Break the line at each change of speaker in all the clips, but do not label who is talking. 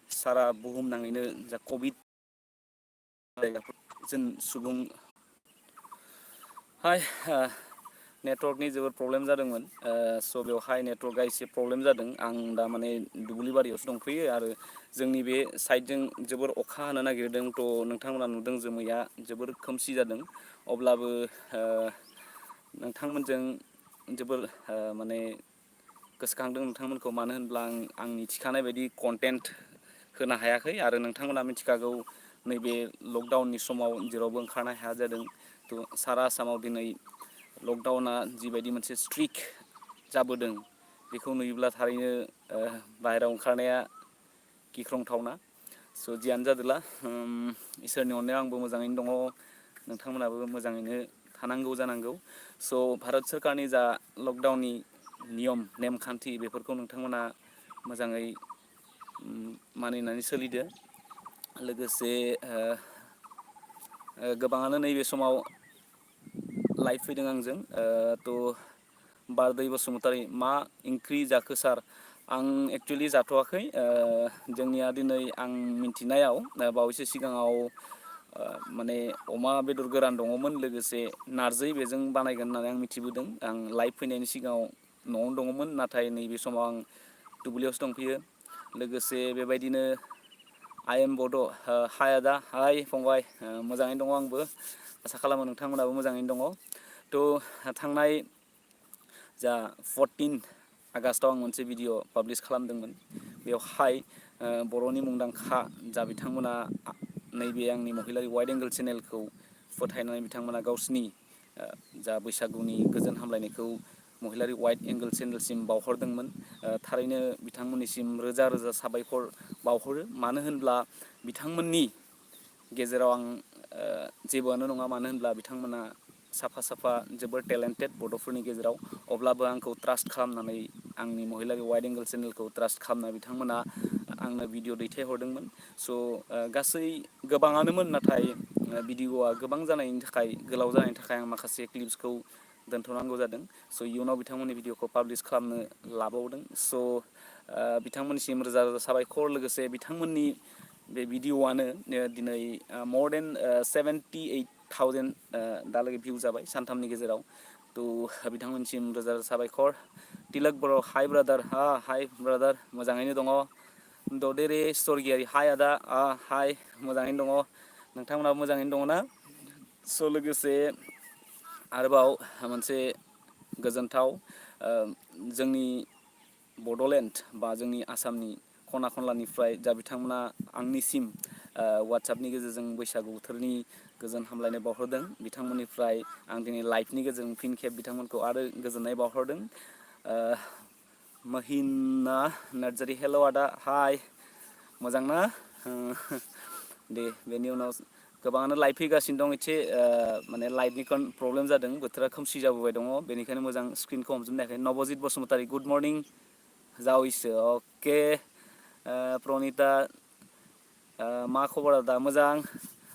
सारा बुहुम नाङैनो जा कभिड जों सुबुं हाय नेटवर्कनि जोबोद प्रब्लेम जादोंमोन स' बेवहाय नेटवर्कआ एसे प्रब्लेम जादों आं दा माने दुब्लि बारियावसो दंफैयो आरो जोंनि बे साइडजों जोबोर अखा हानो नागिरदों थ' नोंथांमोना नुदों जोमैया जोबोर खोमसि जादों अब्लाबो नोंथांमोनजों जोबोर माने गोसोखांदों नोंथांमोनखौ मानो होनब्ला आंनि थिखानाय बायदि कन्टेन्ट होनो हायाखै आरो नोंथांमोना मिथिखागौ नैबे लकडाउननि समाव जेरावबो ओंखारनो हाया जादों थ' सारा आसामाव दिनै लकडाउना जिबायदि मोनसे स्ट्रिक जाबोदों बेखौ नुयोब्ला थारैनो बाहेरायाव ओंखारनाया गिख्रंथावना स' जियानो जादोला इसोरनि अननायाव आंबो मोजाङैनो दङ नोंथांमोनाबो मोजाङैनो थानांगौ जानांगौ स' भारत सोरकारनि जा लकडाउननि नियम नेमखान्थि बेफोरखौ नोंथांमोना मोजाङै मानिनानै सोलिदो लोगोसे गोबाङानो नैबे समाव लाइभ फैदों आंजों थ' बारदै बसुमतारी मा ओंख्रि जाखो सार आं एक्सुवेलि जाथ'वाखै जोंनिया दिनै आं मिन्थिनायाव बावैसो सिगाङाव माने अमा बेदर गोरान दङमोन लोगोसे नारजि बेजों बानायगोन होननानै आं मिथिबोदों आं लाइभ फैनायनि सिगाङाव न'आवनो दङमोन नाथाय नैबे समाव आं दुब्लियावसो दंफैयो लोगोसे बेबायदिनो आइ एम बड' हाय आदा हाय फंबाय मोजाङैनो दङ आंबो आसा खालामो नोंथांमोनाबो मोजाङैनो दङ थ' थांनाय जा 14 आगष्टआव आं मोनसे भिडिअ' पाब्लिस खालामदोंमोन बेवहाय बर'नि मुंदांखा जा बिथांमोना नैबे आंनि महिलारि वाइड एंगल चेनेलखौ फोथायनानै बिथांमोना गावसिनि जा बैसागुनि गोजोन हामलायनायखौ महिलारि वाइड एंगल चेनेलसिम बावहरदोंमोन थारैनो बिथांमोननिसिम रोजा रोजा साबायखर बावहरो मानो होनब्ला बिथांमोननि गेजेराव आं जेबोआनो नङा मानो होनब्ला बिथांमोना साफा साफा जोबोर टेलेन्टेड बड'फोरनि गेजेराव अब्लाबो आंखौ ट्रास्ट खालामनानै आंनि महिलारि वाइड एंगल चेनेलखौ ट्रास्ट खालामना बिथांमोना आंनो भिडिअ' दैथायहरदोंमोन स' गासै गोबाङानोमोन नाथाय भिडिअ'आ गोबां जानायनि थाखाय गोलाव जानायनि थाखाय आं माखासे क्लिप्सखौ दोनथ'नांगौ जादों स' इयुनाव बिथांमोननि भिडिअ'खौ पाब्लिस खालामनो लाबावदों स' बिथांमोननिसिम रोजा रोजा साबायखर लोगोसे बिथांमोननि बे भिडिअ'आनो दिनै मर देन 78,000 दालागै भिउ जाबाय सानथामनि गेजेराव थ' बिथांमोनसिम रोजा रोजा साबायखर तिलक बर' हाय ब्रादार हाय ब्रादार मोजाङैनो दङ ददेरे स्वर्गियारि हाय आदा हाय मोजाङैनो दङ नोंथांमोनाबो मोजाङैनो दङ ना स' लोगोसे आरोबाव मोनसे गोजोनथाव जोंनि बड'लेण्ड बा जोंनि आसामनि खना खनलानिफ्राय जा बिथांमोना आंनिसिम वाट्सापनि गेजेरजों बैसागु बोथोरनि गोजोन हामलायनाय बावहरदों बिथांमोननिफ्राय आं दिनै लाइभनि गेजेरजों फिन खेब बिथांमोनखौ आरो गोजोननाय बावहरदों महिना नार्जारि हेल' आदा हाय मोजां ना दे बेनि उनाव गोबाङानो लाइभ फैगासिनो दं एसे माने लाइटनि प्रब्लेम जादों बोथोरा खोमसि जाबोबाय दङ बेनिखायनो मोजां स्क्रिनखौ हमजोबनो हायाखै नबजित बसुमतारी गुड मर्निं जावैसो अके प्रनिता मा खबर दा मोजां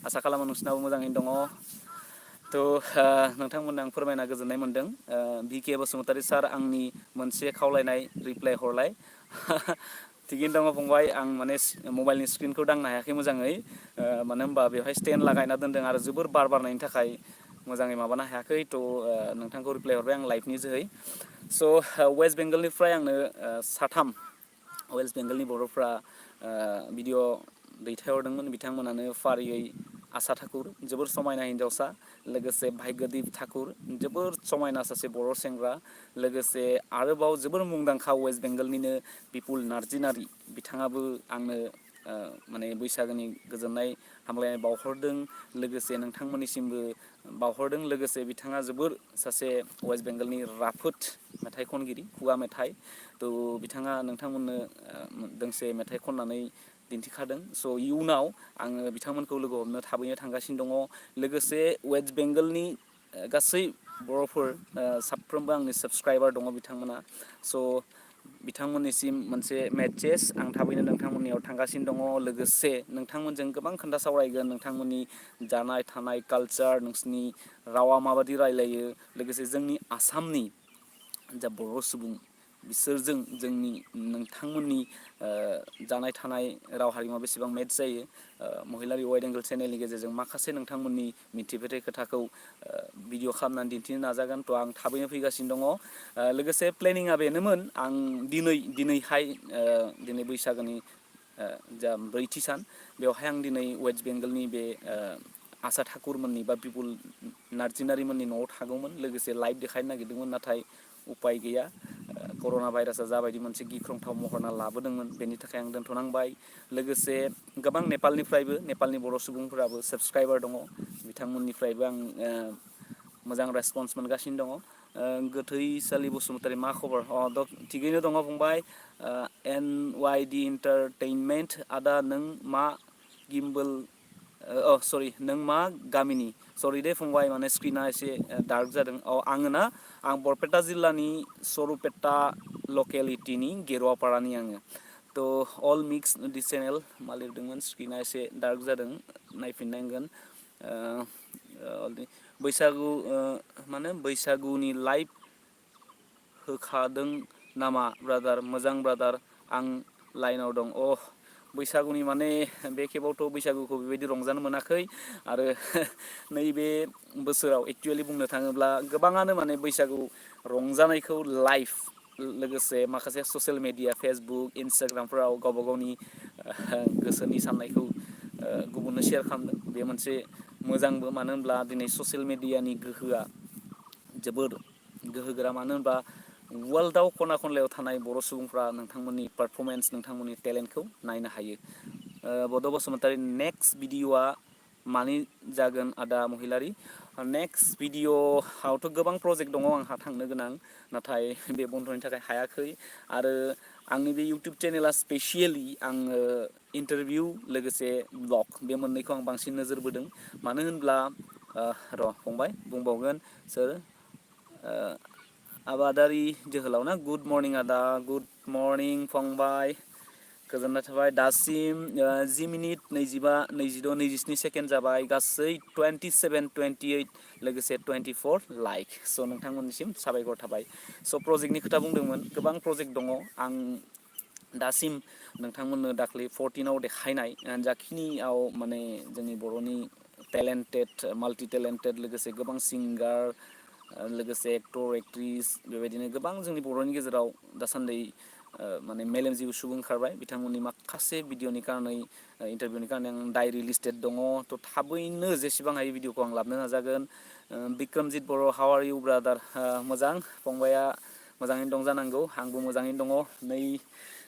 आसा खालामो नोंसिनाबो मोजाङैनो दङ थ' नोंथांमोननो आं फोरमायना गोजोननाय मोन्दों भिके बसुमतारी सार आंनि मोनसे खावलायनाय रिप्लाइ हरलाय थिगैनो दङ फंबाय आं माने मबाइलनि स्क्रिनखौ दांनो हायाखै मोजाङै मानो होनबा बेवहाय स्टेन्ड लागायना दोनदों आरो जोबोर बार बारनायनि थाखाय मोजाङै माबानो हायाखै थ' नोंथांखौ रिप्लाइ हरबाय आं लाइभनि जोहै स' वेस्ट बेंगलनिफ्राय आंनो साथाम वेस्ट बेंगलनि बर'फ्रा भिडिअ' दैथायहरदोंमोन बिथांमोनानो फारियै आसा ठाकुर जोबोर समायना हिन्जावसा लोगोसे भाग्यदीप ठाकुर जोबोर समायना सासे बर' सेंग्रा लोगोसे आरोबाव जोबोर मुंदांखा वेस्ट बेंगलनिनो बिपुल नार्जिनारि बिथाङाबो आंनो माने बैसागोनि गोजोननाय हामलायनाय बावहरदों लोगोसे नोंथांमोननिसिमबो बावहरदों लोगोसे बिथाङा जोबोर सासे वेस्ट बेंगलनि राफोद मेथाइ खनगिरि खुगा मेथाइ थ' बिथाङा नोंथांमोननो दोंसे मेथाइ खननानै दिन्थिखादों स' इयुनाव आङो बिथांमोनखौ लोगो हमनो थाबैनो थांगासिनो दङ लोगोसे वेस्ट बेंगलनि गासै बर'फोर साफ्रोमबो आंनि साबस्क्राइबार दङ बिथांमोना स' बिथांमोननिसिम मोनसे मेसेज आं थाबैनो नोंथांमोननियाव थांगासिनो दङ लोगोसे नोंथांमोनजों गोबां खोथा सावरायगोन नोंथांमोननि जानाय थानाय कालचार नोंसिनि रावा माबादि रायलायो लोगोसे जोंनि आसामनि जा बर' सुबुं बिसोरजों जोंनि नोंथांमोननि जानाय थानाय राव हारिमुवा बेसेबां मेच जायो महिलारि वाइड एंगल चेनेलनि गेजेरजों माखासे नोंथांमोननि मिथिफेरै खोथाखौ भिडिअ खालामनानै दिन्थिनो नाजागोन। थ' आं थाबैनो फैगासिनो दङ। लोगोसे प्लेनिंआ बेनोमोन आं दिनैहाय दिनै बैसागोनि जा ब्रैथि सान बेवहाय आं दिनै वेस्ट बेंगलनि बे आसा ठाकुरमोननि बा बिपुल नार्जिनारिमोननि न'आव थागौमोन लोगोसे लाइभ देखायनो नागिरदोंमोन नाथाय उपाय गैया कर'ना भाइरासआ जाबायदि मोनसे गिख्रंथाव महरना लाबोदोंमोन बेनि थाखाय आं दोनथ'नांबाय। लोगोसे गोबां नेपालनि बर' सुबुंफोराबो साबसक्राइबार दङ बिथांमोननिफ्रायबो आं मोजां रेसपन्स मोनगासिनो दङ। गोथैसालि बसुमतारी मा खबर थिगैनो दङ फंबाय। एन वाइ डि इन्टारटेनमेन्ट आदा नों मा गिम्बोल सरि नों मा गामिनि सरि दे फंबाय माने स्क्रिना एसे डार्क जादों। आङो ना आं बरपेटा जिल्लानि सरुपेटा लकेलिटिनि गेरुवापारानि आङो। थ' अल मिक्स दिस चेनेल मा लिरदोंमोन स्क्रिना एसे डार्क जादों नायफिननांगोन। बैसागु माने बैसागुनि लाइभ होखादों नामा ब्रादार मोजां ब्रादार आं लाइनाव दं। बैसागुनि माने बे खेबावथ' बैसागुखौ बेबायदि रंजानो मोनाखै आरो नैबे बोसोराव एक्सुवेलि बुंनो थाङोब्ला गोबाङानो माने बैसागु रंजानायखौ लाइभ लोगोसे माखासे ससियेल मेडिया फेसबुक इन्सटाग्रामफोराव गावबा गावनि गोसोनि साननायखौ गुबुननो सेयार खालामदों। बे मोनसे मोजांबो मानो होनब्ला दिनै ससियेल मेडियानि गोहोआ जोबोर गोहोगोरा मानो होनबा वर्ल्डआव खना खनलायाव थानाय बर' सुबुंफ्रा नोंथांमोननि पारफरमेन्स नोंथांमोननि टेलेन्टखौ नायनो हायो। बड' बसुमतारी नेक्स्ट भिडिअ'आ मानि जागोन आदा महिलारि नेक्स्ट भिडिअ'आवथ' गोबां प्रजेक्ट दङ आंहा थांनो गोनां नाथाय बे बन्द'नि थाखाय हायाखै आरो आंनि बे इउटुब चेनेला स्पेसियेलि आङो इन्टारभिउ लोगोसे ब्लग बे मोननैखौ आं बांसिन नोजोर बोदों। मानो होनब्ला फंबाय बुंबावगोन सोर आबादारि जोहोलाव ना गुड मर्निं आदा गुड मर्निं फंबाय गोजोननाय थाबाय। दासिम 10 मिनिट 25 22 27 सेकेन्ड जाबाय गासै 27 28 लोगोसे 24 लाइक स' नोंथांमोननिसिम साबायखर थाबाय। स' प्रजेक्टनि खोथा बुंदोंमोन गोबां प्रजेक्ट दङ आं दासिम नोंथांमोननो दाख्लै 14आव देखायनाय जाखिनियाव माने जोंनि बर'नि टेलेन्टेड माल्टि टेलेन्टेड लोगोसे गोबां सिंगार लोगोसे एक्टर एक्ट्रिस बेबायदिनो गोबां जोंनि बर'नि गेजेराव दासान्दि माने मेलेमजिबि सुबुं ओंखारबाय बिथांमोननि माखासे भिडिअ'नि कारनै इन्टारभिउनि कारनै आं डायरि लिस्टेड दङ। थ' थाबैनो जेसेबां हायो भिडिअ'खौ आं लाबोनो नाजागोन। बिक्रमजित बर' हाउ आर इउ ब्रादार मोजां फंबाया मोजाङैनो दं जानांगौ आंबो मोजाङैनो दङ। नै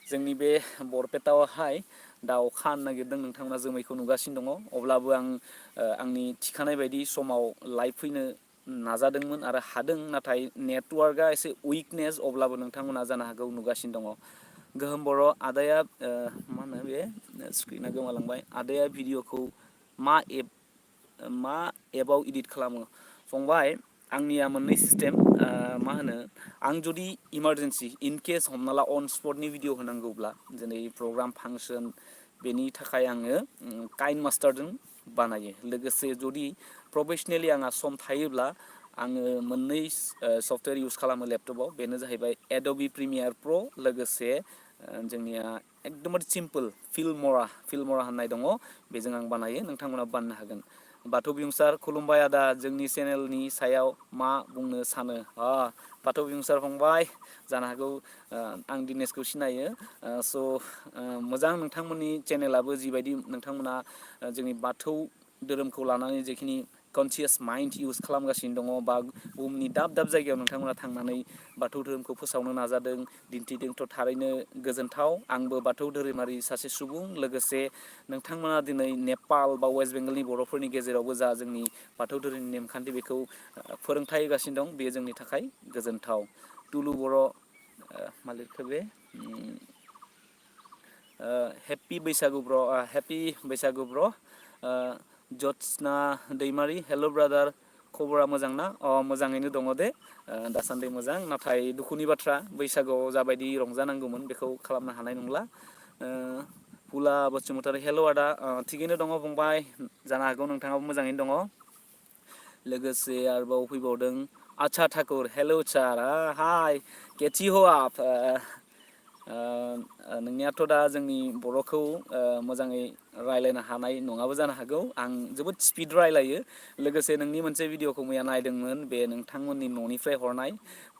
जोंनि बे बरपेटायावहाय दा अखा हानो नागिरदों नोंथांमोना जोमैखौ नुगासिनो दङ अब्लाबो आं आंनि थिखानाय बायदि समाव लाइभ फैनो नाजादोंमोन आरो हादों नाथाय नेटवार्कआ एसे उइकनेस अब्लाबो नोंथांमोना जानो हागौ नुगासिनो दङ। गोहोम बर' आदाया मा होनो बे स्क्रिना गोमालांबाय आदाया भिडिअ'खौ मा एपआव इडिट खालामो फंबाय आंनिया मोननै सिस्टेम मा होनो आं जुदि इमारजेन्सि इन केस हमना ला अन स्पटनि भिडिअ' होनांगौब्ला दिनै प्रग्राम फांसन बेनि थाखाय आङो काइन मास्टारजों बानायो लोगोसे जुदि प्रफेसनेलि आंहा सम थायोब्ला आङो मोननै सफ्टवेर इउस खालामो लेपटपाव बेनो जाहैबाय एडबि प्रिमियार प्र' लोगोसे जोंनिया एकदमबारे सिम्पोल फिल्मरा होननाय दङ बेजों आं बानायो नोंथांमोना बानायनो हागोन। बाथौ बिंसार खुलुमबाय आदा जोंनि चेनेलनि सायाव मा बुंनो सानो बाथौ बिंसार फंबाय जानो हागौ आं दिनेशखौ सिनायो स' मोजां नोंथांमोननि चेनेलाबो जिबायदि नोंथांमोना जोंनि बाथौ धोरोमखौ लानानै जेखिनि कनसियास माइन्ड इउस खालामगासिनो दङ बा बुहुमनि दाब दाब जायगायाव नोंथांमोना थांनानै बाथौ धोरोमखौ फोसावनो नाजादों दिन्थिदोंथ' थारैनो गोजोनथाव। आंबो बाथौ धोरोमारि सासे सुबुं लोगोसे नोंथांमोना दिनै नेपाल बा वेस्ट बेंगलनि बर'फोरनि गेजेरावबो जा जोंनि बाथौ धोरोमनि नेमखान्थि बेखौ फोरोंथाय होगासिनो दं बेयो जोंनि थाखाय गोजोनथाव। टुलु बर' मा लिरखो बे हेपि बैसागु ब्र' जत्सना दैमारि हेल' ब्रादार खबरा मोजां ना मोजाङैनो दङ दे दासान्दि मोजां नाथाय दुखुनि बाथ्रा बैसागुआव जाबायदि रंजानांगौमोन बेखौ खालामनो हानाय नंला। फुला बसुमतारी हेल' आदा थिगैनो दङ फंबाय जानो हागौ नोंथाङाबो मोजाङैनो दङ। लोगोसे आरोबाव फैबावदों अच्छा ठाकुर, हेलो सार, हाय, कैसी हो आप? नोंनियाथ' दा जोंनि बर'खौ मोजाङै रायलायनो हानाय नङाबो जानो हागौ। आं जोबोद स्पिड रायलायो। लोगोसे नोंनि मोनसे भिडिअ'खौ मैया नायदोंमोन, बे नोंथांमोननि न'निफ्राय हरनाय।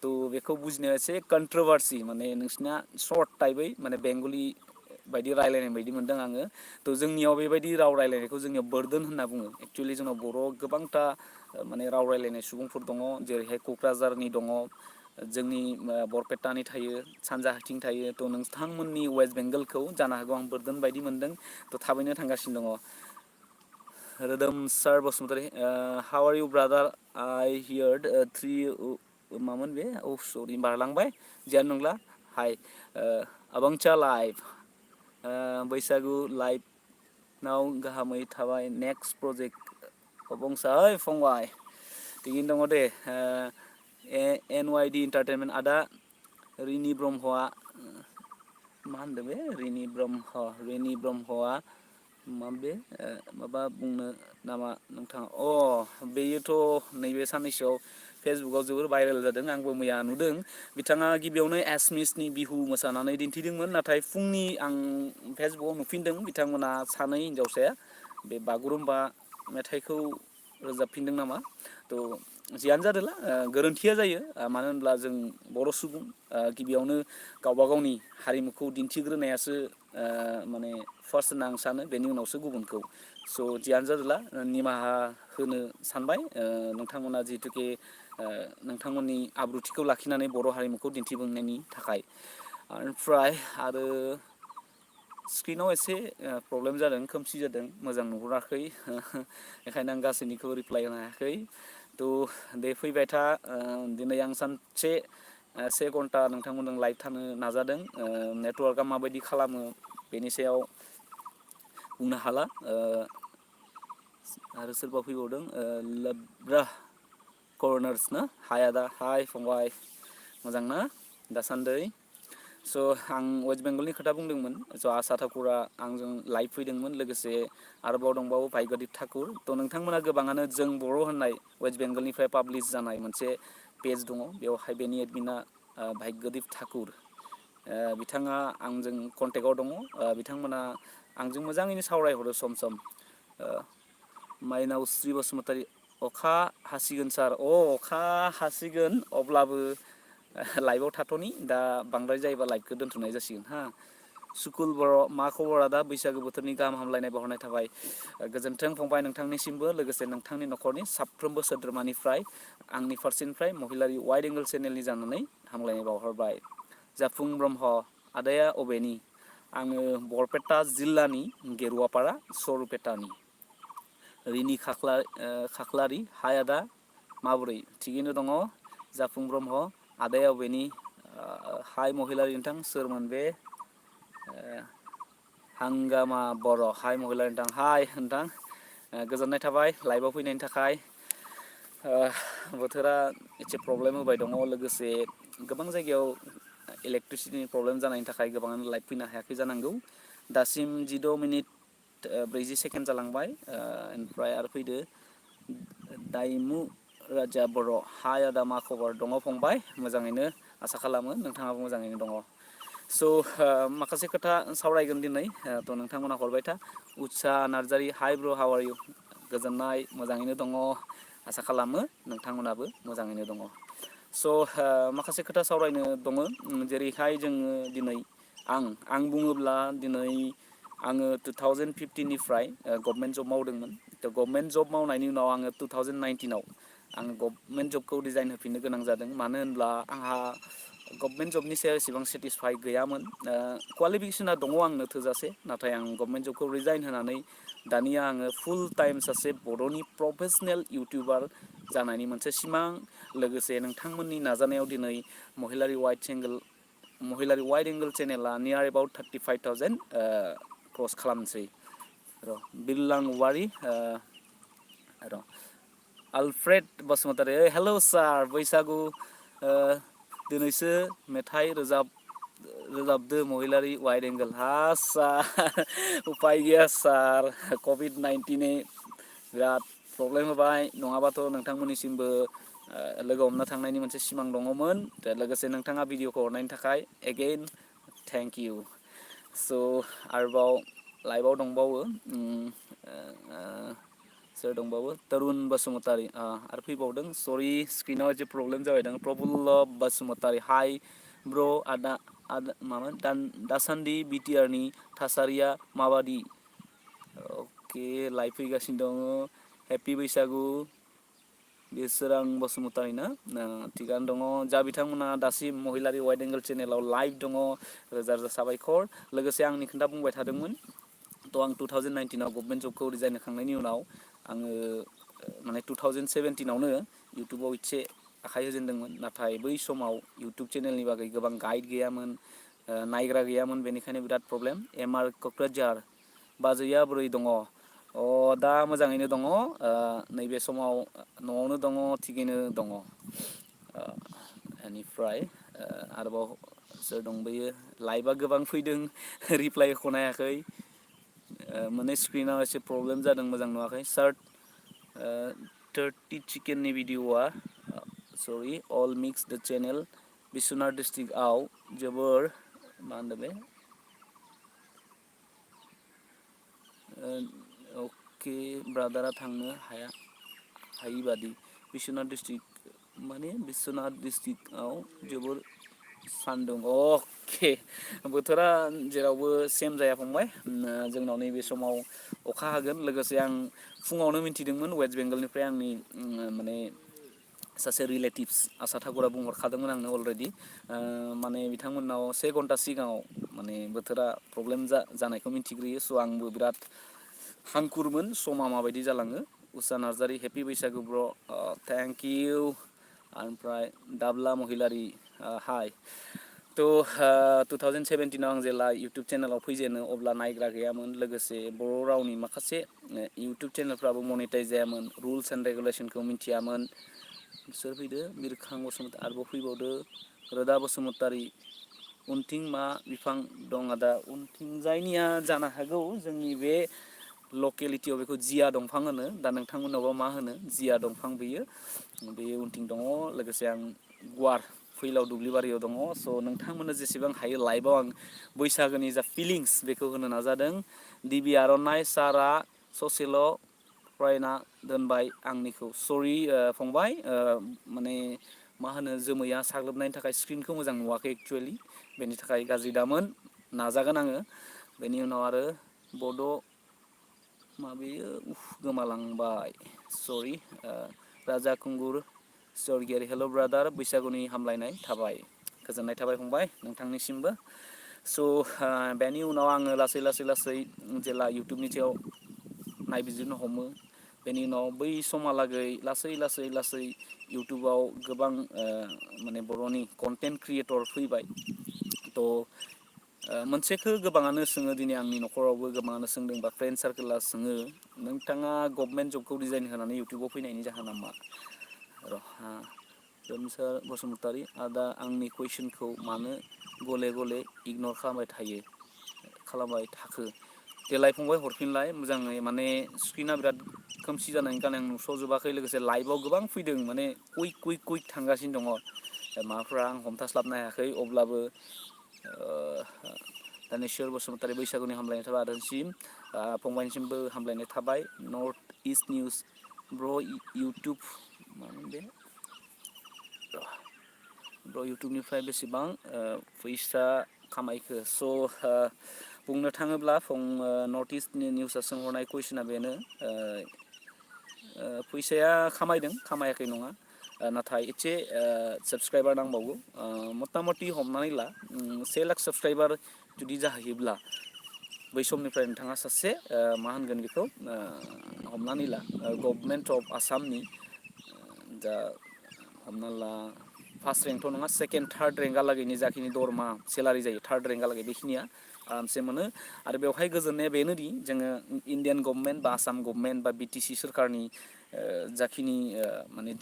थ' बेखौ बुजिनायाव एसे कन्ट्रभारसि, माने नोंसिना सर्ट टाइपै माने बेंगलि बायदि रायलायनाय बायदि मोनदों आङो। थ' जोंनियाव बेबायदि राव रायलायनायखौ जोंनियाव बोरदोन होनना बुङो। एक्सुवेलि जोंनाव बर'आव गोबांथा माने राव रायलायनाय सुबुंफोर दङ, जेरैहाय क'क्राझारनि दङ, जोंनि बरपेटानि थायो, सानजाहाथिं थायो। थ' नोंथांमोननि वेस्ट बेंगलखौ जानो हागौ आं बोरदोन बायदि मोनदों। थ' थाबैनो थांगासिनो दङ। Rodom sir Basumatary, how are you brother? I heard three मामोन बे? औ सरि बारलांबाय, जियानो नंला। हाय, आबांचा लाइभ, बैसागु लाइभ नाव गाहामै थाबाय। नेक्स्ट प्रजेक्ट अबंसा, ओइ फंबाय थिगैनो दङ दे। एन वाइ डि इन्टारटेनमेन्ट, आदा रिनि ब्रह्मआ मा होनदों बे? रिनि ब्रह्मआ मा बे माबा बुंनो नामा नोंथाङा? बेयोथ' नैबे साननैसोआव फेसबुकाव जोबोर भाइरेल जादों। आंबो मैया नुदों। बिथाङा गिबियावनो एसमिसनि बिहु मोसानानै दिन्थिदोंमोन, नाथाय फुंनि आं फेसबुकाव नुफिनदों बिथांमोना सानै हिनजावसाया बे बागुरुम्बा मेथाइखौ रोजाबफिनदों नामा। थ' जियानो जादोला, गोरोन्थिया जायो। मानो होनब्ला जों बर' सुबुं, गिबियावनो गावबा गावनि हारिमुखौ दिन्थिग्रोनायासो माने फार्स्ट होनना आं सानो, बेनि उनावसो गुबुनखौ। स' जियानो जादोला, निमाहा होनो सानबाय नोंथांमोना जिहेतुके नोंथांमोननि आब्रुथिखौ लाखिनानै बर' हारिमुखौ दिन्थिफुंनायनि थाखाय। ओमफ्राय आरो स्क्रिनाव एसे प्रब्लेम जादों, खोमसि जादों, मोजां नुहुराखै। बेखायनो आं गासैनिखौ रिप्लाइ होनो हायाखै। थ' दे फैबाय था। दिनै आं सानसे 1 घन्टा नोंथांमोनजों लाइभ थानो नाजादों। नेटवार्कआ माबायदि खालामो बेनि सायाव बुंनो हाला। आरो सोरबा फैबावदों, लोब्रा करनार्स ना? हाय आदा, हाय फंबाय, मोजां ना दासान्दै? स' आं वेस्ट बेंगलनि खोथा बुंदोंमोन। स' आसा ठाकुरा आंजों लाइभ फैदोंमोन, लोगोसे आरोबाव दंबावो भाग्यदीप ठाकुर। थ' नोंथांमोना गोबाङानो जों बर' होननाय वेस्ट बेंगलनिफ्राय पाब्लिस जानाय मोनसे पेज दङ, बेवहाय बेनि एडमिना भाग्यदीप ठाकुर, बिथाङा आंजों कन्टेक्टआव दङ। बिथांमोना आंजों मोजाङैनो सावरायहरो सम सम। माइनावस्रि बसुमतारी, अखा हासिगोन सार। अखा हासिगोन, अब्लाबो लाइभआव थाथ'नि। दा बांद्राय जायोबा लाइभखौ दोन्थ'नाय जासिगोन हा। सुकुल बर', मा खबर आदा? बैसागु बोथोरनि गाहाम हामलायनाय बावहरनाय थाबाय। गोजोन्थों फंबाय नोंथांनिसिमबो, लोगोसे नोंथांनि न'खरनि साफ्रोमबो सोद्रोमानिफ्राय आंनि फारसेनिफ्राय महिलारि वाइड एंगल चेनेलनि जानानै हामलायनाय बावहरबाय। जाफुं ब्रह्म, आदाया अबेनि? आङो बरपेटा जिल्लानि गेरुवापारा सरुपेटानि। रिनि खाख्लारि, हाय आदा, माबोरै? थिगैनो दङ। जाफुं ब्रह्म, आदाया अबेनि? हाय महिलारि नोंथां, सोरमोन बे? हांगामा बर', हाय महिलारि नोंथां, हाय नोंथां, गोजोननाय थाबाय लाइभआव फैनायनि थाखाय। बोथोरा एसे प्रब्लेम होबाय दङ, लोगोसे गोबां जायगायाव इलेक्ट्रिसिटिनि प्रब्लेम जानायनि थाखाय गोबाङानो लाइभ फैनो हायाखै जानांगौ। दासिम 16 मिनिट 40 सेकेन्ड जालांबाय। ओमफ्राय आरो फैदो दाइमु राजा बर', हाय आदा, मा खबर? दङ फंबाय, मोजाङैनो, आसा खालामो नोंथाङाबो मोजाङैनो दङ। स' माखासे खोथा सावरायगोन दिनै। थ' नोंथांमोना हरबाय था। उत्सा नार्जारि, हाय ब्र', हाउ आर इउ? गोजोननाय, मोजाङैनो दङ, आसा खालामो नोंथांमोनाबो मोजाङैनो दङ। स' माखासे खोथा सावरायनो दङ, जेरैहाय जोङो दिनै आं बुङोब्ला दिनै आङो 2015निफ्राय गभमेन्ट जब मावदोंमोन। थ' गभमेन्ट जब मावनायनि उनाव आङो 2019आव आङो गभमेन्ट जबखौ रिजाइन होफिननो गोनां जादों। मानो होनब्ला आंहा गभमेन्ट जबनि सायाव एसेबां सेटिसफाइ गैयामोन। क्वालिफिकेसना दङ आंनो थोजासे, नाथाय आं गभमेन्ट जबखौ रिजाइन होनानै दानिया आङो फुल टाइम सासे बर'नि प्रफेसनेल इउटिउबार जानायनि मोनसे सिमां, लोगोसे नोंथांमोननि नाजानायाव दिनै महिलारि वाइड एंगल चेनेला नियार एबाउट 35,000 क्रस खालामसै। बिरलां औवारि, आलफ्रेड बसुमतारी, हेल' सार, बैसागु दिनैसो मेथाइ रोजाबदो महिलारि वाइड एंगल। सार, उपाय गैया सार, कभिड-19 बिराद प्रब्लेम होबाय। नङाबाथ' नोंथांमोननिसिमबो लोगो हमनो थांनायनि मोनसे सिमां दङमोन। लोगोसे नोंथाङा भिडिअखौ हरनायनि थाखाय एगेइन थेंक इउ। स' आरोबाव लाइभआव दंबावो सोर दंबावो तरुन बसुमतारी आरो फैबावदों। सरि स्क्रिनाव एसे प्रब्लेम जाबाय दं। प्रफुल्ल बसुमतारी हाइ ब्र' आदा माबा दासान्दि बिटिआरनि थासारिया माबादि? अके लाइभ फैगासिनो दङ। हेपि बैसागु बिसोरां बसुमतारी ना थिगानो दङ। जा बिथांमोना दासिम महिलारि वाइड एंगल चेनेलाव लाइभ दङ रोजा रोजा साबायखर। लोगोसे आंनि खोथा बुंबाय थादोंमोन थ' आं 2019आव गभर्नमेन्ट जबखौ रिजाइन होखांनायनि उनाव आङो माने 2017आवनो इउटुबाव एसे आखाइ होजेनदोंमोन। नाथाय बै समाव इउटुब चेनेलनि बागै गोबां गाइड गैयामोन, नायग्रा गैयामोन, बेनिखायनो बिराद प्रब्लेम। एमआर क'क्राझार बाजैया बोरै दङ? दा मोजाङैनो दङ। नैबे समाव न'आवनो दङ, थिगैनो दङ। बेनिफ्राय आरोबाव सोर दंबोयो? लाइभआ गोबां फैदों, रिप्लाइ होख'नो हायाखै। माने स्क्रिनाव एसे प्रब्लेम जादों, मोजां नुवाखै। सार्ट 30 चिकेननि भिडिअ'आ सरि अल मिक्स द चेनेल बिस्वनाथ डिस्ट्रिक्टआव जोबोर मा होनदों बे अके ब्रादारा थांनो हायि बादि बिस्वनाथ डिस्ट्रिक्ट माने बिस्वनाथ डिस्ट्रिक्टआव जोबोर सान्दुं। अके बोथोरा जेरावबो सेम जाया फंबाय। जोंनाव नैबे समाव अखा हागोन। लोगोसे आं फुङावनो मिथिदोंमोन वेस्ट बेंगलनिफ्राय आंनि माने सासे रिलेटिभ्स आसा ठाकुरा बुंहरखादोंमोन आंनो अलरेडि। माने बिथांमोननाव 1 घन्टा सिगाङाव माने बोथोरा प्रब्लेम जानायखौ मिथिग्रोयो। स' आंबो बिराद हांखुरमोन समा माबायदि जालाङो। उषा नार्जारि हेपि बैसागु ब्र' थेंक इउ। ओमफ्राय दाब्ला महिलारि हाय। थ' 2017आव आं जेला इउटुब चेनेलाव फैजेनो अब्ला नायग्रा गैयामोन। लोगोसे बर' रावनि माखासे इउटुब चेनेलफ्राबो मनिटाइज जायामोन, रुल्स एन्ड रेगुलेसनखौ मिथियामोन। सोर फैदो? बिरखां बसुमतारी आरोबाव फैबावदो रोदा बसुमतारी। उनथिं मा बिफां दं आदा? उनथिंजायनिया जानो हागौ जोंनि बे लकेलिटियाव बेखौ जिया दंफां होनो। दा नोंथांमोनावबा मा होनो? जिया दंफां बेयो उनथिं दङ। लोगोसे आं गुवार फैलाव दुब्लि बारियाव दङ। स' नोंथांमोननो जेसेबां हायो लाइभआव आं बैसागोनि जा फिलिंस बेखौ होनो नाजादों। दिबि आर'नाइ सारा ससेल' फरायना दोनबाय आंनिखौ। सरि फंबाय, माने मा होनो जोमैया साग्लोबनायनि थाखाय स्क्रिनखौ मोजां नुवाखै एक्सुवेलि, बेनि थाखाय गाज्रि दामोन। नाजागोन आङो। बेनि उनाव आरो बड' माबेयो गोमालांबाय सरि। राजा खुंगुर स्वर्गियारि हेल' ब्रादार बैसागुनि हामलायनाय थाबाय। गोजोननाय थाबाय फंबाय नोंथांनिसिमबो। स' बेनि उनाव आङो लासै लासै जेला इउटुबनि सायाव नायबिजिरनो हमो, बेनि उनाव बै समहालागै लासै इउटुबाव गोबां माने बर'नि कन्टेन्ट क्रियेटर फैबाय। थ' मोनसेखौ गोबाङानो सोङो, दिनै आंनि न'खरावबो गोबाङानो सोंदों बा फ्रेन्ड सार्कोला सोङो, नोंथाङा गभर्नमेन्ट जबखौ रिजाइन होनानै इउटुबाव फैनायनि जाहोना मा? जोमसार बसुमतारी आदा आंनि कुइसनखौ मानो गले गले इगनर खालामबाय थाखो? देलाय फंबाय हरफिनलाय मोजाङै। माने स्क्रिना बिराद खोमसि जानायनि खारनै आं नुस'जोबाखै। लोगोसे लाइभआव गोबां फैदों, माने कुइक थांगासिनो दङ। माबाफ्रा आं हमथास्लाबनो हायाखै। अब्लाबो दानेश्वर बसुमतारी बैसागुनि हामलायनाय थाबाय आदासिम। फंबायनिसिमबो हामलायनाय थाबाय। नर्थ इस्ट निउस ब्र' इउटुब मामोन बे ब्र' इउटुबनिफ्राय बेसेबां फैसा खामायखो? स' बुंनो थाङोब्ला नर्थ इस्टनि निउसआ सोंहरनाय कुइसना बेनो, फैसाया खामायदों, खामायाखै नङा। नाथाय एसे साबस्क्राइबार नांबावगौ। मथा मथि हमनानै ला 1 लाख साबस्क्राइबार जुदि जाहैयोब्ला बै समनिफ्राय नोंथाङा सासे मा होनगोन बेखौ, हमनानै ला गभर्नमेन्ट अफ आसामनि दा हमना ला फार्स्ट रेंकथ' नङा, सेकेन्ड थार्ड रेंकहालागैनि जाखिनि दरमा सेलारि जायो, थार्ड रेंकहालागै बेखिनिया आरामसे मोनो। आरो बेवहाय गोजोननाया बेनोदि जोङो इण्डियान गभर्नमेन्ट बा आसाम गभर्नमेन्ट बा बिटिसि सोरखारनि जाखिनि माने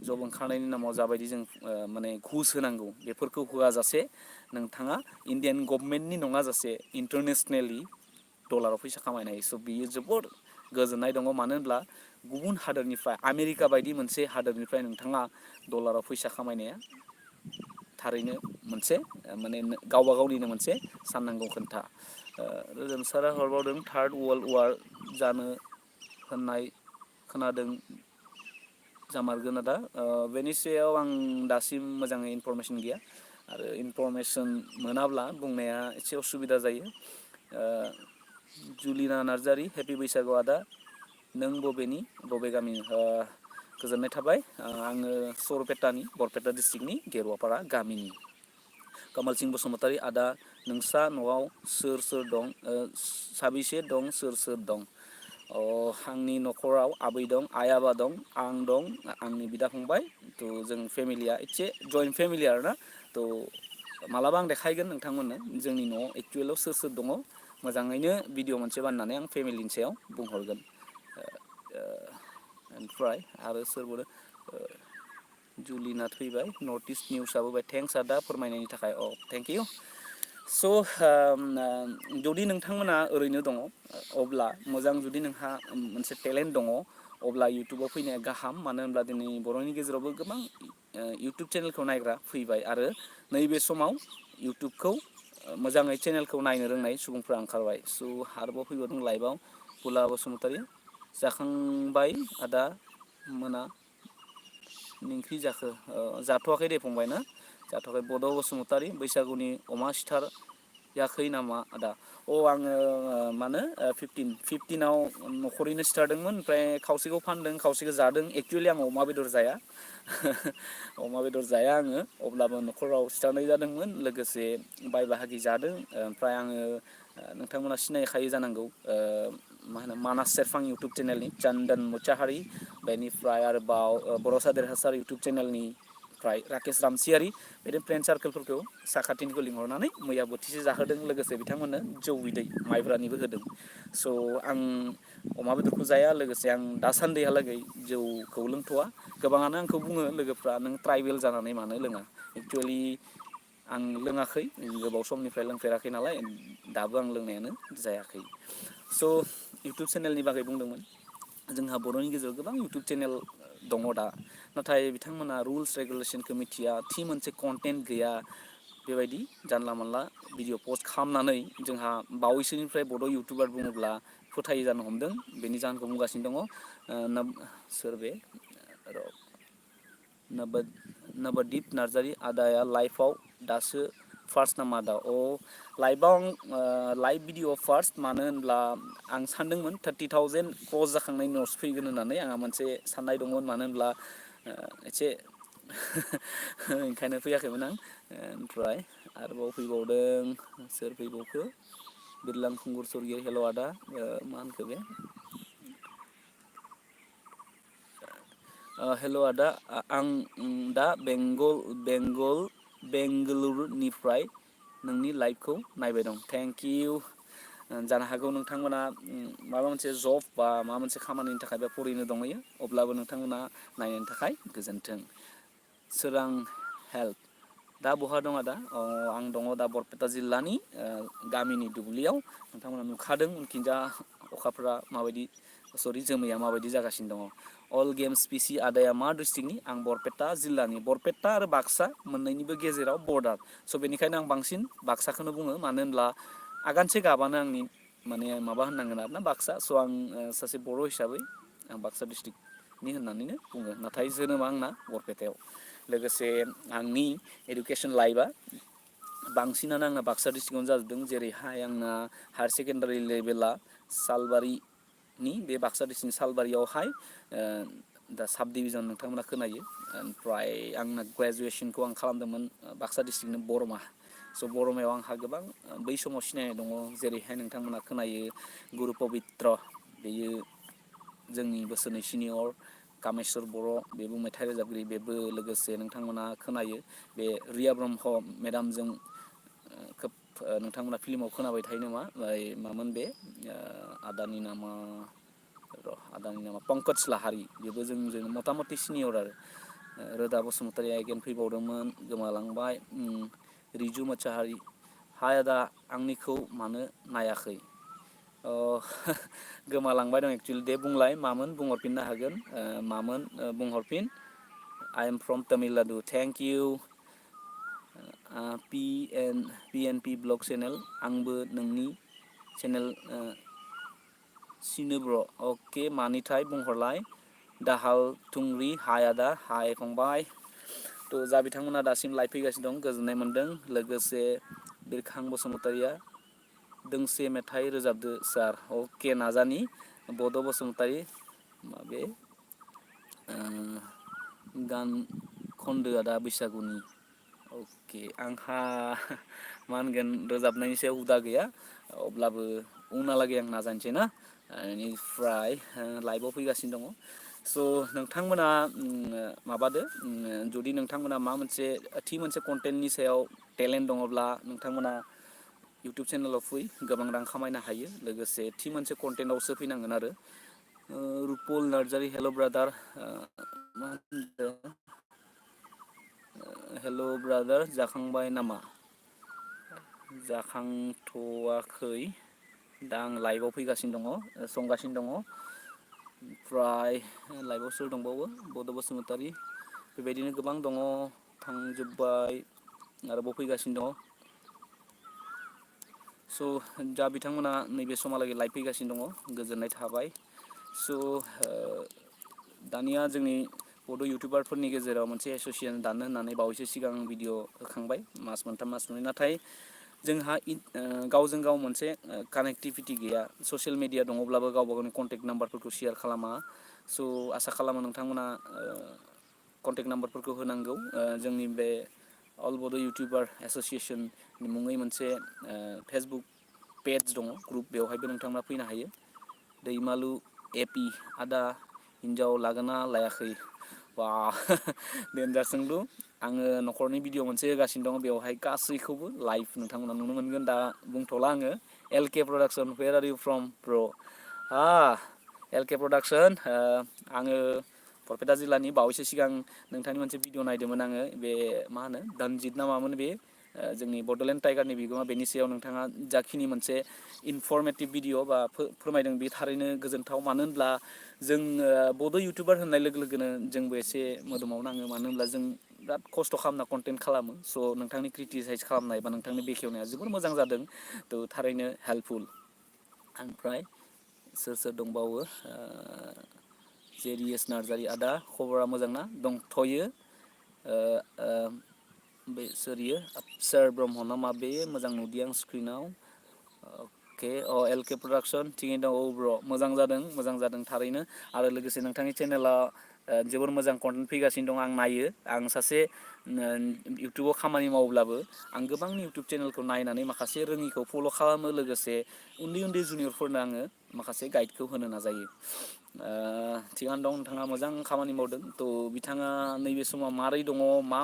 जब ओंखारनायनि नामाव जाबायदि जों माने घुस होनांगौ, बेफोरखौ होआजासे नोंथाङा इण्डियान गभर्नमेन्टनि नङा जासे इन्टारनेसनेलि डलाराव फैसा खामायनो हायो। स' बियो जोबोद गोजोननाय दङ मानो होनब्ला गुबुन हादोरनिफ्राय आमेरिका बायदि मोनसे हादोरनिफ्राय नोंथाङा डलाराव फैसा खामायनाया थारैनो मोनसे माने गावबा गावनिनो मोनसे साननांगौ खोथा। रोजोन सारा हरबावदों थार्ड वर्ल्ड वार जानो होननाय खोनादों जामारगोन आदा बेनि सायाव आं दासिम मोजाङै इनफरमेसन गैया आरो इनफरमेसन मोनाब्ला बुंनाया एसे उसुबिदा जायो। जुलिना नार्जारि हेपि बैसागु आदा नों बबेनि बबे गामिनि गोजोननाय थाबाय आङो सरपेटानि बरपेटा डिस्ट्रिक्टनि गेरुवापारा गामिनि। कमलसिं बसुमतारी आदा नोंस्रा न'आव सोर सोर दं साबैसे दं सोर सोर दं? आंनि न'खराव आबै दं आइ आबा दं आं दं आंनि बिदा फंबाय थ' जों फेमिलिया एसे जइन्ट फेमिलि आरोना थ' मालाबा आं देखायगोन नोंथांमोननो जोंनि न'आव एक्सुवेलाव सोर सोर दङ मोजाङैनो भिडिअ' मोनसे बानायनानै आं फेमिलिनि सायाव बुंहरगोन। ओमफ्राय आरो सोरबा जुलिना थैबाय नर्थ इस्ट निउसआबो बाय थेंक्स आदा फोरमायनायनि थाखाय थेंक इउ। स' जुदि नोंथांमोना ओरैनो दङ अब्ला मोजां जुदि नोंहा मोनसे टेलेन्ट दङ अब्ला इउटुबाव फैनाया गाहाम मानो होनब्ला दिनै बर'नि गेजेरावबो गोबां इउटुब चेनेलखौ नायग्रा फैबाय आरो नैबे समाव इउटुबखौ मोजाङै चेनेलखौ नायनो रोंनाय सुबुंफ्रा ओंखारबाय स' आरोबाव फैबावदों लाइभआव फुला बसुमतारी जाखांबाय आदा मोना ओंख्रि जाखो जाथ'वाखै दे फंबाय ना जाथ'वाखै बड' बसुमतारी बैसागुनि अमा सिथाराखै नामा आदा आङो मानो फिफटिनाव न'खरैनो सिथारदोंमोन ओमफ्राय खावसेखौ फानदों खावसेखौ जादों एक्सुवेलि आं अमा बेदर जाया अमा बेदर जाया आङो अब्लाबो न'खराव सिथारनाय जादोंमोन लोगोसे बाय बाहागि जादों ओमफ्राय आङो नोंथांमोना सिनायखायो जानांगौ मा होनो मानास सेरफां इउटुब चेनेलनि चन्दन मुसाहारि बेनिफ्राय आरोबाव बड'सा देरहासार इउटुब चेनेलनिफ्राय राकेश रामसियारि बिदिनो फ्रेन्ड सार्कोलफोरखौ साखाथिनिखौ लिंहरनानै मैया बोथिसे जाहोदों लोगोसे बिथांमोननो जौ बिदै माइब्रानिबो होदों स' आं अमा बेदरखौ जाया लोगोसे आं दासान्दिहालागै जौखौ लोंथ'वा गोबाङानो आंखौ बुङो लोगोफ्रा नों ट्राइबेल जानानै मानो लोङा एक्सुवेलि आं लोङाखै गोबाव समनिफ्राय लोंफेराखै नालाय दाबो आं लोंनायानो जायाखै स' इउटुब चेनेलनि बागै बुंदोंमोन जोंहा बर'नि गेजेराव गोबां इउटुब चेनेल दङ दा नाथाय बिथांमोना रुल्स रेगुलेसनखौ मिथिया थि मोनसे कन्टेन्ट गैया बेबायदि जानला मानला भिडिअ पस्ट खालामनानै जोंहा बावैसोनिफ्राय बड' इउटुबार बुङोब्ला फोथायै जानो हमदों बेनि जाहोनखौ बुंगासिनो दङ सोर बे नबदिप नार्जारि आदाया लाइफआव दासो फार्स्ट नामा आदा लाइभआव आं लाइभ भिडिअ फार्स्ट मानो होनब्ला आं सानदोंमोन 30,000 क्रस जाखांनायनि उनावसो फैगोन होननानै आंहा मोनसे साननाय दंमोन मानो होनब्ला एसे ओंखायनो फैयाखैमोन आं ओमफ्राय आरोबाव फैबावदों सोर फैबावखो बिरलां खुंगुर सरगियारि हेल' आदा मा होनखो बे हेल' आदा आं दा बेंगलुरुनिफ्राय नोंनि लाइभखौ नायबाय दं थेंक इउ जानो हागौ नोंथांमोना माबा मोनसे जब बा माबा मोनसे खामानिनि थाखाय बा फरायनो दंहैयो अब्लाबो नोंथांमोना नायनायनि थाखाय गोजोन्थों। सोरां हेल्थ दा बहा दं आदा आं दङ दा बरपेटा जिल्लानि गामिनि दुब्लियाव नोंथांमोना नुखादों उनखिजा अखाफ्रा माबायदि जोमैया माबायदि जागासिनो दङ अल गेम्स पिसि आदाया मा डिस्ट्रिक्टनि आं बरपेटा जिल्लानि बरपेटा आरो बाक्सा मोननैनिबो गेजेराव बर्डार स' बेनिखायनो आं बांसिन बाक्साखौनो बुङो मानो होनब्ला आगानसे गाबानो आंनि माने माबा होननांगोन आरोना बाक्सा स' आं सासे बर' हिसाबै आं बाक्सा डिस्ट्रिक्टनि होननानैनो बुङो नाथाय जोनोमा आंना बरपेटायाव लोगोसे आंनि इडुकेसन लाइफआ बांसिनानो आंना बाक्सा डिस्ट्रिक्टआवनो जाजोबदों जेरैहाय आंना हायार सेकेन्डारि लेभेला सालबारिनि बे बाक्सा डिस्ट्रिक्टनि सालबारियावहाय दा साब डिभिजन नोंथांमोना खोनायो ओमफ्राय आंना ग्रेजुवेसनखौ आं खालामदोंमोन बाक्सा डिस्ट्रिक्टनि बर'मा स' बर'मायाव आंहा गोबां बै समाव सिनायनाय दङ जेरैहाय नोंथांमोना खोनायो गुरु पबित्र बेयो जोंनि बोसोरनै सिनियर कामेस्वर बर' बेबो मेथाइ रोजाबगिरि बेबो लोगोसे नोंथांमोना खोनायो बे रिया ब्रह्म मेदामजों खोब नोंथांमोना फिल्माव खोनाबाय थायो नामा मामोन बे आदानि नामा पंकज लाहारि बेबो जोंजों मथा मथि सिनियर आरो रोदा बसुमतारी एगेन फैबावदोंमोन गोमालांबाय रिजु मोसाहारि हाय आदा आंनिखौ मानो नायाखै अ गोमालांबाय दं एक्सुवेलि दे बुंलाय मामोन बुंहरफिननो हागोन मामोन बुंहरफिन I am from Tamil Nadu thank you P N P blog channel आंबो नोंनि चेनेल सिनो ब्र' अके मानिथाय बुंहरलाय दाहाल थुंग्रि हाय आदा हाय फंबाय थ' जा बिथांमोना दासिम लाइभ फैगासिनो दं गोजोननाय मोन्दों लोगोसे बिरखां बसुमतारिया दोंसे मेथाइ रोजाबदो सार अके नाजानि बड' बसुमतारी माबे गान खन्दो आदा बैसागुनि अके आंहा मा होनगोन रोजाबनायनि सायाव हुदा गैया अब्लाबो उनहालागै आं नाजानोसै ना बेनिफ्राय लाइभआव फैगासिनो दङ स' नोंथांमोना माबादो जुदि नोंथांमोना मा मोनसे थि मोनसे कन्टेन्टनि सायाव टेलेन्ट दङब्ला नोंथांमोना इउटुब चेनेलाव फै गोबां रां खामायनो हायो लोगोसे थि मोनसे कन्टेन्टआवसो फैनांगोन आरो रुपल नार्जारि हेल' ब्रादार मा होनदों हेल' ब्रादार जाखांबाय नामा जाखांथ'वाखै दा आं लाइभआव फैगासिनो दङ संगासिनो दङ ओमफ्राय लाइभआव सोर दंबावो बड' बसुमतारी बेबायदिनो गोबां दङ थांजोब्बाय आरोबाव फैगासिनो दङ स' दा बिथांमोना नैबे समहालागै लाइभ फैगासिनो दङ गोजोननाय थाबाय स' दानिया जोंनि बड' इउटुबारफोरनि गेजेराव मोनसे एस'सियेसन दानो होननानै बावैसो सिगां भिडिअ' होखांबाय मास मोनथाम मास मोननै नाथाय जोंहा गावजों गाव मोनसे कानेक्टिभिटि गैया ससियेल मिडिया दङब्लाबो गावबा गावनि कन्टेक्ट नाम्बारफोरखौ शेयार खालामा स' आसा खालामो नोंथांमोना कन्टेक्ट नाम्बारफोरखौ होनांगौ जोंनि बे अल बड' इउटुबार एस'सियेसननि मुङै मोनसे फेसबुक पेज दङ ग्रुप बेवहायबो नोंथांमोना फैनो हायो दैमालु एपि आदा हिनजाव लागोना लायाखै बा देनजार सोंलु आङो न'खरनि भिडिअ मोनसे होगासिनो दङ बेवहाय गासैखौबो लाइभ नोंथांमोना नुनो मोनगोन दा बुंथ'ला आङो L K production where are you from bro' L K production आङो बरपेटा जिल्लानि बावैसो सिगां नोंथांनि मोनसे भिडिअ नायदोंमोन आङो बे मा होनो दानजित ना मामोन बे जोंनि बड'लेण्ड टाइगारनि बिगोमा बेनि सायाव नोंथाङा जाखिनि मोनसे इनफरमेटिभ भिडिअ' बा फोरमायदों बे थारैनो गोजोनथाव मानो होनब्ला जों बड' इउटुबार होननाय लोगो लोगोनो जोंबो एसे मोदोमाव नाङो मानो होनब्ला जों बिराद खस्थ' खालामना कन्टेन्ट खालामो स' नोंथांनि क्रिटिसाइस खालामनाय बा नोंथांनि बेखेवनाया जोबोर मोजां जादों थ' थारैनो हेल्पफुल ओमफ्राय सोर सोर दंबावो जेरिएस नार्जारि आदा खबरा मोजां ना दंथ'यो बे सोरियो सोर ब्रह्म ना मा बे मोजां नुदों आं स्क्रिनाव अके एल के प्रडाक्सन थिगैनो दं ब्र' मोजां जादों थारैनो आरो लोगोसे नोंथांनि चेनेला जोबोर मोजां कन्टेन्ट फैगासिनो दं आं नायो आं सासे इउटुबाव खामानि मावब्लाबो आं गोबांनि इउटुब चेनेलखौ नायनानै माखासे रोङिखौ फल' खालामो लोगोसे उन्दै उन्दै जुनियरफोरनो आङो माखासे गाइडखौ होनो नाजायो थिगानो दं नोंथाङा मोजां खामानि मावदों थ' बिथाङा नैबे समाव मारै दङ मा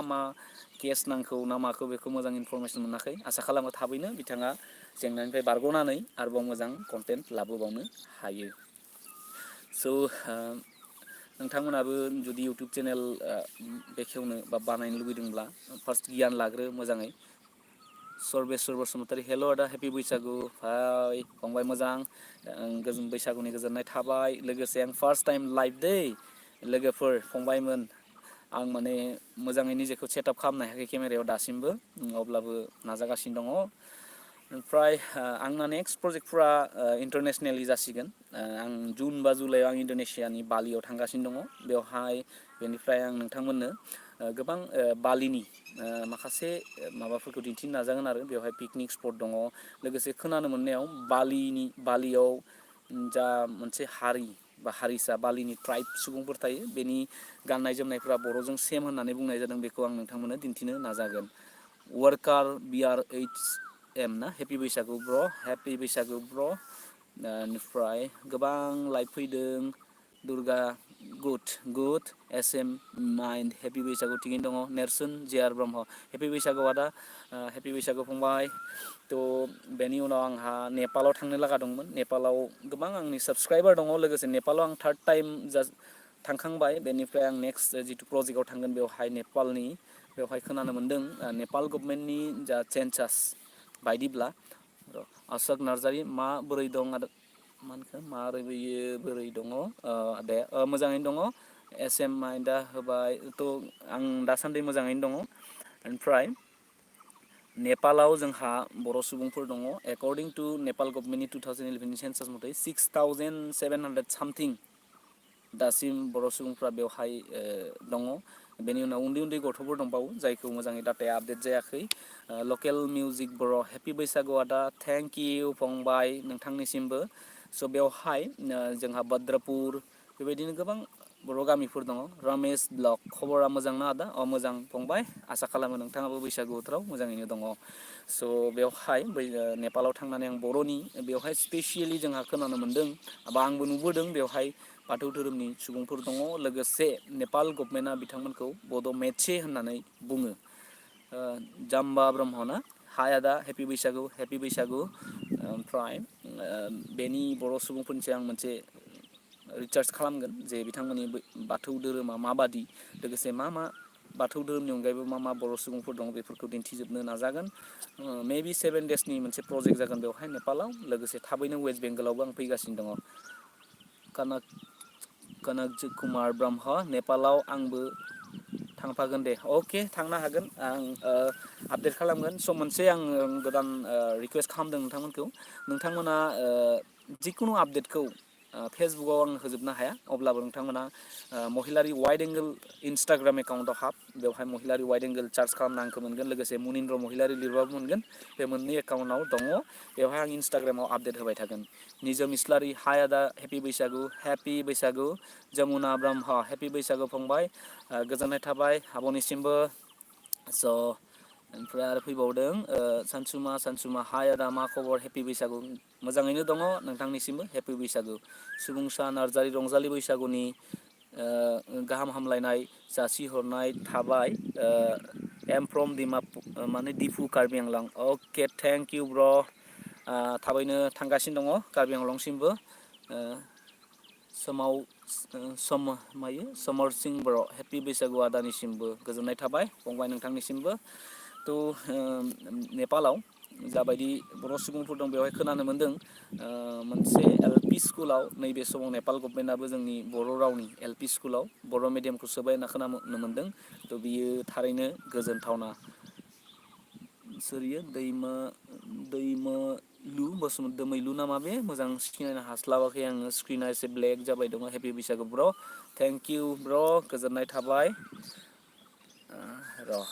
केस नांखौ ना माखौ बेखौ मोजां इनफरमेसन मोनाखै आसा खालामो थाबैनो बिथाङा जेंनानिफ्राय बारग'नानै आरोबाव मोजां कन्टेन्ट लाबोबावनो हायो स' नोंथांमोनाबो जुदि इउटुब चेनेल बेखेवनो बा बानायनो लुबैदोंब्ला फार्स्ट गियान लाग्रो मोजाङै सर्वेस्वर बसुमतारी हेल' आदा हेपि बैसागु हाय फंबाय मोजां बैसागुनि गोजोननाय थाबाय लोगोसे आं फार्स्ट टाइम लाइभ दै लोगोफोर फंबायमोन आं माने मोजाङै निजेखौ सेटआप खालामनो हायाखै केमेरायाव दासिमबो अब्लाबो नाजागासिनो दङ ओमफ्राय आंना नेक्स्ट प्रजेक्टफोरा इन्टारनेसनेलि जासिगोन आं जुन बा जुलाइआव आं इण्ड'नेसियानि बालियाव थांगासिनो दङ बेवहाय बेनिफ्राय आं नोंथांमोननो गोबां बालिनि माखासे माबाफोरखौ दिन्थिनो नाजागोन आरो बेवहाय पिकनिक स्पट दङ लोगोसे खोनानो मोननायाव बालियाव जा मोनसे हारि बा हारिसा बालिनि ट्राइब सुबुंफोर थायो बेनि गाननाय जोमनायफ्रा बर'जों सेम होननानै बुंनाय जादों बेखौ आं नोंथांमोननो दिन्थिनो नाजागोन वार्कार BRHM ना हेपि बैसागु ब्र' हेपि बैसागु ब्र' बेनिफ्राय गोबां लाइभ फैदों Durga good SM mind happy Baisagu थिगैनो दङ नेरसोन JR ब्रह्म हेपि बैसागु आदा हेपि बैसागु फंबाय थ' बेनि उनाव आंहा नेपालाव थांनो लागा दंमोन नेपालाव गोबां आंनि साबसक्राइबार दङ लोगोसे नेपालाव आं थार्ड टाइम थांखांबाय बेनिफ्राय आं नेक्स्ट जिथु प्रजेक्टआव थांगोन बेवहाय खोनानो मोनदों नेपाल गभमेन्टनि जा चेन्सास बायदिब्ला अशक नार्जारि माबोरै दं मानखो मारैबोयो बोरै दङ दे मोजाङैनो दङ एस एम माइदा होबाय थ' आं दासान्दि मोजाङैनो दङ ओमफ्राय नेपालाव जोंहा बर' सुबुंफोर दङ एकर्डिं टु नेपाल गभमेन्टनि 2011नि सेन्सास मथै 6700 सामथिं दासिम बर' सुबुंफ्रा बेवहाय दङ बेनि उनाव उन्दै उन्दै गथ'फोर दंबावो जायखौ मोजाङै डाटाया आपडेट जायाखै लकेल मिउजिक बर' हेपि बैसागु आदा थेंक इउ फंबाय नोंथांनिसिमबो स' बेवहाय जोंहा बाद्रापुर बेबायदिनो गोबां बर' गामिफोर दङ रमेश ब्लक खबरा मोजां ना आदा मोजां फंबाय आसा खालामो नोंथाङाबो बैसागु बोथोराव मोजाङैनो दङ स' बेवहाय नेपालाव थांनानै आं बर'नि बेवहाय स्पेसियेलि जोंहा खोनानो मोनदों बा आंबो नुबोदों बेवहाय बाथौ धोरोमनि सुबुंफोर दङ लोगोसे नेपाल गभमेन्टआ बिथांमोनखौ बड' मेडचे होननानै बुङो जाम्बा ब्रह्मना हाय आदा हेपि बैसागु ओमफ्राय बेनि बर' सुबुंफोरनि सायाव आं मोनसे रिसार्च खालामगोन जे बिथांमोननि बाथौ धोरोमा माबादि लोगोसे मा मा बाथौ धोरोमनि अनगायैबो मा मा बर' सुबुंफोर दं बेफोरखौ दिन्थिजोबनो नाजागोन मेबि 7 देसनि मोनसे प्रजेक्ट जागोन बेवहाय नेपालाव लोगोसे थाबैनो वेस्ट बेंगलावबो आं फैगासिनो दङ कनक कुमार ब्रह्म नेपालाव आंबो थांफागोन दे अके थांनो हागोन आं आपडेट खालामगोन स' मोनसे आङो गोदान रिकुवेस्ट खालामदों नोंथांमोनखौ नोंथांमोना जिखुनु आपडेटखौ फेसबुकाव आं होजोबनो हाया अब्लाबो नोंथांमोना महिलारि वाइड एंगल इन्सटाग्राम एकाउन्टाव बेवहाय महिलारि वाइड एंगल सार्च खालामना आंखौ मोनगोन लोगोसे मुनिन्द्र महिलारि लिरबाबो मोनगोन बे मोननै एकाउन्टाव दङ बेवहाय आं इन्सटाग्रामाव आपडेट होबाय थागोन निजोम इस्लारि हाय आदा हेपि बैसागु जमुना ब्रह्म हेपि बैसागु फंबाय गोजोननाय थाबाय आब'निसिमबो स' ओमफ्राय आरो फैबावदों सानसुमा हाय आदा मा खबर हेपि बैसागु मोजाङैनो दङ नोंथांनिसिमबो हेपि बैसागु सुबुंसा नार्जारि रंजालि बैसागुनि गाहाम हामलायनाय जासिहरनाय थाबाय एम फ्रम माने दिफु कार्बि आंलं अके थेंक इउ ब्र' थाबैनो थांगासिनो दङ कार्बि आंलंसिमबो समर सिं बर' हेपि बैसागु आदानिसिमबो गोजोननाय थाबाय फंबाय नोंथांनिसिमबो थ' नेपालाव जाबायदि बर' सुबुंफोर दं बेवहाय खोनानो मोनदों मोनसे एल पि स्कुलाव नैबे समाव नेपाल गभमेन्टआबो जोंनि बर' रावनि एल पि स्कुलाव बर' मिडियामखौ सोबाय होनना खोनानो मोनदों थ' बियो थारैनो गोजोनथावना सोरियो दैमैलु नामा बे मोजां सिनायनो हास्लाबाखै आङो स्क्रिना एसे ब्लेक जाबाय दङ हेपि बैसागु ब्र' थेंक इउ ब्र' गोजोननाय थाबाय र'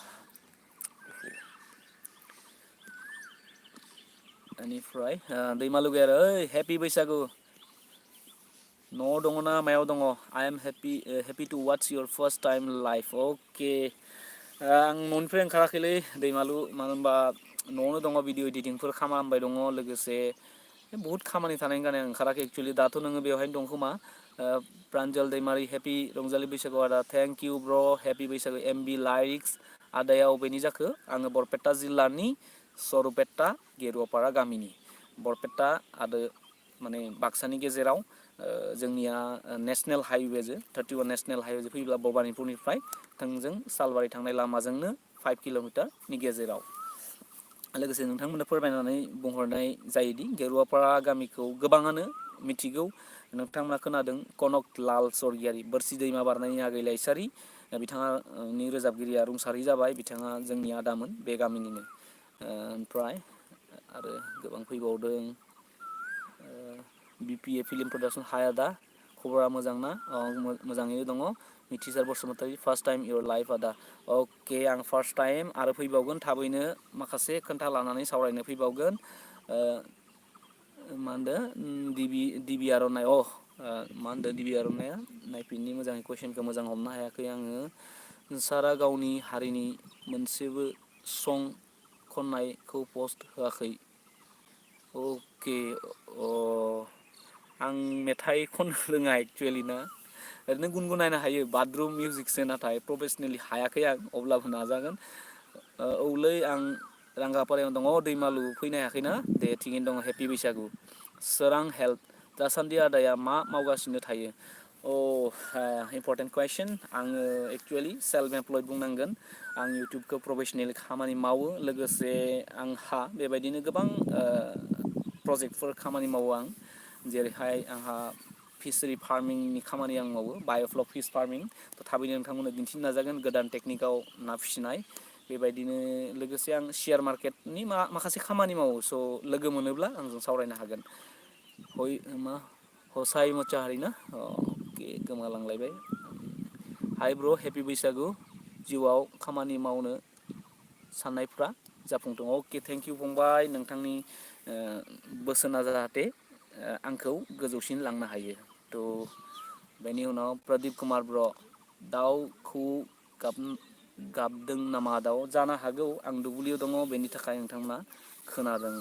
बेनिफ्राय दैमालु गेर ओइ हेपि बैसागु न'आव दङ ना मायाव दङ आइ एम हेपि टु वाट्स इयर फार्स्ट टाइम लाइफ अके आं न'निफ्राय ओंखाराखैलै दैमालु मानो होनबा न'आवनो दङ भिडिअ इडिटिंफोर खालामबाय दङ लोगोसे बहुद खामानि थानायनि गारनानै आं ओंखाराखै एक्सुवेलि दाथ' नोङो बेवहायनो दं खोमा प्रान्जल दैमारि हेपि रंजालि बैसागु आदा थेंक इउ ब्र' हेपि बैसागु एम बि लाइक्स आदाया अबेनि जाखो आङो बरपेटा जिल्लानि सरुपेटा गेरुवापारा गामिनि बरपेटा आरो माने बाक्सानि गेजेराव जोंनिया नेसनेल हाइवेजों 31 नेसनेल हाइवेजों फैयोब्ला भबानिपुरनिफ्राय थोंजों सालबारि थांनाय लामाजोंनो 5 किल'मिटारनि गेजेराव लोगोसे नोंथांमोननो फोरमायनानै बुंहरनाय जायोदि गेरुवापारा गामिखौ गोबाङानो मिथिगौ नोंथांमोना खोनादों कनक लाल स्वर्गियारि बोरसि दैमा बारनायनि आगै लाइसारि बिथाङानि रोजाबगिरिया रुंसारि जाबाय बिथाङा जोंनि आदामोन बे गामिनिनो ओमफ्राय आरो गोबां फैबावदों बिपि ए फिल्म प्रडाक्सन हाय आदा खबरा मोजां ना मोजाङैनो दङ मिथिसार Basumatary first time year life आदा अके आं फार्स्ट टाइम आरो फैबावगोन थाबैनो माखासे खोन्था लानानै सावरायनो फैबावगोन मा होनदों दिबि आर'नाइ मा होनदों दिबि आर'नाइया नायफिननि मोजाङै कुइसनखौ मोजां हमनो हायाखै आङो सारा गावनि हारिनि मोनसेबो सं खननायखौ पस्ट होआखै अके आं मेथाइ खननो रोङा एक्सुवेलि ना ओरैनो गुनगुनायनो हायो बाथरुम मिउजिकसो नाथाय प्रफेसनेलि हायाखै आं अब्लाबो नाजागोन औलै आं रांगापारायाव दङ दैमालु फैनो हायाखैना दे थिगैनो दङ हेपि बैसागु सोरां हेल्थ दासान्दि आदाया मा मावगासिनो थायो इम्परटेन्ट कुइसन आङो एक्सुवेलि सेल्फ एमप्लयड बुंनांगोन आं इउटुबखौ प्रफेसनेलि खामानि मावो लोगोसे आंहा बेबायदिनो गोबां प्रजेक्टफोर खामानि मावो आं जेरैहाय आंहा फिसारि फार्मिंनि खामानि आं मावो, बाय'फ्लक फिस फार्मिं। थ' थाबैनो नोंथांमोननो दिन्थिनो नाजागोन गोदान टेकनिकाव ना फिसिनाय। बेबायदिनो लोगोसे आं शेयार मार्केटनि माखासे खामानि मावो। स' लोगो मोनोब्ला आंजों सावरायनो हागोन। हसाइ मसाहारि ना? अके, गोमालांलायबाय। हाइ ब्र', हेपि बैसागु। जिउआव खामानि मावनो साननायफ्रा जाफुंथों। अके, थेंक इउ फंबाय। नोंथांनि बोसोना जाहाथे आंखौ गोजौसिन लांनो हायो। थ' बेनि उनाव प्रदिप कुमार ब्र', दाउ खौवौ गाबदों नामा? दाउ जानो हागौ, आं दुब्लियाव दङ बेनि थाखाय नोंथांमोना खोनादों।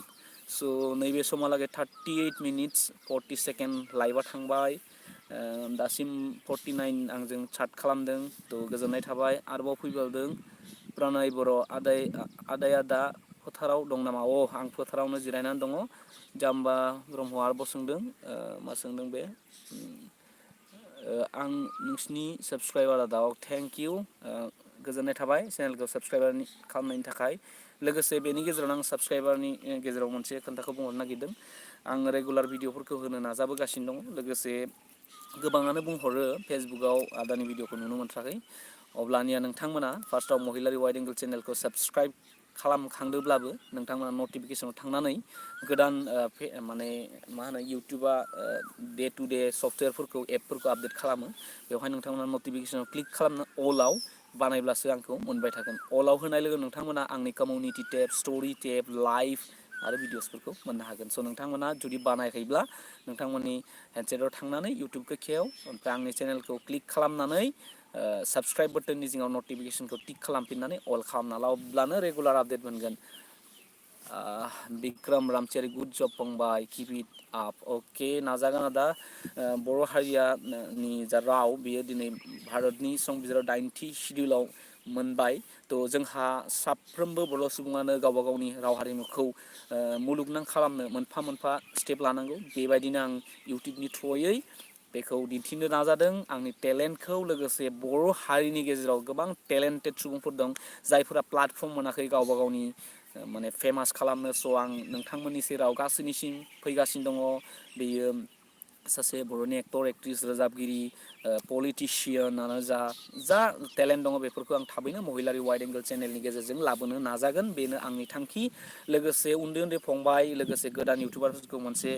स' नैबे समहालागै 38 मिनिट्स 40 सेकेन्ड लाइभआ थांबाय। दासिम 49 आंजों चाट खालामदों। थ' गोजोननाय थाबाय। आरोबाव फैबावदों प्रनय बर', आदाया दा फोथाराव दं नामा? आं फोथारावनो जिरायनानै दङ। जाम्बा ब्रह्म आरोबाव सोंदों, मा सोंदों बे? आं नोंसिनि साबस्क्राइबार दाउ, थेंक इउ। गोजोननाय थाबाय चेनेलखौ साबस्क्राइबार खालामनायनि थाखाय। लोगोसे बेनि गेजेरावनो आं साबस्क्राइबारनि गेजेराव मोनसे खोथाखौ बुंहरनो नागिरदों। आं रेगुलार भिडिअफोरखौ होनो नाजाबोगासिनो दं। लोगोसे गोबाङानो बुंहरो फेसबुकाव आदानि भिडिअखौ नुनो मोनथाराखै। अब्लानिया नोंथांमोना फार्स्टआव महिलारि वाइड एंगल चेनेलखौ साबस्क्राइब खालामखांदोंब्लाबो नोंथांमोना नटिफिकेसनाव थांनानै गोदान माने मा होनो, इउटुबा दे टु दे सफ्टवेरफोरखौ एपफोरखौ आपडेट खालामो। बेवहाय नोंथांमोना नटिफिकेसनाव क्लिक खालामनो अलाव बानायब्लासो आंखौ मोनबाय थागोन। अलाव होनाय लोगो नोंथांमोना आंनि कमिउनिटि टेब, स्ट'रि टेब, लाइभ आरो भिडिअसफोरखौ मोननो हागोन। स' नोंथांमोना जुदि बानायाखैब्ला नोंथांमोननि हेन्डसेटआव थांनानै इउटुबखौ खेव, ओमफ्राय आंनि चेनेलखौ क्लिक खालामनानै साबस्क्राइब बटननि जिङाव नटिफिकेसनखौ टिक खालामफिननानै अल खालामना लाब्लानो रेगुलार आपडेट मोनगोन। बिक्रम रामचारि, गुड जब फंबाय, किप इट आप। अके, नाजागोन आदा। बर' हारिया नि जा राव, बेयो दिनै भारतनि संबिजिराव 90थि सिडिउलाव मोनबाय। थ' जोंहा साफ्रोमबो बर' सुबुङानो गावबा गावनि राव हारिमुखौ मुलुगनां खालामनो मोनफा मोनफा स्टेप लानांगौ। बेबायदिनो आं इउटुबनि थ्रुयै बेखौ दिन्थिनो नाजादों, आंनि टेलेन्टखौ। लोगोसे बर' हारिनि गेजेराव गोबां टेलेन्टेड सुबुंफोर दं, जायफोरा प्लेटफर्म मोनाखै गावबा गावनि माने फेमास खालामनो। स' आं नोंथांमोननि सेराव गासैनिसिम फैगासिनो दङ। बेयो सासे बर'नि एक्टर, एक्ट्रिस, रोजाबगिरि, पलिटिसियानानो जा टेलेन्ट दङ, बेफोरखौ आं थाबैनो महिलारि वाइड एंगल चेनेलनि गेजेरजों लाबोनो नाजागोन। बेनो आंनि थांखि। लोगोसे उन्दै उन्दै फंबाय, लोगोसे गोदान इउटुबारफोरखौ मोनसे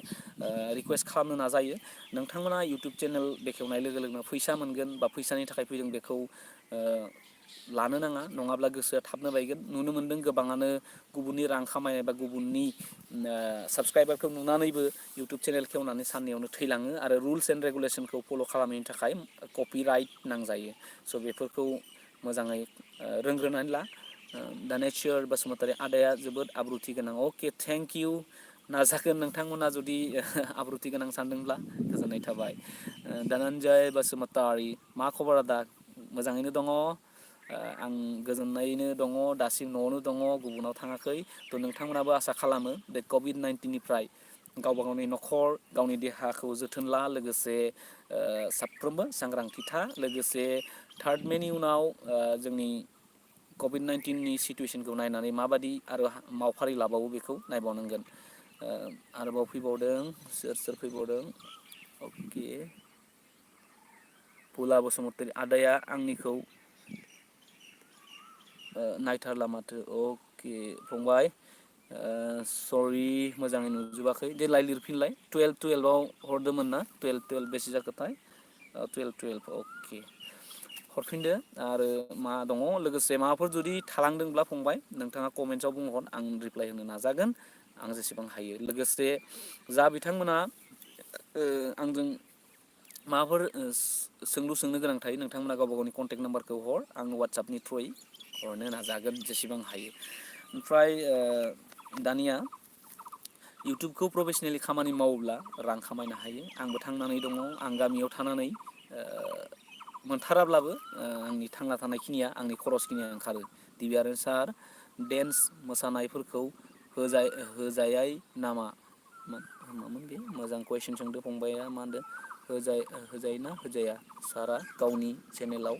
रिकुवेस्ट खालामनो नाजायो। नोंथांमोना इउटुब चेनेल बेखेवनाय लोगो लोगोनो फैसा मोनगोन बा फैसानि थाखाय फैदों, बेखौ लानो नाङा। नङाब्ला गोसोआ थाबनो बायगोन। नुनो मोनदों गोबाङानो गुबुननि रां खामायनाय बा गुबुननि साबस्क्राइबारखौ नुनानैबो इउटुब चेनेल खेवनानै साननैयावनो थैलाङो। आरो रुल्स एन्ड रेगुलेसनखौ फल' खालामैनि थाखाय कपिराइट नांजायो। स' बेफोरखौ मोजाङै रोंग्रोनानै ला। दानेस्वर बसुमतारी, आदाया जोबोद आब्रुथि गोनां। अके, थेंक इउ। नाजागोन नोंथांमोना जुदि आब्रुथि गोनां सानदोंब्ला। गोजोननाय थाबाय। धनन्जय बसुमतारी, मा खबर आदा? मोजाङैनो दङ। आं गोजोनैनो दङ। दासिम न'आवनो दङ, गुबुनाव थाङाखै। थ' नोंथांमोनाबो आसा खालामो बे कभिड-19निफ्राय गावबा गावनि न'खर, गावनि देहाखौ जोथोन ला। लोगोसे साफ्रोमबो सांग्रांथि था। लोगोसे 3 मेनि उनाव जोंनि कभिड-19नि सिटुवेसनखौ नायनानै माबादि आरो मावफारि लाबावो बेखौ नायबावनांगोन। आरोबाव फैबावदों, सोर सोर फैबावदों? अके, फुला बसुमतारी, आदाया आंनिखौ नायथारला माथो। अके फंबाय, सरि, मोजाङै नुजोबाखै। देलाय लिरफिनलाय। 12-12आव हरदोंमोन ना? 12-12 बेसे जाखोथाय? 12-12, अके। हरफिनदो। आरो मा दङ? लोगोसे माबाफोर जुदि थालांदोंब्ला फंबाय, नोंथाङा कमेन्ट्सआव बुंहर, आं रिप्लाइ होनो नाजागोन आं जेसेबां हायो। लोगोसे जा बिथांमोना आंजों माबाफोर सोंलु सोंनो गोनां थायो, नोंथांमोना गावबा गावनि कन्टेक्ट नाम्बारखौ हर, आं वाट्सएपनि थ्रुयै हरनो नाजागोन जेसेबां हायो। ओमफ्राय दानिया इउटुबखौ प्रफेसनेलि खामानि मावोब्ला रां खामायनो हायो। आंबो थांनानै दङ। आं गामियाव थानानै मोनथाराब्लाबो आंनि थांना थानायखिनिया, आंनि खरसखिनिया ओंखारो। दिबिआरन सार, डेन्स मोसानायफोरखौ होजायै नामा? मामोन बे? मोजां कुइसन सोंदो फंबाया। मा होनदों? होजायो ना होजाया? सारा गावनि चेनेलाव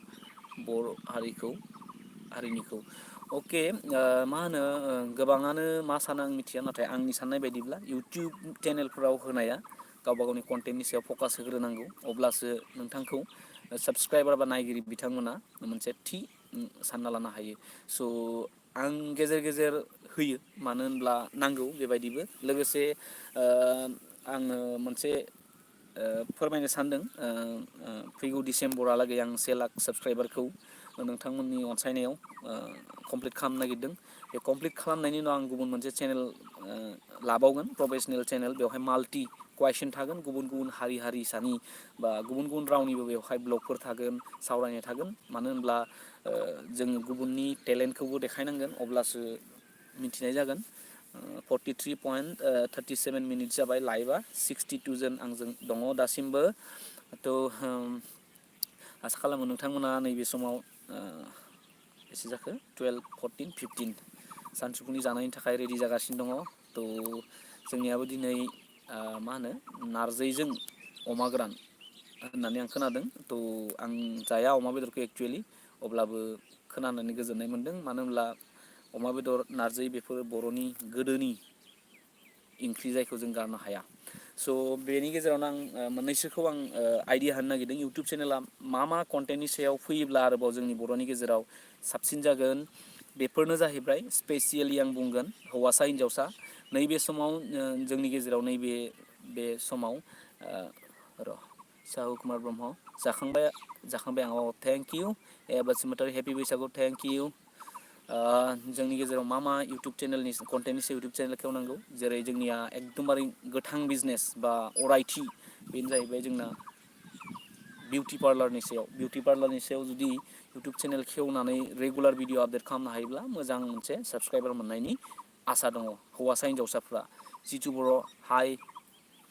बर' हारिनिखौ। अके, मा होनो, गोबाङानो मा सानो आं मिथिया, नाथाय आंनि साननाय बायदिब्ला इउटुब चेनेलफोराव होनाया गावबा गावनि कन्टेन्टनि सायाव फकास होग्रोनांगौ अब्लासो नोंथांखौ साबसक्राइबार बा नायगिरि बिथांमोना मोनसे थि सानना लानो हायो। स' आं गेजेर गेजेर होयो मानो होनब्ला नांगौ बेबायदिबो लोगोसे आङो मोनसे फोरमायनो सानदों फैगौ डिसेम्बरहालागै आं 1 लाख साबसक्राइबारखौ नोंथांमोननि अनसायनायाव कमप्लिट खालामनो नागिरदों। बे कमप्लिट खालामनायनि उनाव आं गुबुन मोनसे चेनेल लाबावगोन प्रफेसनेल चेनेल बेवहाय माल्टि कुवेसन थागोन गुबुन गुबुन हारि हारिसानि बा गुबुन गुबुन रावनिबो बेवहाय ब्लगफोर थागोन सावरायनाय थागोन मानो होनब्ला जोङो गुबुननि टेलेन्टखौबो देखायनांगोन अब्लासो मिथिनाय जागोन। 43.37 मिनिट्स जाबाय लाइभआ 62 जन आंजों दङ दासिमबो थ' आसा खालामो नोंथांमोना नैबे समाव बेसे जाखो 12, 14, 15 सानजौफुनि जानायनि थाखाय रेडि जागासिनो दङ। थ' जोंनियाबो दिनै मा होनो नारजिजों अमा गोरान होननानै आं खोनादों। थ' आं जाया अमा बेदरखौ एक्सुवेलि अब्लाबो खोनानानै गोजोननाय मोनदों मानो होनब्ला अमा बेदर नारजि बेफोर बर'नि गोदोनि ओंख्रि जायखौ जों गारनो हाया। स' बेनि गेजेरावनो आं मोननैसोखौ आं आइडिया होनो नागिरदों इउटुब चेनेला मा कन्टेन्टनि सायाव फैयोब्ला आरोबाव जोंनि बर'नि गेजेराव साबसिन जागोन बेफोरनो जाहैबाय स्पेसियेलि आं बुंगोन हौवासा हिनजावसा नैबे समाव जोंनि गेजेराव नैबे बे समाव र' साहु कुमार ब्रह्म जाखांबाय आं thank you Basumatary happy Bwisagu thank you. जोंनि गेजेराव मा इउटुब चेनेलनि कन्टेन्टनि सायाव इउटुब चेनेल खेवनांगौ जेरै जोंनिया एकदमबारे गोथां बिजनेस बा अरायथि बेनो जाहैबाय जोंना बिउटि पार्लारनि सायाव जुदि इउटुब चेनेल खेवनानै रेगुलार भिडिअ आपडेट खालामनो हायोब्ला मोजां मोनसे साबसक्राइबार मोननायनि आसा दङ हौवासा हिनजावसाफ्रा जितु बर' हाइ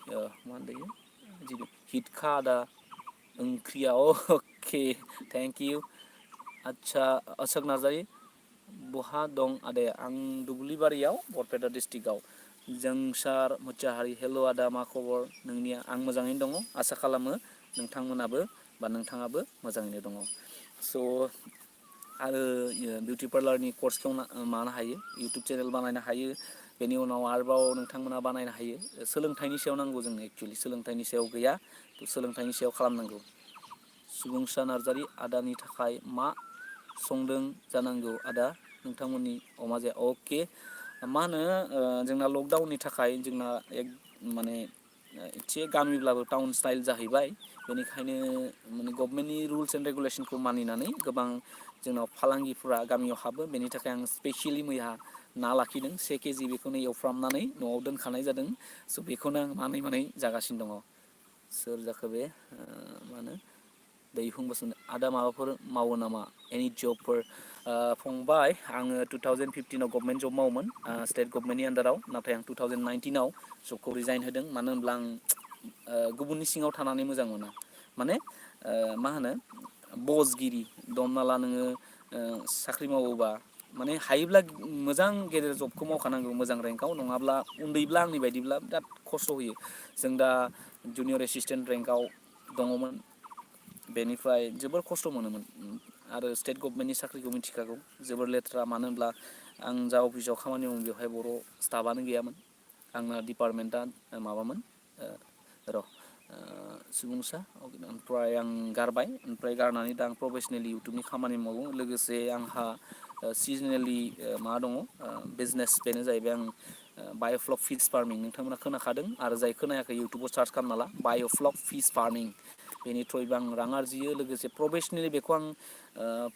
मा होनदों हितखा आदा ओंख्रिया अके थेंक इउ। आदसा अशक नार्जारि बहा दं आदाया आं दुब्लिबारियाव बरपेटा डिस्ट्रिक्टआव जोंसार मुसाहारि हेल' आदा मा खबर नोंनिया आं मोजाङैनो दङ आसा खालामो नोंथांमोनाबो बा नोंथाङाबो मोजाङैनो दङ। स' आरो बिउटि पार्लारनि कर्स खेवना मानो हायो इउटुब चेनेल बानायनो हायो। बेनि उनाव आरोबाव नोंथांमोना बानायनो हायो सोलोंथाइनि सायाव नांगौ जोंनो एक्सुवेलि सोलोंथाइनि सायाव गैया थ' सोलोंथाइनि सायाव खालामनांगौ। सुबुंसा नार्जारि आदानि थाखाय मा संदों जानांगौ आदा नोंथांमोननि अमा जाया अके मा होनो जोंना लकडाउननि थाखाय जोंना माने एसे गामिब्लाबो टाउन स्टाइल जाहैबाय बेनिखायनो माने गभमेन्टनि रुल्स एन्ड रेगुलेसनखौ मानिनानै गोबां जोंनाव फालांगिफ्रा गामियाव हाबो बेनि थाखाय आं स्पेसियेलि मैया ना लाखिदों 1 केजि बेखौनो एवफ्रामनानै न'आव दोनखानाय जादों। स' बेखौनो आं मानै जागासिनो दङ। सोर जाखो बे मा होनो दैहुं बसुमतारी आदा माबाफोर मावो नामा एनि जबफोर फंबाय आङो 2015आव गभमेन्ट जब मावोमोन स्टेट गभमेन्टनि आन्दाराव नाथाय आं 2019आव जबखौ रिजाइन होदों मानो होनब्ला आं गुबुननि सिङाव थानानै मोजां मोना माने मा होनो बसगिरि हमना ला नोङो साख्रि मावोबा माने हायोब्ला मोजां गेदेर जबखौ मावखानांगौ मोजां रेंकआव नङाब्ला उन्दैब्ला आंनि बायदिब्ला बिराद खस्थ' होयो। जों दा जुनियर एसिसटेन्ट रेंकआव दङमोन बेनिफ्राय जोबोर खस्थ' मोनोमोन आरो स्टेट गभमेन्टनि साख्रिखौ मिथिखागौ जोबोर लेथ्रा मानो होनब्ला आं जा अफिसाव खामानि मावो बेवहाय बर' स्टाफआनो गैयामोन आंना डिपार्टमेन्टआ माबामोन र' सुबुंसा ओमफ्राय आं गारबाय ओमफ्राय गारनानै दा आं प्रफेसनेलि इउटुबनि खामानि मावो लोगोसे आंहा सिजनेलि मा दङ बिजनेस बेनो जाहैबाय आं बाय'फ्लक फिस फार्मिं नोंथांमोना खोनाखादों आरो जाय खोनायाखै इउटुबाव सार्च खालामना ला बाय'फ्लक फिस फार्मिं बेनि थ्रयैबो आं रां आरजियो लोगोसे प्रफेसनेलि बेखौ आं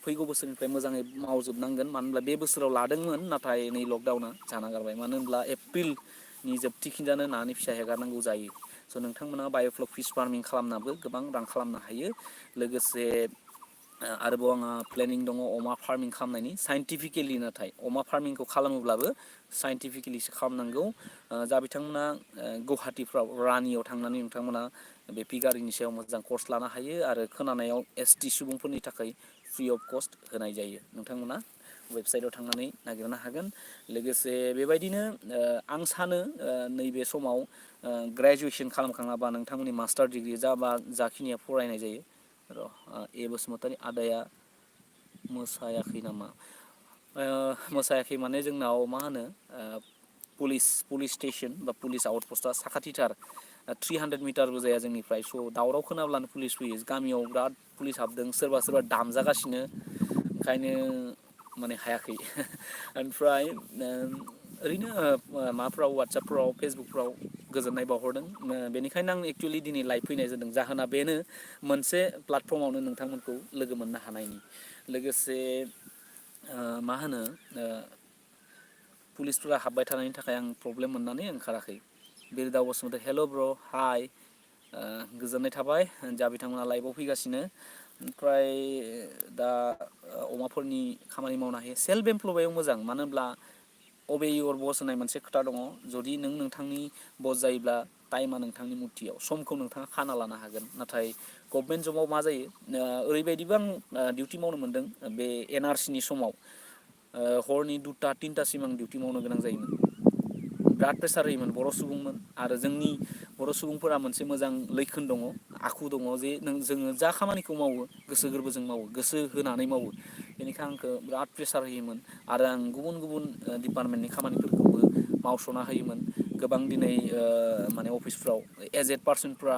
फैगौ बोसोरनिफ्राय मोजाङै मावजोबनांगोन मानो होनब्ला बे बोसोराव लादोंमोन नाथाय नै लकडाउना जाना गारबाय मानो होनब्ला एप्रिलनि जोबथिखिनजानो नानि फिसा हेगारनांगौ जायो। स' नोंथांमोना बाय'फ्लक फिस फार्मिं खालामनाबो गोबां रां खालामनो हायो लोगोसे आरोबाव आंहा प्लेनिं दङ अमा फार्मिं खालामनायनि साइन्टिफिकेलि नाथाय अमा फार्मिंखौ खालामोब्लाबो साइन्टिफिकेलिसो खालामनांगौ जा बिथांमोना गुवाहाटिफ्राव रानियाव थांनानै नोंथांमोना बे पिगारिनि सायाव मोजां कर्स लानो हायो आरो खोनानायाव ST सुबुंफोरनि थाखाय फ्रि अफ कस्ट होनाय जायो नोंथांमोना वेबसाइटआव थांनानै नागिरनो हागोन। लोगोसे बेबायदिनो आं सानो नैबे समाव ग्रेजुवेसन खालामखाङाबा नोंथांमोननि मास्टार डिग्रि जाबा जाखिनिया फरायनाय जायो र' बसुमतारी आदाया मोसायाखै नामा मोसायाखै माने जोंनाव मा होनो पुलिस स्टेसन बा पुलिस आउटपस्टआ साखाथिथार 300 मिटारबो जाया जोंनिफ्राय। स' दावराव खोनाब्लानो पुलिस फैयो। गामियाव बिराद पुलिस हाबदों, सोरबा सोरबा दामजागासिनो, ओंखायनो माने हायाखै। ओमफ्राय ओरैनो माबाफ्राव वाट्सापफ्राव फेसबुकफ्राव गोजोननाय बावहरदों। बेनिखायनो आं एक्सुवेलि दिनै लाइभ फैनाय जादों। जाहोना बेनो, मोनसे प्लेटफर्मावनो नोंथांमोनखौ लोगो मोननो हानायनि। लोगोसे मा होनो, पुलिसफोरा हाबबाय थानायनि थाखाय आं प्रब्लेम मोननानै ओंखाराखै। बिरदाव बसुमतारी, हेल' ब्र' हाय, गोजोननाय थाबाय जा बिथांमोना लाइभआव फैगासिनो। ओमफ्राय दा अमाफोरनि खामानि मावनो हायो। सेल्फ एमप्लयआव मोजां, मानो होनब्ला अबे इयर बस होननाय मोनसे खोथा दङ। जुदि नों नोंथांनि बस जायोब्ला टाइमा नोंथांनि मुथियाव, समखौ नोंथाङा खाना लानो हागोन। नाथाय गभर्नमेन्ट जबाव मा जायो, ओरैबायदिबो आं डिउटि मावनो मोनदों बे NRC नि समाव। हरनि 2टा 3टासिम आं डिउटि मावनो गोनां जायोमोन। बिराद प्रेसार होयोमोन। बर' सुबुंमोन आरो जोंनि बर' सुबुंफोरा मोनसे मोजां लैखोन दङ, आखु दङ, जे जोङो जा खामानिखौ मावो गोसो गोरबोजों मावो, गोसो होनानै मावो। बेनिखायनो आंखौ बिराद प्रेसार होयोमोन आरो आं गुबुन गुबुन डिपार्टमेन्टनि खामानिफोरखौबो मावस'ना होयोमोन। गोबां दिनै माने अफिसफ्राव एजेड पार्सनफ्रा,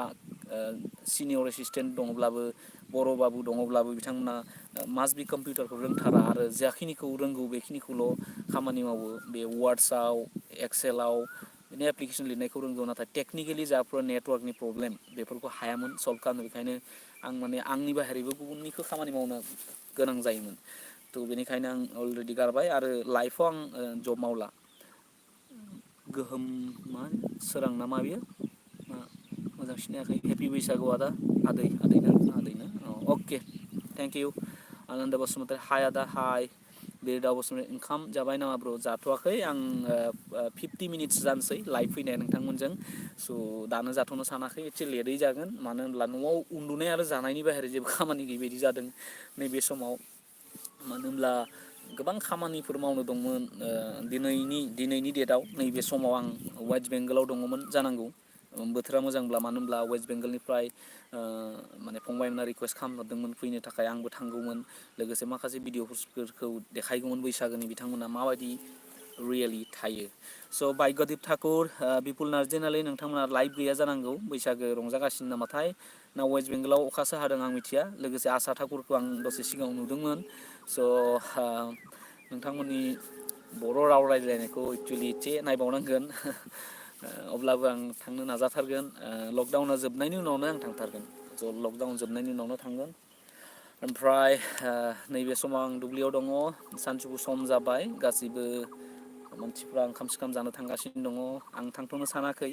सिनियर एसिसटेन्ट दङब्लाबो, बर'बाबु दङब्लाबो, बिथांमोना मास्ट बि कम्पिउटारखौ रोंथारा आरो जाखिनिखौ रोंगौ बेखिनिखौल' खामानि मावो। बे वार्डसआव, एक्सेलाव बिदिनो एप्लिकेसन लिरनायखौ रोंगौ, नाथाय टेकनिकेलि जाफोर नेटवार्कनि प्रब्लेम बेफोरखौ हायामोन सल्भ खालामनो। बेखायनो आं माने आंनि बाहेरैबो गुबुननिखौ खामानि मावनो गोनां जायोमोन। थ' बेनिखायनो आं अलरेडि गारबाय आरो लाइफआव आं जब मावला। गोहोम मा सोरां ना मा बेयो, मोजां सिनायाखै। हेपि बैसागु आदा, आदैना अके, थेंक इउ। आनन्द बसुमतारी, हाय आदा हाय। बिरदाव बसुमतारी, ओंखाम जाबाय नामा ब्र'? जाथ'वाखै। आं 50 मिनिट्स जानोसै लाइभ फैनाया नोंथांमोनजों। स' दानो जाथ'नो सानाखै, एसे लेटै जागोन। मानो होनब्ला न'आव उन्दुनाय आरो जानायनि बाहेरा जेबो खामानि गैयैबायदि जादों नैबे समाव। मानो होनब्ला गोबां खामानिफोर मावनो दंमोन। दिनैनि डेटआव नैबे समाव आं वेस्ट बेंगलाव दङमोन जानांगौ, बोथोरा मोजांब्ला। मानो होनब्ला वेस्ट बेंगलनिफ्राय माने फंबायमोना रिकुवेस्ट खालामहरदोंमोन फैनो थाखाय, आंबो थांगौमोन। लोगोसे माखासे भिडिअफोरखौ देखायगौमोन बैसागोनि, बिथांमोना माबायदि रियेलि थायो। स' भाग्यदीप ठाकुर, बिपुल नार्जारि, नोंथांमोना लाइभ गैया जानांगौ, बैसागो रंजागासिनो नामाथाय ना वेस्ट बेंगलाव अखासो हादों आं मिथिया। लोगोसे आसा ठाकुरखौ आं दसे सिगाङाव नुदोंमोन। स' नोंथांमोननि बर' राव रायज्लायनायखौ एक्सुवेलि एसे नायबावनांगोन। अब्लाबो आं थांनो नाजाथारगोन। लकडाउना जोबनायनि उनावनो आं थांथारगोन। स' लकडाउन जोबनायनि उनावनो थांगोन। ओमफ्राय नैबे समाव आं दुब्लियाव दङ। सानजौफु सम जाबाय, गासैबो मानसिफ्रा ओंखाम सोखाम जानो थांगासिनो दङ। आं थांथ'नो सानाखै।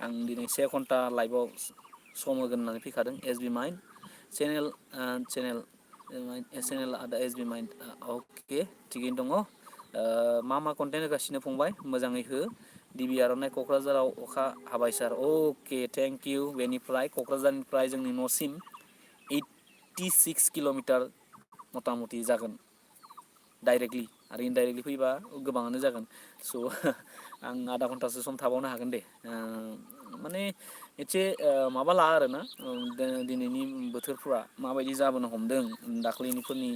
आं दिनै 1 घन्टा लाइभआव सम होगोन होननानै फैखादों। एस बि माइन चेनेल आदा एस बि माइन, अके, थिगैनो दङ। मा कन्टेन्ट होगासिनो फंबाय, मोजाङै हो। दिबि आर'नाइ, क'क्राझाराव अखा हाबाय सार, अके, थेंक इउ। बेनिफ्राय क'क्राझारनिफ्राय जोंनि न'सिम 86 किल'मिटार मथा मथि जागोन डाइरेक्टलि, आरो इनडाइरेक्टलि फैबा गोबाङानो जागोन। स' आं आधा घन्टासो सम थाबावनो हागोन दे। माने एसे माबा ला आरोना, दिनैनि बोथोरफ्रा माबायदि जाबोनो हमदों। दाख्लैनिफोरनि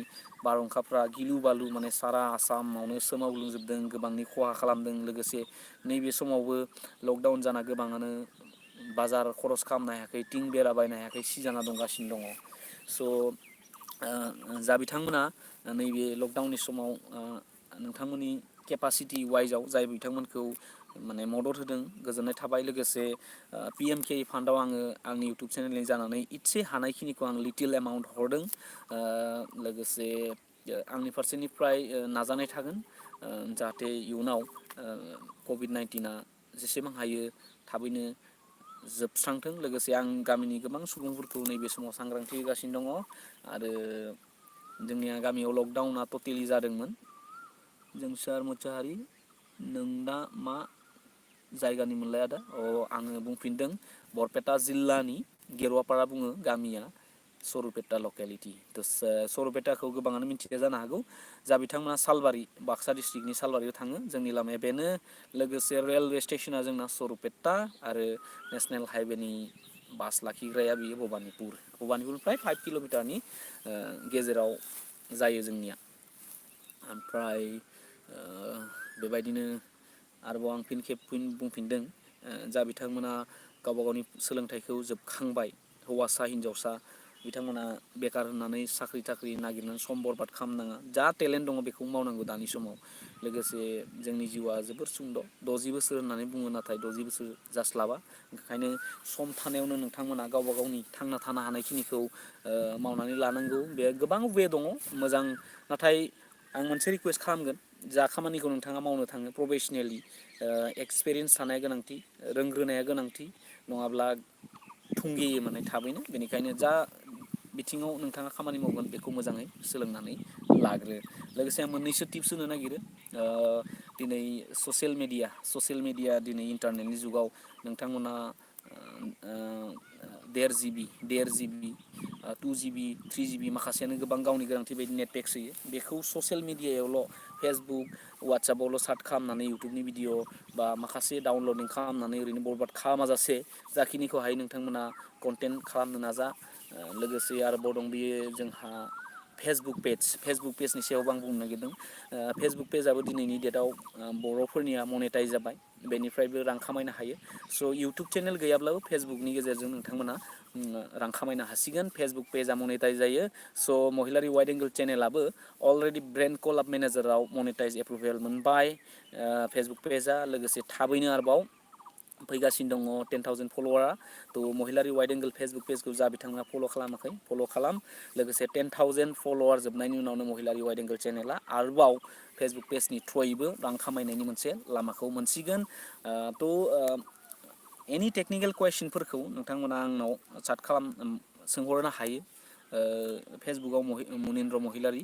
बारहुंखाफ्रा गिलु बालु, माने सारा आसामावनो सोमावग्लुंजोबदों, गोबांनि खहा खालामदों। लोगोसे नैबे समावबो लकडाउन जाना गोबाङानो बाजार खरस खालामनो हायाखै, थिं बेरा बायनो हायाखै, सिजाना दंगासिनो दङ। स' जा बिथांमोना नैबे लकडाउननि समाव नोंथांमोननि केपासिटि वाइजआव जाय बिथांमोनखौ माने मदद होदों, गोजोननाय थाबाय। लोगोसे PMK फान्डआव आङो आंनि इउटुब चेनेलनि जानानै इसे हानायखिनिखौ आं लिटिल एमाउन्ट हरदों। लोगोसे आंनि फारसेनिफ्राय नाजानाय थागोन, जाहाथे इयुनाव कभिड-19आ जेसेबां हायो थाबैनो जोबस्रांथों। लोगोसे आं गामिनि गोबां सुबुंफोरखौ नैबे समाव सांग्रांथि होगासिनो दङ। आरो जोंनिया गामियाव लकडाउना टटेलि जादोंमोन। जोंसार मुसाहारि, नों दा मा जायगानि मोनलाय आदा? आङो बुंफिनदों, बरपेटा जिल्लानि गेरुवापारा बुङो गामिया, सरुपेटा लकेलिटि। थ' सरुपेटाखौ गोबाङानो मिथिया जानो हागौ। जा बिथांमोना सालबारि, बाक्सा डिस्ट्रिक्टनि सालबारियाव थाङो, जोंनि लामाया बेनो। लोगोसे रेलवे स्टेसना जोंना सरुपेटा, आरो नेसनेल हाइवेनि बास लाखिग्राया बियो भबानिपुरनिफ्राय 5 किल'मिटारनि गेजेराव जायो जोंनिया। ओमफ्राय बेबायदिनो आरोबाव आं फिन खेब बुंफिनदों, जा बिथांमोना गावबा गावनि सोलोंथाइखौ जोबखांबाय, हौवासा हिनजावसा बिथांमोना बेकार होननानै साख्रि थाख्रि नागिरनानै सम बरबाद खालामनाङा। जा टेलेन्ट दङ बेखौ मावनांगौ दानि समाव। लोगोसे जोंनि जिउआ जोबोर सुंद', 60 बोसोर होननानै बुङो, नाथाय 60 बोसोर जास्लाबा। ओंखायनो सम थानायावनो नोंथांमोना गावबा गावनि थांना थानो हानायखिनिखौ मावनानै लानांगौ। बे गोबां वे दङ मोजां, नाथाय आं मोनसे रिकुवेस्ट खालामगोन, जा खामानिखौ नोंथाङा मावनो थाङो प्रफेसनेलि, एक्सपिरियेन्स थानाया गोनांथि, रोंग्रोनाया गोनांथि, नङाब्ला थुंगेयो माने थाबैनो। बेनिखायनो जा बिथिङाव नोंथाङा खामानि मावगोन बेखौ मोजाङै सोलोंनानै लाग्रो। लोगोसे आं मोननैसो टिप्स होनो नागिरो। दिनै ससियेल मेडिया दिनै इन्टारनेटनि जुगाव नोंथांमोना 1.5 GB 2 GB 3 GB माखासेयानो गोबां गावनि गोनांथि बायदि नेट पेक सोयो। बेखौ ससियेल मिडियायावल', फेसबुक वाट्सापावल' सार्ट खालामनानै इउटुबनि भिडिअ बा माखासे डाउनलडिं खालामनानै ओरैनो बरबाद खालामाजासे जाखिनिखौ हायो नोंथांमोना कन्टेन्ट खालामनो नाजा। लोगोसे आरोबाव दं बेयो जोंहा फेसबुक पेजनि सायावबो आं बुंनो नागिरदों। फेसबुक पेजआबो दिनैनि डेटआव बर'फोरनिया मनेटाइज जाबाय, बेनिफ्रायबो रां खामायनो हायो। स' इउटुब चेनेल गैयाब्लाबो फेसबुकनि गेजेरजों नोंथांमोना रां खामायनो हासिगोन। फेसबुक पेजआ मनेटाइज जायो। स' महिलारि वाइड एंगल चेनेलाबो अलरेडि ब्रेन्ड कलाब मेनेजाराव मनेटाइज एप्रुभेल मोनबाय फेसबुक पेजआ। लोगोसे थाबैनो आरोबाव फैगासिनो दङ 10,000 फल'वारा। थ' महिलारि वाइड एंगल फेसबुक पेजखौ जा बिथांमोना फल' खालामाखै फल' खालाम। लोगोसे 10,000 फल'वार जोबनायनि उनावनो महिलारि वाइड एंगल चेनेला आरोबाव फेसबुक पेजनि थ्रुयैबो रां खामायनायनि मोनसे लामाखौ मोनसिगोन। एनि टेकनिकेल कुवेसनफोरखौ नोंथांमोना आंनाव सोंहरनो हायो। फेसबुकआव मुनिन्द्र महिलारि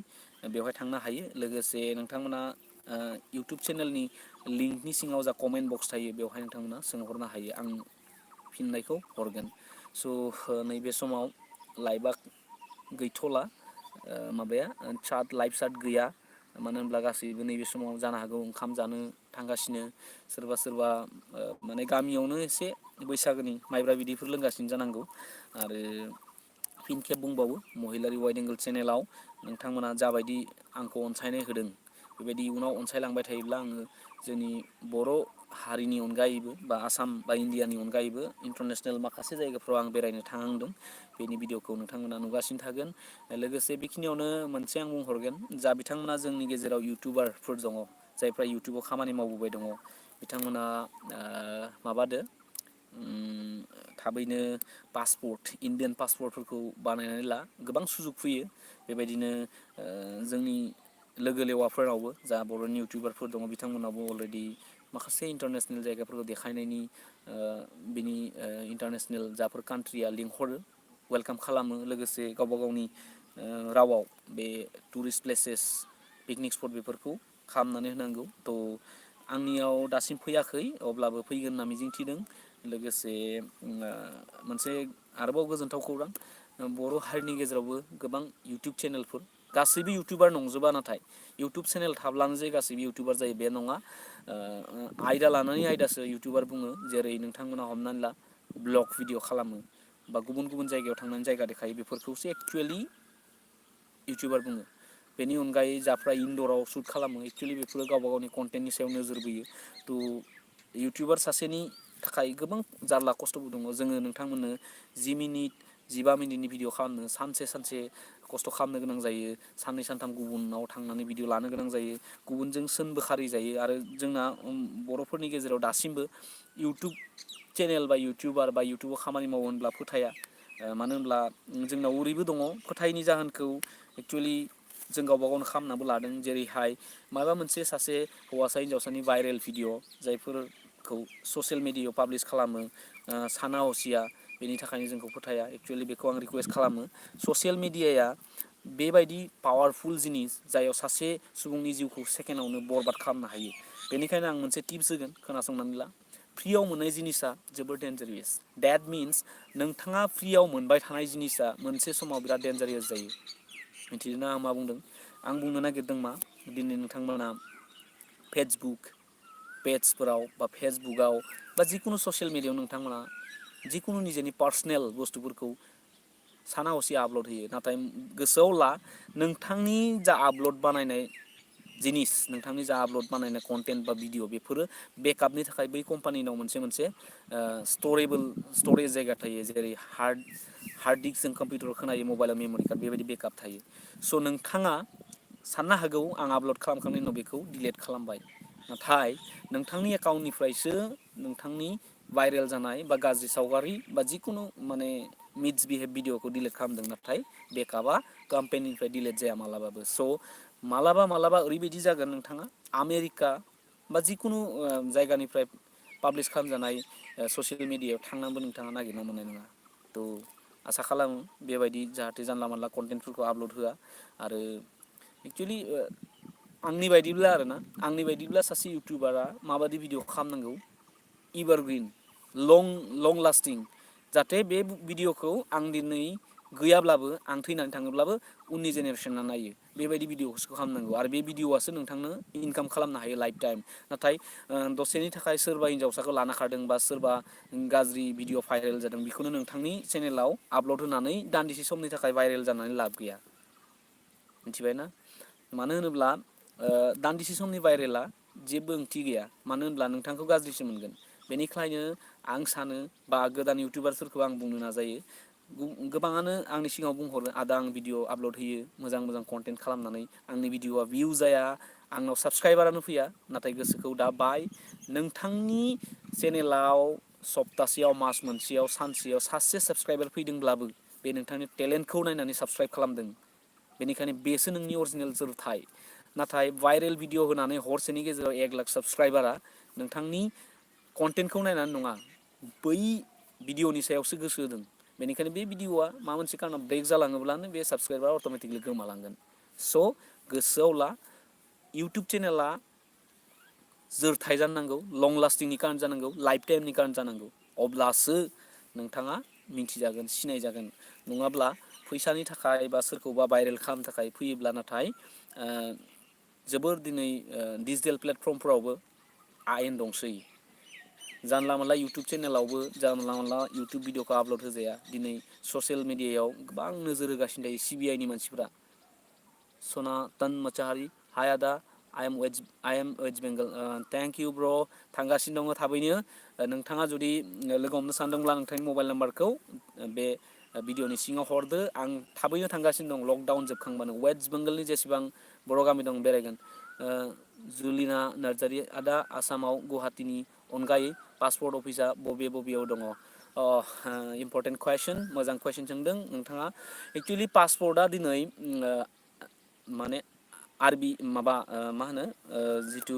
बेवहाय थांनो हायो। लोगोसे नोंथांमोना इउटुब चेनेलनि लिंकनि सिङाव जा कमेन्ट बक्स थायो बेवहाय नोंथांमोना सोंहरनो हायो, आं फिननायखौ हरगोन। स' नैबे समाव लाइभआ गैथ'ला, लाइभ चाट गैया। मानो होनब्ला गासैबो नैबे समाव जानो हागौ ओंखाम जानो थांगासिनो, सोरबा सोरबा माने गामियावनो एसे बैसागोनि माइब्रा बिदैफोर लोंगासिनो जानांगौ। आरो फिन खेब बुंबावो, महिलारि वाइड एंगल चेनेलाव नोंथांमोना जाबायदि आंखौ अनसायनाय होदों, बेबायदि इयुनाव अनसायलांबाय थायोब्ला आङो जोंनि बर' हारिनि अनगायैबो बा आसाम बा इण्डियानि अनगायैबो इन्टारनेसनेल माखासे जायगाफ्राव आं बेरायनो थांहांदों। बेनि भिडिअखौ नोंथांमोना नुगासिनो थागोन। लोगोसे बेखिनियावनो मोनसे आं बुंहरगोन, जा बिथांमोना जोंनि गेजेराव इउटुबारफोर दङ, जायफ्रा इउटुबाव खामानि मावबोबाय दङ, बिथांमोना माबादो थाबैनो इण्डियान पासपर्टफोरखौ बानायनानै ला। गोबां सुजुग फैयो बेबायदिनो जोंनि लोगो लेवाफोरावबो, जा बर'नि इउटुबारफोर दङ बिथांमोनावबो अलरेडि माखासे इन्टारनेसनेल जायगाफोरखौ देखायनायनि बिनि इन्टारनेसनेल जाफोर कान्ट्रिया लिंहरो, वेलकाम खालामो। लोगोसे गावबा गावनि रावाव बे टुरिस्ट प्लेसेस, पिकनिक स्पट बेफोरखौ खालामनानै होनांगौ। थ' आंनियाव दासिम फैयाखै, अब्लाबो फैगोन होनना मिजिंथिदों। लोगोसे मोनसे आरोबाव गोजोनथाव खौरां, बर' हारिनि गेजेरावबो गोबां इउटुब चेनेलफोर, गासैबो इउटुबार नंजोबा, नाथाय इउटुब चेनेल थाब्लानो जे गासैबो इउटुबार जायो बे नङा। आयदा लानानै आयदासो इउटुबार बुङो। जेरै नोंथांमोना हमनानै ला ब्लग भिडिअ खालामो बा गुबुन गुबुन जायगायाव थांनानै जायगा देखायो, बेफोरखौसो एक्सुवेलि इउटुबार बुङो। बेनि अनगायै जाफ्रा इनडराव शुट खालामो, एक्सुवेलि बेफोरो गावबा गावनि कन्टेन्टनि सायाव नोजोर बोयो। थ' इउटुबार सासेनि थाखाय गोबां जारला खस्थ'बो दङ। जोङो नोंथांमोननो 10 मिनिट 15 मिनिटनि भिडिअ खालामनो सानसे खस्थ' खालामनो गोनां जायो। 2-3 गुबुनाव थांनानै भिडिअ लानो गोनां जायो। गुबुनजों सोनबोखारि जायो। आरो जोंना बर'फोरनि गेजेराव दासिमबो इउटुब चेनेल बा इउटुबार बा इउटुबाव खामानि मावो होनब्ला फोथाया। मानो होनब्ला जोंनाव ओरैबो दङ, फोथायैनि जाहोनखौ एक्सुवेलि जों गावबा गावनो खालामनाबो लादों। जेरैहाय माबा मोनसे सासे हौवासा हिनजावसानि भाइरेल भिडिअ जायफोरखौ ससियेल मिडियायाव पाब्लिस खालामो, साना हसिया, बेनि थाखायनो जोंखौ फोथाया। एक्सुवेलि बेखौ आं रिकुवेस्ट खालामो, ससियेल मिडियाया बेबायदि पावारफुल जिनिस जायाव सासे सुबुंनि जिउखौ सेकेन्डआवनो बरबाद खालामनो हायो। बेनिखायनो आं मोनसे टिप्स होगोन, खोनासंनानै ला। फ्रियाव मोननाय जिनिसा जोबोर डेन्जारियास। द्याट मिन्स नोंथाङा फ्रियाव मोनबाय थानाय जिनिसा मोनसे समाव बिराद डेन्जारियास जायो। मिथिदोंना आं मा बुंदों? आं बुंनो नागिरदों मा, दिनै नोंथांमोना फेसबुक पेजफोराव बा फेसबुकआव बा जिखुनु ससियेल मिडियायाव नोंथांमोना जिखुनु निजेनि पार्सनेल बुस्थुफोरखौ साना हसिया आपल'ड होयो। नाथाय गोसोआव ला, नोंथांनि जा आपल'ड बानायनाय जिनिस नोंथांनि जा आपल'ड बानायनाय कन्टेन्ट बा भिडिअ बेफोरो बेकआपनि थाखाय बै कम्पानिनाव मोनसे स्टरेज जायगा थायो जेरै हार्ड डिस्क जों कम्पिउटाराव खोनायो मबाइलाव मेम'रि कार्ड बेबायदि बेकआप थायो। स' नोंथाङा साननो हागौ आं आपल'ड खालामखांनायनि उनाव बेखौ डिलिट खालामबाय, नाथाय नोंथांनि एकाउन्टनिफ्रायसो नोंथांनि भाइरेल जानाय बा गाज्रि सावगारि बा जिखुनु माने मिसबिहेभ भिडिअखौ डिलिट खालामदों, नाथाय बेकआपा कम्पेनिनिफ्राय डिलिट जाया मालाबाबो। स' मालाबा ओरैबायदि जागोन नोंथाङा आमेरिका बा जिखुनु जायगानिफ्राय पाब्लिस खालामजानाय ससियेल मिडियायाव थांनानैबो नोंथाङा नागिरना मोननाय नङा। थ' आसा खालामो बेबायदि जाहाथे जानला मानला कन्टेन्टफोरखौ आपल'ड होआ। आरो एक्सुवेलि आंनि बायदिब्ला सासे इउटुबारा माबायदि भिडिअ खालामनांगौ एभारग्रिन लं लास्टिं, जाहाथे बे भिडिअखौ आं दिनै गैयाब्लाबो आं थैनानै थाङोब्लाबो उननि जेनेरेसना नायो बेबायदि भिडिअखौसो खालामनांगौ। आरो बे भिडिअआसो नोंथांनो इनकाम खालामनो हायो लाइफ टाइम। नाथाय दसेनि थाखाय सोरबा हिन्जावसाखौ लाना खारदों बा सोरबा गाज्रि भिडिअ भाइरेल जादों बेखौनो नोंथांनि चेनेलाव आपल'ड होनानै दान्दिसे समनि थाखाय भाइरेल जानानै लाब गैया, मिथिबायना? मानो होनोब्ला दान्दिसे समनि भाइरेला जेबो ओंथि गैया, मानो होनब्ला नोंथांखौ गाज्रिसो मोनगोन। बेनिखायनो आं सानो बा गोदान इउटुबारफोरखौ आं बुंनो नाजायो, गोबाङानो आंनि सिगाङाव बुंहरो आदा आं भिडिअ आपल'ड होयो मोजां कन्टेन्ट खालामनानै आंनि भिडिअआ भिउ जाया, आंनाव साबसक्राइबारानो फैया। नाथाय गोसोखौ दा बाय, नोंथांनि चेनेलाव सप्तासेयाव मास मोनसेयाव सानसेयाव सासे साबसक्राइबार फैदोंब्लाबो बे नोंथांनि टेलेन्टखौ नायनानै साबसक्राइब खालामदों, बेनिखायनो बेसो नोंनि अरिजिनेल जोरथाय। नाथाय भाइरेल भिडिअ होनानै हरसेनि गेजेराव 1 लाख साबसक्राइबारा नोंथांनि कन्टेन्टखौ नायनानै नङा, बै भिडिअनि सायावसो गोसो होदों। बेनिखायनो बे भिडिअआ माबा मोनसे कारनाव ब्रेक जालाङोब्लानो बे साबसक्राइबारा अट'मेटिकलि गोमालांगोन। स' गोसोआव ला, इउटुब चेनेला जोरथाय जानो नांगौ, लं लास्टिंनि कारेन्ट जानांगौ, लाइफ टाइमनि कारेन्ट जानांगौ, अब्लासो नोंथाङा मिथिजागोन, सिनायजागोन। नङाब्ला फैसानि थाखाय बा सोरखौबा भाइरेल खालामनो थाखाय फैयोब्ला नाथाय जोबोर दिनै डिजिटेल प्लेटफर्मफोरावबो आयेन दंसै। जानला मोनला इउटुब चेनेलावबो जानला मोनला इउटुब भिडिअखौ आपल'ड होजाया। दिनै ससियेल मिडियायाव गोबां नोजोर होगासिनो थायो सिबिआइनि मानसिफ्रा। सनातन मोसाहारि, हाय आदा, I am West Bengal, thank you bro', थांगासिनो दङ थाबैनो। नोंथाङा जुदि लोगो हमनो सानदोंब्ला नोंथांनि मबाइल नाम्बारखौ बे भिडिअनि सिङाव हरदो, आं थाबैनो थांगासिनो दं लकडाउन जोबखांबानो। वेस्ट बेंगलनि जेसेबां बर' गामि दं बेरायगोन। जुलिना नार्जारि, आदा आसामाव गुवाहाटीनि अनगायै पासपर्ट अफिसा बबेयाव दङ? इम्परटेन्ट कुइसन, मोजां कुइसन सोंदों नोंथाङा। एक्सुवेलि पासपर्टआ दिनै माने मा होनो जिथु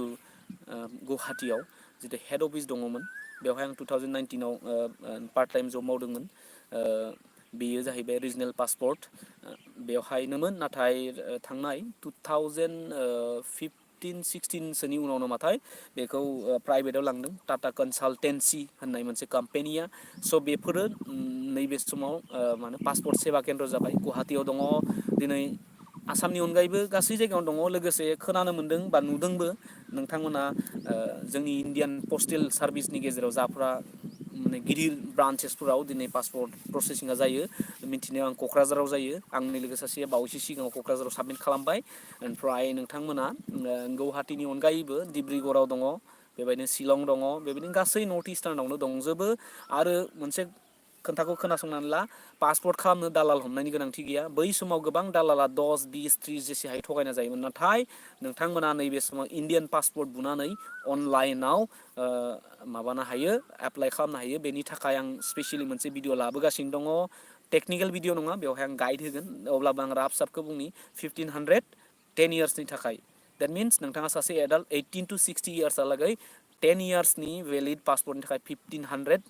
गुवाहाटीयाव जिथु हेड अफिस दङमोन बेवहाय आं 2019आव पार्ट टाइम जब मावदोंमोन। बेयो जाहैबाय रिजनेल पासपर्ट, बेवहायनोमोन। नाथाय थांनाय 2015-16सोनि उनाव नामाथाय बेखौ प्राइभेटाव लांदों टाटा कनसालटेन्सि होननाय मोनसे कम्पेनिया। स' बेफोरो नैबे समाव माने पासपर्ट सेवा केन्द्र जाबाय, गुवाहाटीयाव दङ। दिनै आसामनि अनगायैबो गासै जायगायावनो दङ। लोगोसे खोनानो मोन्दों बा नुदोंबो नोंथांमोना जोंनि इण्डियान पस्टेल सार्भिसनि गेजेराव जाफ्रा माने गिदिर ब्रान्चेसफोराव दिनै पासपर्ट प्रसेसिंआ जायो। मिथिनायाव आं क'क्राझाराव जायो, आंनि लोगो सासेया बावैसो सिगाङाव क'क्राझाराव साबमिट खालामबाय। ओमफ्राय नोंथांमोना गुवाहाटीनि अनगायैबो डिब्रुगड़आव दङ, बेबायदिनो शिलं दङ, बेबायदिनो गासै नर्थ इस्टार्नावनो दंजोबो। आरो मोनसे खोथाखौ खोनासंनानै ला, पासपर्ट खालामनो दालाल हमनायनि गोनांथि गैया। बै समाव गोबां दालाला 10, 20, 30 जेसेहाय थगायना जायोमोन। नाथाय नोंथांमोना नैबे समाव इण्डियान पासपर्ट बुनानै अनलाइनाव माबानो हायो, एप्लाइ खालामनो हायो। बेनि थाखाय आं स्पेसियेलि मोनसे भिडिअ लाबोगासिनो दङ। टेकनिकेल भिडिअ नङा, बेवहाय आं गाइड होगोन। अब्लाबो आं राफ साफखौ बुंनि 1500 10 इयार्सनि थाखाय। देट मिन्स नोंथाङा सासे एडाल्ट 18 to 60 इयार्सहालागै 10 इयार्सनि भेलिड पासपर्टनि थाखाय 1500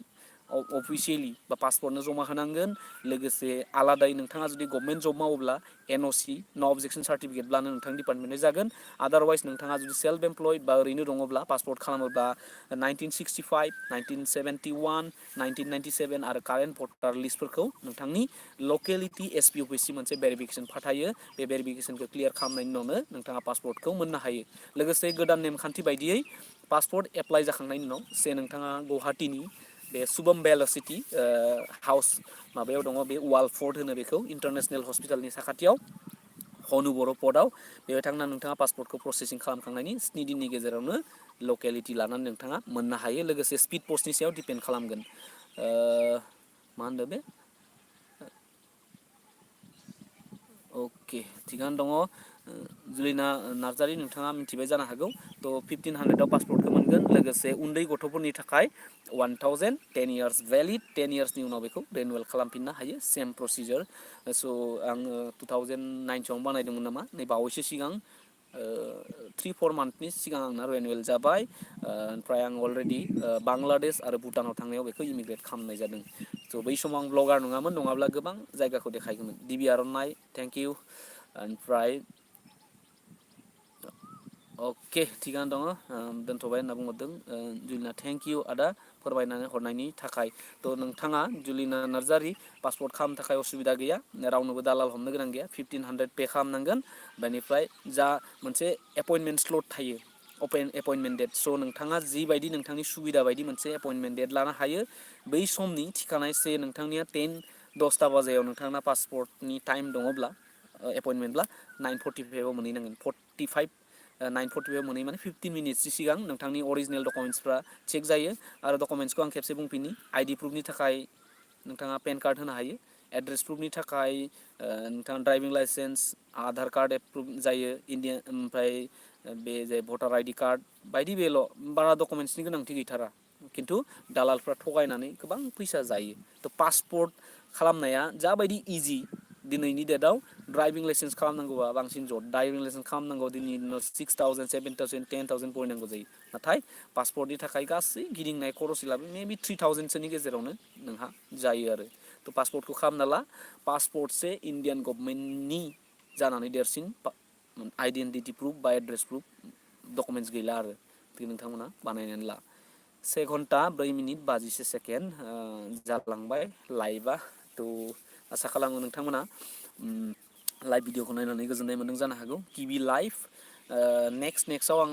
अफिसियेलि बा पासपर्टनो जमा होनांगोन। लोगोसे आलादायै नोंथाङा जुदि गभमेन्ट जब मावोब्ला NOC नो अबजेक्सन सार्टिफिकेटब्लानो नोंथांनि डिपार्टमेन्टनि जागोन। आदारवाइस नोंथाङा जुदि सेल्फ एमप्लयड बा ओरैनो दङब्ला पासपर्ट खालामोब्ला 1965, 1971, 1997 आरो कारेन्ट भटार लिस्टफोरखौ नोंथांनि लकेलिटि SPO अफिसनि मोनसे भेरिफिकेसन फाथायो। बे भेरिफिकेसनखौ क्लियार खालामनायनि उनावनो नोंथाङा पासपर्टखौ मोननो हायो। लोगोसे गोदान नेमखान्थि बायदियै पासपर्ट एप्लाइ जाखांनायनि उनाव नोंथाङा गुवाहाटीनि बे शुभम भेल'सिटी हाउस माबायाव दङ, बे वाल फर्ट होनो बेखौ, इन्टारनेसनेल हस्पिटालनि साखाथियाव हनु बर' पदआव बेवहाय थांनानै नोंथाङा पासपर्टखौ प्रसेसिं खालामखांनायनि 7 दिननि गेजेरावनो लकेलिटि लानानै नोंथाङा मोननो हायो। लोगोसे स्पिड पस्टनि सायाव दिपेन्ड खालामगोन। मा होनदों बे अके थिगानो दङ। जुलिना नार्जारि नोंथाङा मिथिबाय जानो हागौ। थ' 1500आव पासपर्टखौ मोनगोन। लोगोसे उन्दै गथ'फोरनि थाखाय 1000 10 इयार्स भेलिड 10 इयार्सनि उनाव बेखौ रिनिउवेल खालामफिननो हायो सेम प्रसिजार। स' आङो 2009 बानायदोंमोन नामा नै बावैसो सिगां 3-4 मान्थनि सिगां आंना रिनिउवेल जाबाय। ओमफ्राय आं अलरेडि बांलादेश आरो भुटानाव थांनायाव बेखौ इमिग्रेट खालामनाय जादों। स' बै समाव आं ब्लगार नङामोन, नङाब्ला गोबां जायगाखौ देखायगौमोन। गिबि आर'नाइ थेंक इउ। ओमफ्राय अके थिगानो दङ। दोनथ'बाय होनना बुंहरदों जुलिना थेंक इउ आदा फोरमायनानै हरनायनि थाखाय। थ' नोंथाङा जुलिना नार्जारि पासपर्ट खालामनो थाखाय असुबिदा गैया, रावनोबो दालाल हमनो गोनां गैया। 1500 पे खालामनांगोन। बेनिफ्राय जा मोनसे एपइन्टमेन्ट स्लट थायो, एपइन्टमेन्ट डेट। स' नोंथाङा जिबायदि नोंथांनि सुबिदा बायदि मोनसे एपइन्टमेन्ट डेट लानो हायो। बै समनि थिखानाय से नोंथांनिया 10-10 बाजियाव नोंथांना पासपर्टनि टाइम दङब्ला एपइन्टमेन्टब्ला 9:45आव मोनहैनांगोन। 9:45आव मोनहै माने 15 मिनिटसो सिगां नोंथांनि अरिजिनेल डकुमेन्टसफ्रा चेक जायो। आरो डकुमेन्टसखौ आं खेबसे बुंफिननि, आइडि प्रुफनि थाखाय नोंथाङा पेन कार्ड होनो हायो। एड्रेस प्रुफनि थाखाय नोंथाङा driving licence, Aadhaar card approve जायो इन्डिया। ओमफ्राय बे जे भटार आइडि कार्ड बायदि बेल', बारा डकुमेन्टसनि गोनांथि गैथारा। खिन्थु दालालफ्रा थगायनानै गोबां फैसा जायो। थ' पासपर्ट खालामनाया जाबायदि इजि, दिनैनि डेटआव ड्राइभिं लाइसेन्स खालामनांगौबा बांसिन जड। ड्राइभिं लाइसेन्स खालामनांगौ दिनैनि दिनाव 6000, 7000, 10,000 बरायनांगौ जायो। नाथाय पासपर्टनि थाखाय गासै गिदिंनाय खरस लाबो मेबि 3000सोनि गेजेरावनो नोंहा जायो आरो। थ' पासपर्टखौ खालामना ला। पासपर्टसे इण्डियान गभमेन्टनि जानानै देरसिन आइडेन्टिटि प्रुफ बा एड्रेस प्रुफ डकुमेन्टस गैला आरो। नोंथांमोना बानायनानै ला। 1 घन्टा 4 मिनिट 52 सेकेन्ड जालांबाय लाइभआ। थ' आसा खालामो नोंथांमोना लाइभ भिडिअखौ नायनानै गोजोननाय मोन्दों जानो हागौ। गिबि लाइभ नेक्स्टआव आं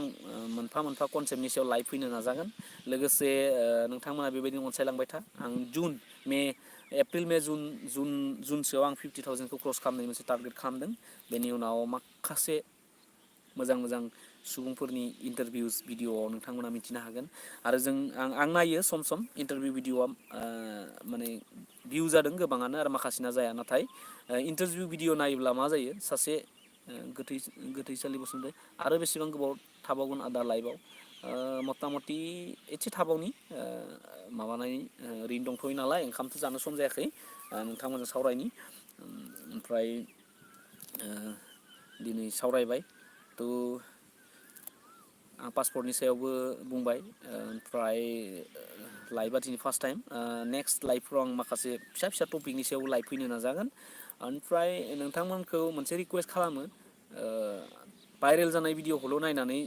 मोनफा मोनफा कनसेप्टनि सायाव लाइभ फैनो नाजागोन। लोगोसे नोंथांमोना बेबायदिनो अनसायलांबाय था। आं एप्रिल मे जुनसोआव आं 50,000खौ क्रस खालामनाय मोनसे टारगेट खालामदों। बेनि उनाव माखासे मोजां मोजां सुबुंफोरनि इन्टारभिउस भिडिअ'आव नोंथांमोना मिथिनो हागोन। आरो आं नायो सम सम इन्टारभिउ भिडिअ'आ माने भिउ जादों गोबाङानो आरो माखासेना जाया। नाथाय इन्टारभिउ भिडिअ' नायोब्ला मा जायो, सासे गोथैसालि बसुमतारी आरो बेसेबां गोबाव थाबावगोन आदा लाइभआव? मथा मथि एसे थाबावनि माबानाय ओरैनो दंथ'यो नालाय, ओंखामथ' जानो सम जायाखै। नोंथांमोनजों सावरायनि। ओमफ्राय दिनै सावरायबाय। थ' आं पासपर्टनि सायावबो बुंबाय। ओमफ्राय लाइभआ दिनै फार्स्ट टाइम। नेक्स्ट लाइभफ्राव आं माखासे फिसा फिसा टपिकनि सायाव लाइभ फैनो नाजागोन। ओमफ्राय नोंथांमोनखौ मोनसे रिकुवेस्ट खालामो, भाइरेल जानाय भिडिअखौल' नायनानै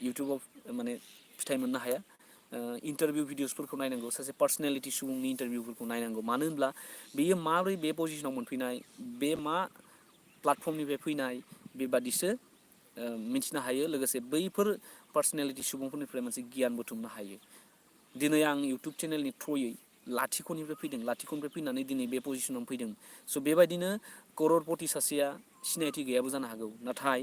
इउटुबाव माने फिथाइ मोननो हाया। इन्टारभिउ भिडिअसफोरखौ नायनांगौ। सासे पार्सनेलिटि सुबुंनि इन्टारभिउफोरखौ नायनांगौ। मानो होनब्ला बेयो माबोरै बे पजिसनाव मोनफैनाय, बे मा प्लाटफर्मनिफ्राय फैनाय, बेबादिसो मिथिनो हायो। लोगोसे बैफोर पार्सनेलिटि सुबुंफोरनिफ्राय मोनसे गियान बुथुमनो हायो। दिनै आं इउटुब चेनेलनि थ्रुयै लाथिख'निफ्राय फैनानै दिनै बे पजिसनाव फैदों। स' बेबायदिनो कररपति सासेया सिनायथि गैयाबो जानो हागौ। नाथाय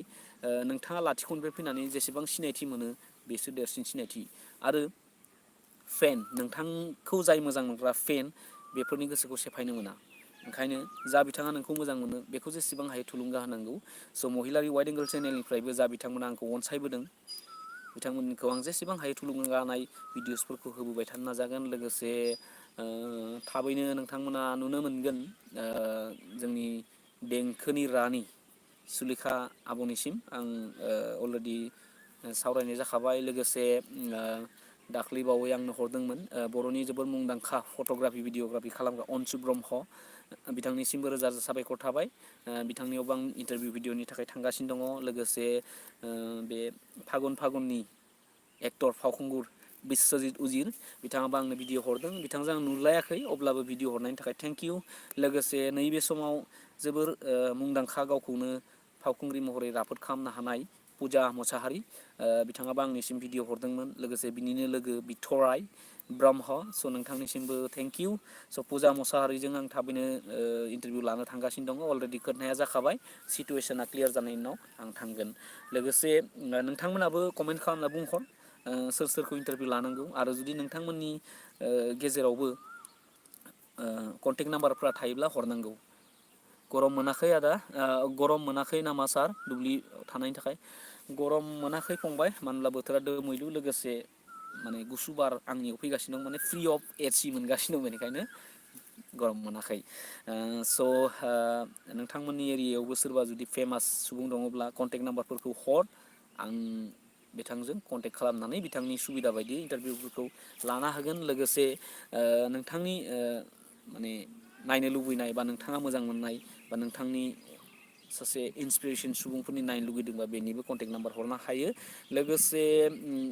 नोंथाङा लाथिख'निफ्राय फैनानै जेसेबां सिनायथि मोनो, बेसो देरसिन सिनायथि। आरो नोंथांखौ जाय मोजां मोनग्रा बेफोरनि गोसोखौ सेफायनो मोना। ओंखायनो जा बिथाङा नोंखौ मोजां मोनो बेखौ जेसेबां हायो थुलुंगा होनांगौ। स' महिलारि वाइड एंगल चेनेलनिफ्रायबो जा बिथांमोना आंखौ अनसायबोदों, बिथांमोनखौ आं जेसेबां हायो थुलुंगा होनाय भिडिअसफोरखौ होबोबाय थानो नाजागोन। लोगोसे थाबैनो नोंथांमोना नुनो मोनगोन जोंनि देंखोनि रानि सुलेखा आब'निसिम आं अलरेडि सावरायनाय जाखाबाय। लोगोसे दाख्लैबावै आंनो हरदोंमोन बर'नि जोबोर मुंदांखा फट'ग्राफि भिडिअ'ग्राफि खालामग्रा अनसु ब्रह्म, बिथांनिसिमबो रोजा रोजा साबायखर थाबाय। बिथांनियावबो आं इन्टारभिउ भिडिअ'नि थाखाय थांगासिनो दङ। लोगोसे बे फागुननि एक्टर फावखुंगुर बिस्वजित उजिर, बिथाङाबो आंनो भिडिअ' हरदों। बिथांजों आं नुलायाखै, अब्लाबो भिडिअ' हरनायनि थाखाय थेंक इउ। लोगोसे नैबे समाव जोबोर मुंदांखा, गावखौनो फावखुंग्रि महरै राफोद खालामनो हानाय पुजा मसाहारि, बिथाङाबो आंनिसिम भिडिअ' हरदोंमोन। लोगोसे बिनिनो लोगो बिथराय, ब्रह्म। स' नोंथांनिसिमबो थेंक इउ। स' पुजा मुसाहारिजों आं थाबैनो इन्टारभिउ लानो थांगासिनो दङ। अलरेडि खोथाया जाखाबाय, सिटुवेसना क्लियार जानायनि उनाव आं थांगोन। लोगोसे नोंथांमोनाबो कमेन्ट खालामना बुंहर सोर सोरखौ इन्टारभिउ लानांगौ, आरो जुदि नोंथांमोननि गेजेरावबो कन्टेक्ट नाम्बारफ्रा थायोब्ला हरनांगौ। गरम मोनाखै आदा? गरम मोनाखै नामा सार दुब्लि थानायनि थाखाय? गरम मोनाखै फंबाय, मानो होनब्ला बोथोरा दोमैलु, लोगोसे माने गुसु बार आंनियाव फैगासिनो दं, माने फ्रि अफ एसि मोनगासिनो दं, बेनिखायनो गरम मोनाखै। नोंथांमोननि एरियायावबो सोरबा जुदि फेमास सुबुं दङब्ला कन्टेक्ट नाम्बारफोरखौ हर, आं बिथांजों कन्टेक्ट खालामनानै बिथांनि सुबिदा बायदियै इन्टारभिउफोरखौ लानो हागोन। लोगोसे नोंथांनि माने नायनो लुबैनाय बा नोंथाङा मोजां मोननाय बा नोंथांनि सासे इन्सपिरेसन सुबुंफोरनि नायनो लुगैदोंबा बेनिबो कन्टेक्ट नाम्बार हरनो हायो। लोगोसे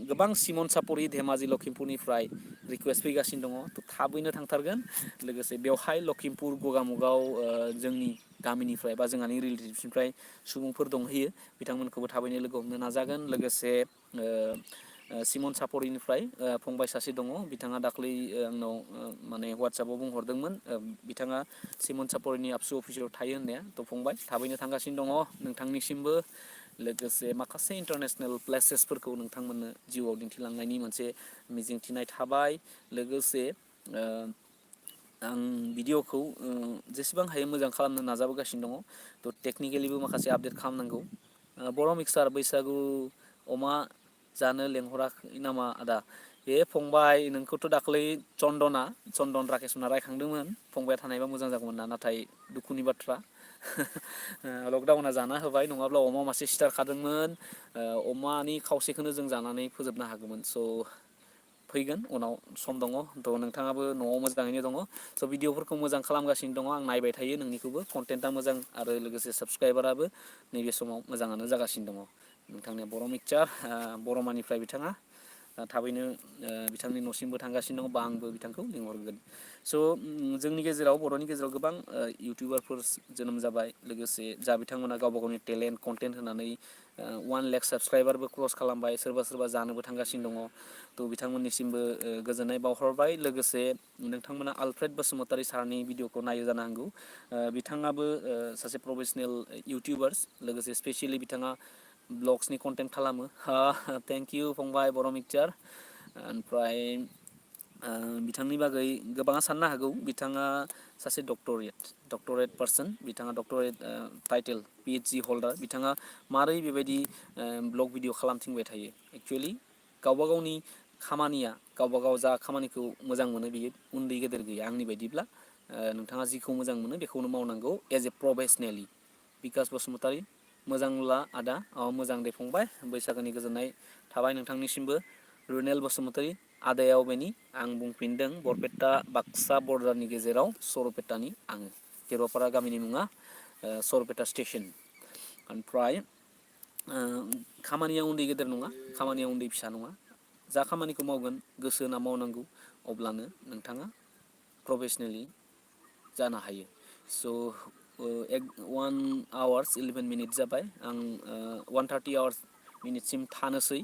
गोबां सिमन सापरि धेमाजि लखिमपुरनिफ्राय रिकुवेस्ट फैगासिनो दङ, थ' थाबैनो थांथारगोन। लोगोसे बेवहाय लखिमपुर गगामुगाव जोंनि गामिनिफ्राय बा जोंहानि रिलेटिभसनिफ्राय सुबुंफोर दंहैयो, बिथांमोनखौबो थाबैनो लोगो हमनो नाजागोन। लोगोसे सिमन सापरिनिफ्राय फंबाय सासे दङ, बिथाङा दाख्लै आंनाव माने वाट्सएपाव बुंहरदोंमोन, बिथाङा सिमन सापरिनि आबसु अफिसाव थायो होननाया। थ' फंबाय थाबैनो थांगासिनो दङ नोंथांनिसिमबो। लोगोसे माखासे इन्टारनेसनेल प्लेसेसफोरखौ नोंथांमोननो जिउआव दिन्थिलांनायनि मोनसे मिजिंथिनाय थाबाय। लोगोसे आं भिडिअ'खौ जेसेबां हायो मोजां खालामनो नाजाबोगासिनो दङ। थ' टेकनिकेलिबो माखासे आपडेट खालामनांगौ। बर' मिक्सार बैसागु अमा जानो लेंहराखै नामा आदा? बे फंबाय नोंखौथ' दाख्लै चन्दन राकेसमना रायखांदोंमोन, फंबाया थानायबा मोजां जागौमोन ना, नाथाय दुखुनि बाथ्रा लकडाउना जाना होबाय, नङाब्ला अमा मासे सिथारखादोंमोन। अमानि खावसेखौनो जों जानानै फोजोबनो हागौमोन। स' फैगोन उनाव सम दङ। थ' नोंथाङाबो न'आव मोजाङैनो दङ। स' भिडिअ'फोरखौ मोजां खालामगासिनो दङ, आं नायबाय थायो नोंनिखौबो, कन्टेन्टआ मोजां, आरो लोगोसे साबस्क्राइबाराबो नैबे समाव मोजाङानो जागासिनो दङ। नोंथांनि बर' मिक्सार बर'मानिफ्राय बिथाङा थाबैनो बिथांनि न'सिमबो थांगासिनो दङ, बा आंबो बिथांखौ लिंहरगोन। स' जोंनि गेजेराव, बर'नि गेजेराव गोबां इउटिउबारफोर जोनोम जाबाय। लोगोसे जा बिथांमोना गावबा गावनि टेलेन्ट कन्टेन्ट होनानै 1 लाख साबस्क्राइबारबो क्रस खालामबाय, सोरबा सोरबा जानोबो थांगासिनो दङ। थ' बिथांमोननिसिमबो गोजोननाय बावहरबाय। लोगोसे नोंथांमोना आलफ्रेड बसुमतारी सारनि भिडिअखौ नायो जानो हागौ। बिथाङाबो सासे प्रफेसनेल इउटिउबार्स, लोगोसे स्पेसियेलि बिथाङा ब्लग्सनि कन्टेन्ट खालामो। थेंक इउ फंबाय बर' मिक्सार। ओमफ्राय बिथांनि बागै गोबाङा साननो हागौ बिथाङा सासे डक्टरेट पार्सन, बिथाङा डक्टरेट टाइटेल PhD हल्डार। बिथाङा मारै बेबायदि ब्लग भिडिअ खालामथिंबाय थायो? एक्सुवेलि गावबा गावनि खामानिया, गावबा गाव जा खामानिखौ मोजां मोनो, बियो उन्दै गेदेर गैया। आंनि बायदिब्ला नोंथाङा जिखौ मोजां मोनो बेखौनो मावनांगौ एज ए प्रफेसनेलि। बिकास बसुमतारी मोजांब्ला आदा, मोजां दे फंबाय, बैसागोनि गोजोननाय थाबाय नोंथांनिसिमबो। रुनेल बसुमतारी आदाया अबेनि? आं बुंफिनदों, बरपेटा बाक्सा बर्डारनि गेजेराव सरपेटानि आङो। केर'पारा गामिनि मुङा सरपेटा स्टेसन। ओमफ्राय खामानिया उन्दै गेदेर नङा, खामानिया उन्दै फिसा नङा। जा खामानिखौ मावगोन गोसो होना मावनांगौ, अब्लानो नोंथाङा प्रफेसनेलि जानो हायो। स' 1 hours 11 minutes जाबाय। आं 1:30 hours मिनिटसिम थानोसै,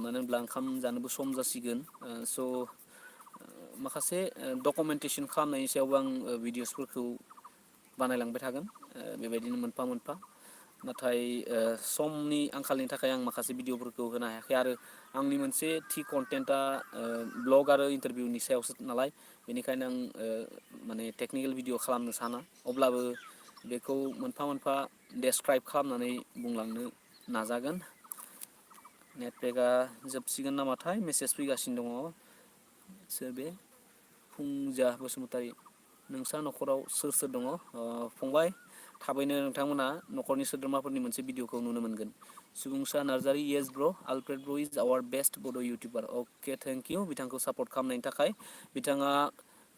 मानो होनब्ला ओंखाम जानोबो सम जासिगोन। स' माखासे डकुमेन्टेसन खालामनायनि सायावबो आं भिडिअसफोरखौ बानायलांबाय थागोन, बेबायदिनो मोनफा मोनफा। नाथाय समनि आंखालनि थाखाय आं माखासे भिडिअफोरखौ होनो हायाखै। आरो आंनि मोनसे थि कन्टेन्टआ ब्लग आरो इन्टारभिउनि सायावसो नालाय, बेनिखायनो आं माने टेकनिकेल भिडिअ खालामनो साना। अब्लाबो बेखौ मोनफा मोनफा डेसक्राइब खालामनानै बुंलांनो नाजागोन। नेटपेकआ जोबसिगोन नामाथाय? मेसेज फैगासिनो दङ। सोर बे? फुंजा बसुमतारी। नोंसा न'खराव सोर सोर दङ? फंबाय थाबैनो नोंथांमोना न'खरनि सोद्रोमाफोरनि मोनसे भिडिअखौ नुनो मोनगोन। सुबुंसा नार्जारि, येस ब्र', आलफ्रेड ब्र' इज आवार बेस्ट बड' इउटुबार। अके, थेंक इउ बिथांखौ सापर्ट खालामनायनि थाखाय। बिथाङा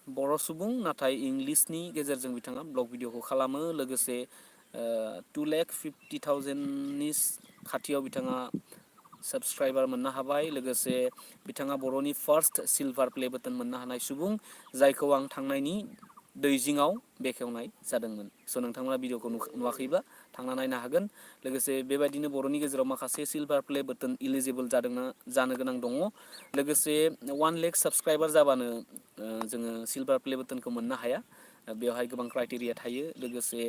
बर' सुबुं, नाथाय इंलिसनि गेजेरजों बिथाङा ब्लग भिडिअखौ खालामो। लोगोसे 2,50,000नि खाथियाव बिथाङा साबस्क्राइबार मोननो हाबाय। लोगोसे बिथाङा बर'नि फार्स्ट सिलभार प्ले बाटन मोननो हानाय सुबुं, जायखौ आं थांनायनि दै बेखेवनाय जादोंमोन। स' नोंथांमोना भिडिअखौ नुवाखैब्ला थांना नायनो हागोन। लोगोसे बेबायदिनो बर'नि गेजेराव माखासे सिलभार प्ले बाटोन इलिजिबोल जानो गोनां दङ। लोगोसे 1 लाख साबस्क्राइबार जाबानो जोङो सिलभार प्ले बाटोनखौ मोननो हाया। बेवहाय गोबां क्राइटेरिया थायो। लोगोसे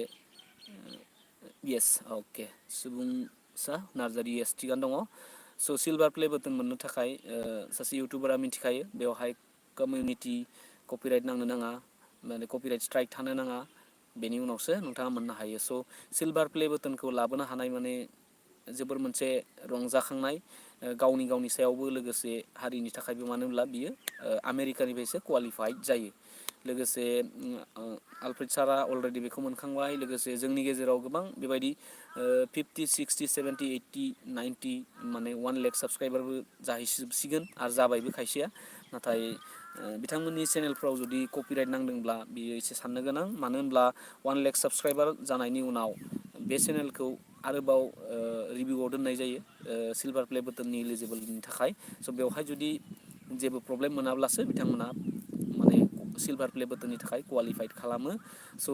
येस अके सुबुंसा नार्जारि येस थिगानो दङ। स' सिलभार प्ले बाटोन मोननो थाखाय सासे इउटुबारा मिथिखायो बेवहाय कमिउनिटि कपिराइट नांनो नाङा, माने कपिराइट स्ट्राइक थानो नाङा। बेनि उनावसो नोंथाङा मोननो हायो। स' सिलभार प्ले बाटोनखौ लाबोनो हानाय माने जोबोर मोनसे रंजाखांनाय गावनि सायावबो लोगोसे हारिनि थाखायबो। मानो होनब्ला बियो आमेरिकानिफ्रायसो क्वालिफाइड जायो। लोगोसे आलफ्रेड सारा अलरेडि बेखौ मोनखांबाय। लोगोसे जोंनि गेजेराव गोबां बेबायदि 50, 60, 70, 80, 90 माने 1 लाख साबस्क्राइबारबो जाहैसिगोन आरो जाबायबो खायसेया। नाथाय बिथांमोननि चेनेलफ्राव जुदि कपिराइट नांदोंब्ला बियो एसे साननो गोनां। मानो होनब्ला 1 लाख साबस्क्राइबार जानायनि उनाव बे चेनेलखौ आरोबाव रिभिउआव दोननाय जायो सिलभार प्ले बाटोननि इलिजिबोलनि थाखाय। स' बेवहाय जुदि जेबो प्रब्लेम मोनाब्लासो बिथांमोना माने सिलभार प्ले बाटोननि थाखाय क्वालिफाइड खालामो। स'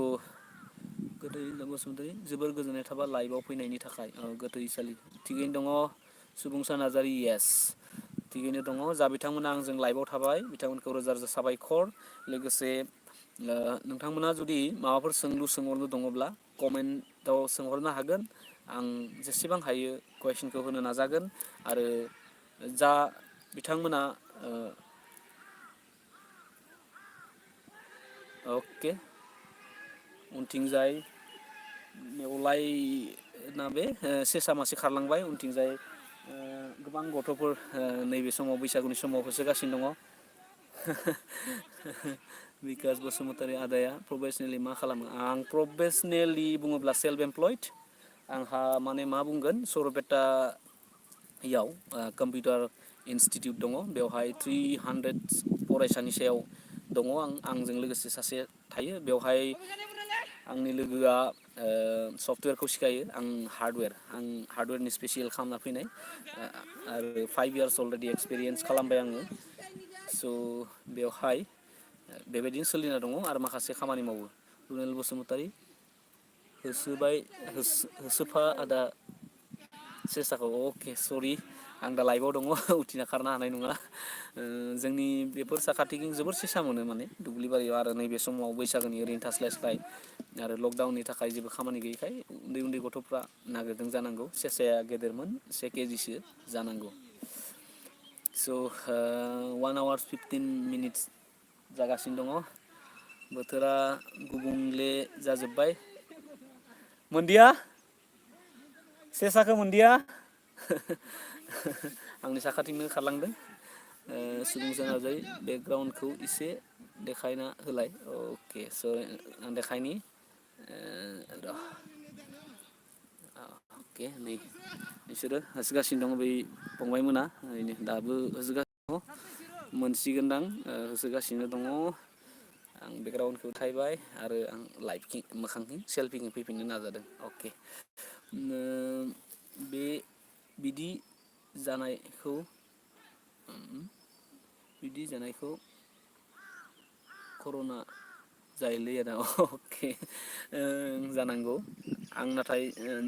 गोदै बसुमतारी जोबोर गोजोननाय थाबाय लाइभआव फैनायनि थाखाय। गोथैसालि थिगैनो दङ। सुबुंसा नार्जारि येस थिगैनो दङ। जा बिथांमोना आंजों लाइभआव थाबाय बिथांमोनखौ रोजा रोजा साबायखर। लोगोसे नोंथांमोना जुदि माबाफोर सोंहरनो दङब्ला कमेन्टआव सोंहरनो हागोन। आं जेसेबां हायो कुइसनखौ होनो नाजागोन। आरो जा बिथांमोना अके उनथिंजाय नेवलाय ना बे सेसा मासे खारलांबाय उनथिंजाय गोबां गथ'फोर नैबे समाव बैसागुनि समाव होसोगासिनो दङ। बिकास बसुमतारी आदाया प्रफेसनेलि मा खालामो? आं प्रफेसनेलि बुङोब्ला सेल्फ एमप्लयड। आंहा माने मा बुंगोन सरुपेटायाव कम्पिउटार इनस्टिटिउट दङ। बेवहाय 300 फरायसानि सायाव दङ। आंजों लोगोसे सासे थायो बेवहाय। आंनि लोगोआ सफ्टवेरखौ सिखायो। आं हार्डवेरनि स्पेसियेल खालामना फैनाय आरो 5 इयार्स अलरेडि एक्सपिरियेन्स खालामबाय आङो। स' बेवहाय बेबायदिनो सोलिना दङ आरो माखासे खामानि मावो। रुनेल बसुमतारी होसोफा आदा सेसाखौ अके सरि आं दा लाइभआव दङ उथिना खारनो हानाय नङा। जोंनि बेफोर साखाथिजों जोबोर सेसा मोनो माने दुब्लि बारियाव। आरो नैबे समाव बैसागोनि ओरैनो थास्लायस्लाय आरो लकडाउननि थाखाय जेबो खामानि गैयैखाय उन्दै उन्दै गथ'फ्रा नागिरदों जानांगौ। सेसाया गेदेरमोन 1 केजिसो जानांगौ। स' 1 आवार 15 मिनिट्स जागासिनो दङ। बोथोरा गुबुंले जाजोब्बाय। मोनदिया सेसाखौ मोनदिया आंनि साखाथिंनो खारलांदों। सुबुंसा नार्जारि बेकग्राउन्डखौ एसे देखायना होलाय। अके स' आं देखायनि र' अके नै बिसोरो होसोगासिनो दङ बै फंबायमोना दाबो होसोगासिनो दङ। मोनसिगोनदां होसोगासिनो दङ। आं बेकग्राउन्डखौ थायबाय आरो आं लाइभखि मोखांखि सेल्फिखौ फैफिननो नाजादों। अके बे बिदि जानायखौ कर'ना जायोलै आदा अके जानांगौ। आं नाथाय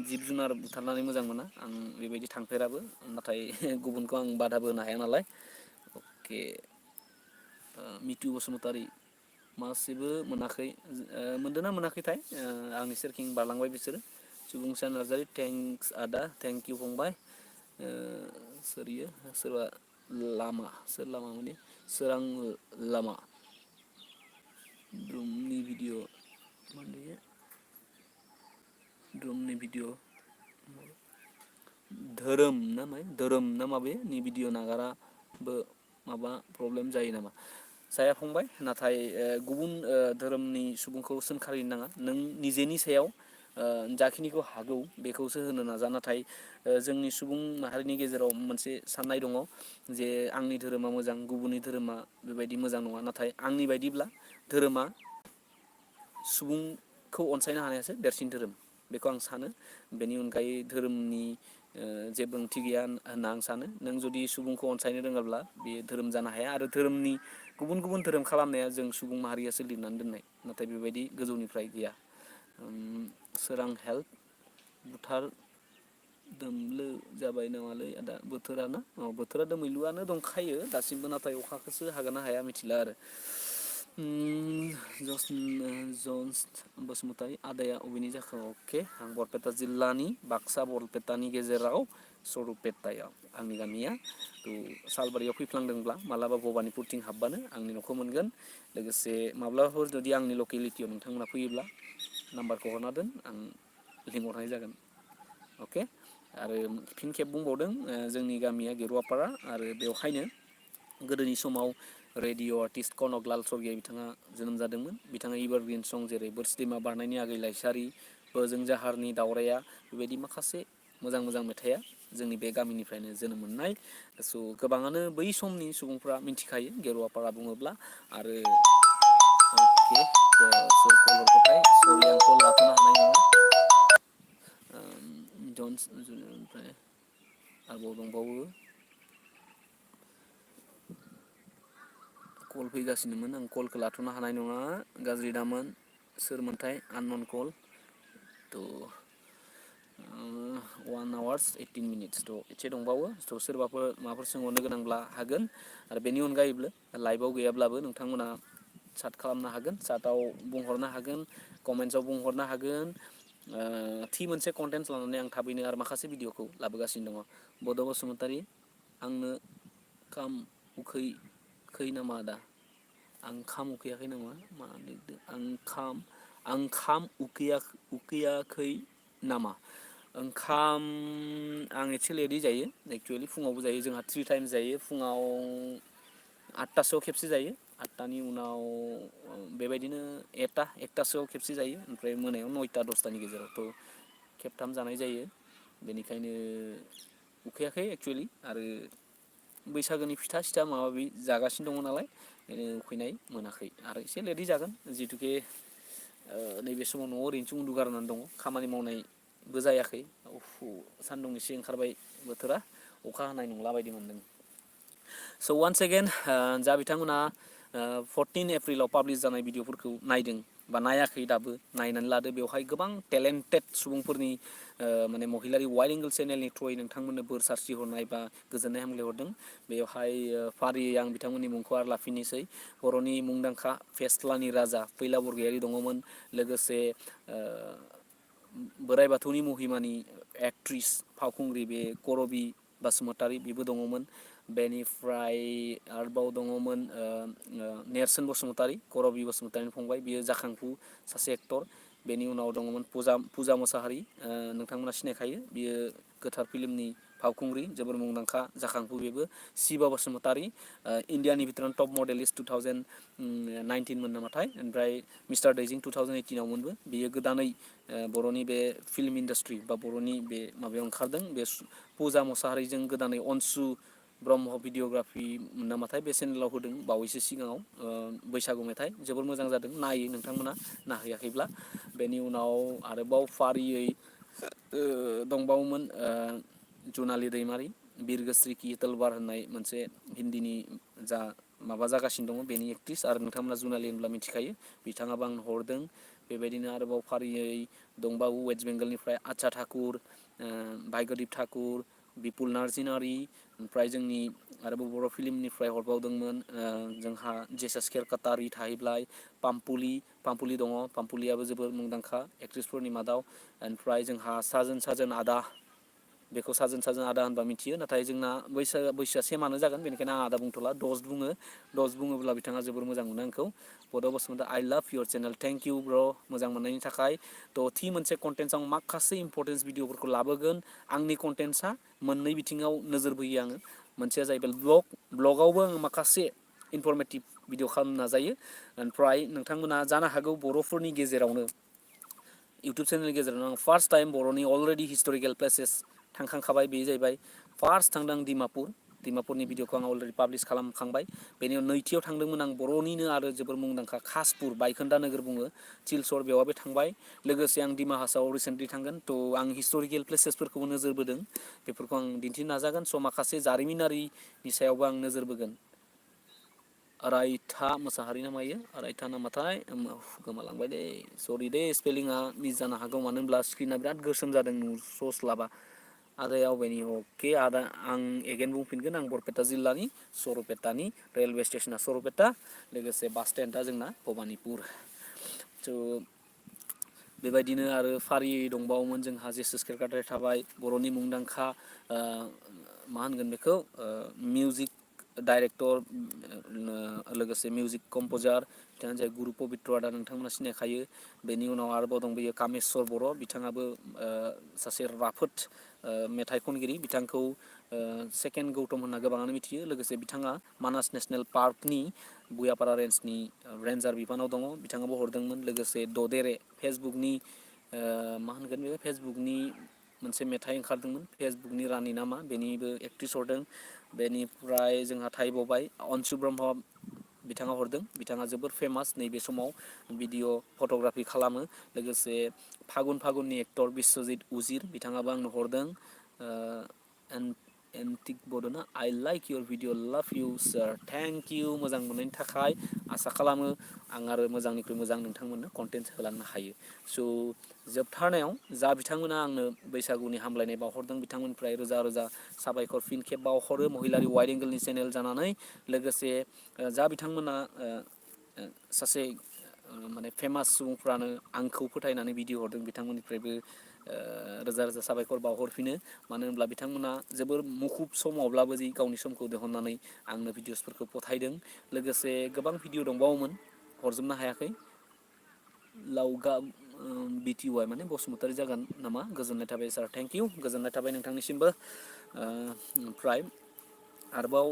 जिब जुनार बुथारनानै मोजां मोना। आं बेबायदि थांफेराबो। नाथाय गुबुनखौ आं बादाबो होनो हाया नालाय। अके मिथु बसुमतारी मासेबो मोनाखै। मोनदोंना मोनाखैथाय आंनि सोरगिदिं बारलांबाय बिसोरो। सुबुंसा नार्जारि थेंक्स आदा थेंक इउ फंबाय। सोर इयो सोरबा सोर लामा माने सोरां लामा द्रुमनि भिडिअ धोरोम ना माबेनि भिडिअ नागाराबो माबा प्रब्लेम जायो नामा? जाया फंबाय। नाथाय गुबुन धोरोमनि सुबुंखौ सोंखारिनो नाङा। नों निजेनि सायाव जाखिनिखौ हागौ बेखौसो होनो नाजा। नाथाय जोंनि सुबुं माहारिनि गेजेराव मोनसे साननाय दङ जे आंनि धोरोमा मोजां गुबुननि धोरोमा बेबायदि मोजां नङा। नाथाय आंनि बायदिब्ला धोरोमा सुबुंखौ अनसायनो हानायासो देरसिन धोरोम बेखौ आं सानो। बेनि अनगायै धोरोमनि जेबो ओंथि गैया होनना आं सानो। नों जुदि सुबुंखौ अनसायनो रोङाब्ला बेयो धोरोम जानो हाया। आरो धोरोमनि गुबुन गुबुन धोरोम खालामनाया जों सुबुं माहारियासो लिरनानै दोननाय, नाथाय बेबायदि गोजौनिफ्राय गैया। सोरां हेल्थ बुथार दोमलो जाबाय नामालै आदा बोथोरा ना? बोथोरा दोमैलुआनो दंखायो दासिमबो, नाथाय अखाखौसो हागोन ना हाया मिथिला आरो। जन्स बसुमतारी आदाया अबेनि जाखो? अके, आं बरपेटा जिल्लानि बाक्सा बरपेटानि गेजेराव सरुपेटायाव आंनि गामिया। थ' सालबारियाव फैफ्लांदोंब्ला मालाबा भबानिपुरथिं हाबबानो आंनि न'खौ मोनगोन। लोगोसे माब्लाबाफोर जुदि आंनि लकेलिटियाव नोंथांमोना फैयोब्ला नाम्बारखौ हरना दोन, आं लिंहरनाय जागोन। अके, आरो फिन खेब बुंबावदों जोंनि गामिया गेरुवापारा, आरो बेवहायनो गोदोनि समाव रेडिअ' आर्टिस्ट कनकलाल सरगयारि बिथाङा जोनोम जादोंमोन। बिथाङा एभारग्रिन सं जेरै बोरसि दैमा बारनायनि आगै लाइसारि, बोजों जाहारनि दावराया, बेबायदि माखासे मोजां मोजां मेथाइआ जोंनि बे गामिनिफ्रायनो जोनोम मोननाय। स' गोबाङानो बै समनि सुबुंफ्रा मिथिखायो गेरुवापारा बुङोब्ला। आरो अके, सोर कल हरखोथाय? सरि, आं कल लाथ'नो हानाय नङा। जन्स ओमफ्राय आरोबाव दंबावो। कल फैगासिनोमोन, आं कलखौ लाथ'नो हानाय नङा, गाज्रि दामोन। सोरमोनथाय? आननन कल। थ' 1 hours 18 minutes थ' एसे दंबावो। थ' सोरबाफोर माबाफोर सोंहरनो गोनांब्ला हागोन। आरो बेनि अनगायैबो लाइभआव गैयाब्लाबो नोंथांमोना चाट खालामनो हागोन, चाटआव बुंहरनो हागोन, कमेन्टसआव बुंहरनो हागोन। थि मोनसे कन्टेन्टस लानानै आं थाबैनो आरो माखासे भिडिअखौ लाबोगासिनो दङ। बड' बसुमतारी आंनो खाम उखै नामा आदा? आं खाम उखैयाखै नामा? मा लिरदों? आं खाम उखैयाखै नामा? ओंखाम आं एसे लेटै जायो एक्सुवेलि, फुङावबो जायो जोंहा 3 टाइम्स जायो। फुङाव 8टासोआव खेबसे जायो, 8टानि उनाव बेबायदिनो 1टासोआव खेबसे जायो, ओमफ्राय मोनायाव 9टा 10टानि गेजेरावथ' खेबथाम जानाय जायो। बेनिखायनो उखैयाखै एक्सुवेलि, आरो बैसागोनि फिथा सिथा माबा माबि जागासिनो दङ नालाय, ओंखायनो उखैनाय मोनाखै। आरो एसे लेटै जागोन, जिहेतुके नैबे समाव न'आव ओरैनोसो उन्दुगारनानै दङ, खामानि मावनायबो जायाखै। सान्दुं एसे ओंखारबाय बोथोरा, अखा हानाय नंला बायदि मोनदों। स' वान्स एगेन, जा बिथांमोना 14 एप्रिलाव पाब्लिस जानाय भिडिअफोरखौ नायदों बा नायाखै दाबो, नायनानै लादो। बेवहाय गोबां टेलेन्टेड सुबुंफोरनि माने महिलारि वाइल्ड एंगल चेनेलनि थ्रुयै नोंथांमोननो बोर सारस्रि हरनाय बा गोजोननाय हामलायहरदों। बेवहाय फारियै आं बिथांमोननि मुंखौ आरो लाफिनोसै। बर'नि मुंदांखा फेस्लानि राजा फैला बरगयारि दङमोन। लोगोसे बोराइ बाथौनि महिमानि एक्ट्रिस फावखुंग्रि बे करबि बसुमतारी बेबो दङमोन। बेनिफ्राय आरोबाव दङमोन नेरसोन बसुमतारी, करबि बसुमतारीनि फंबाय, बियो जाखांफु सासे एक्टर। बेनि उनाव दङमोन पुजा मोसाहारि, नोंथांमोना सिनायखायो, बियो गोथार फिल्मनि फावखुंग्रि, जोबोर मुंदांखा जाखांफु बेबो। शिबा बसुमतारी, इण्डियानि बिथोराव टप मडेलिस्ट 2019 मोन नामाथाय, ओमफ्राय मिस्टार दैजिं 2018आव मोनबो। बियो गोदानै बर'नि बे फिल्म इन्डास्ट्रि बा बर'नि बे माबायाव ओंखारदों। बे पुजा मोसाहारिजों गोदानै अनसु ब्रह्म भिडिअग्राफि मोन नामाथाय, बे चेनेलाव होदों बावैसो सिगाङाव बैसागु मेथाइ, जोबोर मोजां जादों, नायो नोंथांमोना नाहैयाखैब्ला। बेनि उनाव आरोबाव फारियै दंबावोमोन जुनालि दैमारि, बिरगोस्रि की तलवार होननाय मोनसे हिन्दीनि जा माबा जागासिनो दङ, बेनि एक्ट्रिस। आरो नोंथांमोना जुनालि होनब्ला मिथिखायो, बिथाङाबो आंनो हरदों। बेबायदिनो आरोबाव फारियै दंबावो वेस्ट बेंगलनिफ्राय आच्चा ठाकुर, भाग्यदीप ठाकुर, बिपुल नार्जिनारि, ओमफ्राय जोंनि आरोबाव बर' फिल्मनिफ्राय हरबावदोंमोन जोंहा जेसास केरकाटारि थाहैबाय, पामपुलि दङ, पामपुलियाबो जोबोर मुंदांखा एक्ट्रिसफोरनि मादाव। ओमफ्राय जोंहा साजोन आदा, बेखौ साजोन आदा होनबा मिथियो, नाथाय जोंना बैसोआ सेमानो जागोन, बेनिखायनो आं आदा बुंथ'ला, दस बुङो। दस बुङोब्ला बिथाङा जोबोर मोजां मोनो आंखौ। बड' बसुमतारी आइ लाभ इयर चेनेल, थेंक इउ ब्र', मोजां मोननायनि थाखाय। थ' थि मोनसे कन्टेन्ट्सआव माखासे इम्परटेन्स भिडिअफोरखौ लाबोगोन। आंनि कन्टेन्ट्सआ मोननै बिथिङाव नोजोर बोयो आङो। मोनसेया जाहैबाय ब्लगावबो आङो माखासे इनफरमेटिभ भिडिअ खालामनो नाजायो। ओमफ्राय नोंथांमोना जानो हागौ बर'फोरनि गेजेरावनो इउटुब चेनेलनि गेजेरावनो आं फार्स्ट टाइम बर'नि अलरेडि हिस्ट'रिकेल प्लेसेस थांखांखाबाय। बे जाहैबाय फार्स्ट थांदों आं डिमापुरनि भिडिअखौ आं अलरेडि पाब्लिस खालामखांबाय। बेनि उनाव नैथियाव थांदोंमोन आं बर'निनो आरो जोबोर मुंदांखा खासपुर, बायखोन्दा नोगोर बुङो, तिलसर, बेवहायबो थांबाय। लोगोसे आं डिमा हासावआव रिसेन्टलि थांगोन। थ' आं हिस्ट'रिकेल प्लेसेसफोरखौबो नोजोर बोदों, बेफोरखौ आं दिन्थिनो नाजागोन। स' माखासे जारिमिनारिनि सायावबो आं नोजोर बोगोन। अरायथा मोसाहारि नामा इयो अरायथा नामाथाय गोमालांबाय दे सरि दे स्पेलिंआ मिस जानो हागौ मानो होनब्ला स्क्रिना बिराद गोसोम जादों नुस'स्लाबा आदाया आवगायनि अके आदा आं एगेन बुंफिनगोन आं बरपेटा जिल्लानि सरपेटानि रेलवे स्टेसना सरपेटा लोगोसे बास स्टेन्डआ जोंना भबानिपुर स' बेबायदिनो आरो फारियै दंबावोमोन जोंहा जेसस केरकाटारि थाबाय बर'नि मुंदांखा मा होनगोन बेखौ मिउजिक डाइरेक्टर लोगोसे मिउजिक कम्पजार बिथाङानो जाबाय गुरु पबित्र आदा नोंथांमोना सिनायखायो बेनि उनाव आरोबाव दंबोयो कामेस्वर बर' बिथाङाबो सासे राफोद मेथाइ खनगिरि बिथांखौ सेकेन्ड गौतम होनना गोबाङानो मिथियो लोगोसे बिथाङा मानास नेसनेल पार्कनि भुयापारा रेन्जनि रेन्जार बिफानाव दङ बिथाङाबो हरदोंमोन लोगोसे ददेरे फेसबुकनि मा होनगोन बे फेसबुकनि मोनसे मेथाइ ओंखारदोंमोन फेसबुकनि रानि नामा बेनिबो एक्ट्रिस हरदों बेनिफ्राय जोंहा थाहैबावबाय अनसु ब्रह्म बिथाङा हरदों बिथाङा जोबोर फेमास नैबे समाव भिडिअ फट'ग्राफि खालामो लोगोसे फागुननि एक्टर बिस्वजित उजिर बिथाङाबो आंनो हरदों एन्टिक बड'ना आइ लाइक इउर भिडिअ लाभ इउ सार थेंक इउ मोजां मोननायनि थाखाय आसा खालामो आं आरो मोजांनिख्रुइ मोजां नोंथांमोननो कन्टेन्ट होलांनो हायो स' जोबथारनायाव जा बिथांमोना आंनो बैसागुनि हामलायनाय बावहरदों बिथांमोननिफ्राय रोजा रोजा साबायखर फिन खेब बावहरो महिलारि वाइड एंगोलनि चेनेल जानानै लोगोसे जा बिथांमोना सासे माने फेमास सुबुंफ्रानो आंखौ फोथायनानै भिडिअ हरदों बिथांमोननिफ्रायबो रोजा रोजा साबायखर बावहरफिनो मानो होनब्ला बिथांमोना जोबोर मुखुब समावब्लाबो जि गावनि समखौ दिहुननानै आंनो भिडिअसफोरखौ फथायदों लोगोसे गोबां भिडिअ दंबावोमोन हरजोबनो हायाखै लावगा बिटि वाइ माने बसुमतारी जागोन नामा गोजोननाय थाबाय सार थेंक इउ गोजोननाय थाबाय नोंथांनिसिमबो ओमफ्राय आरोबाव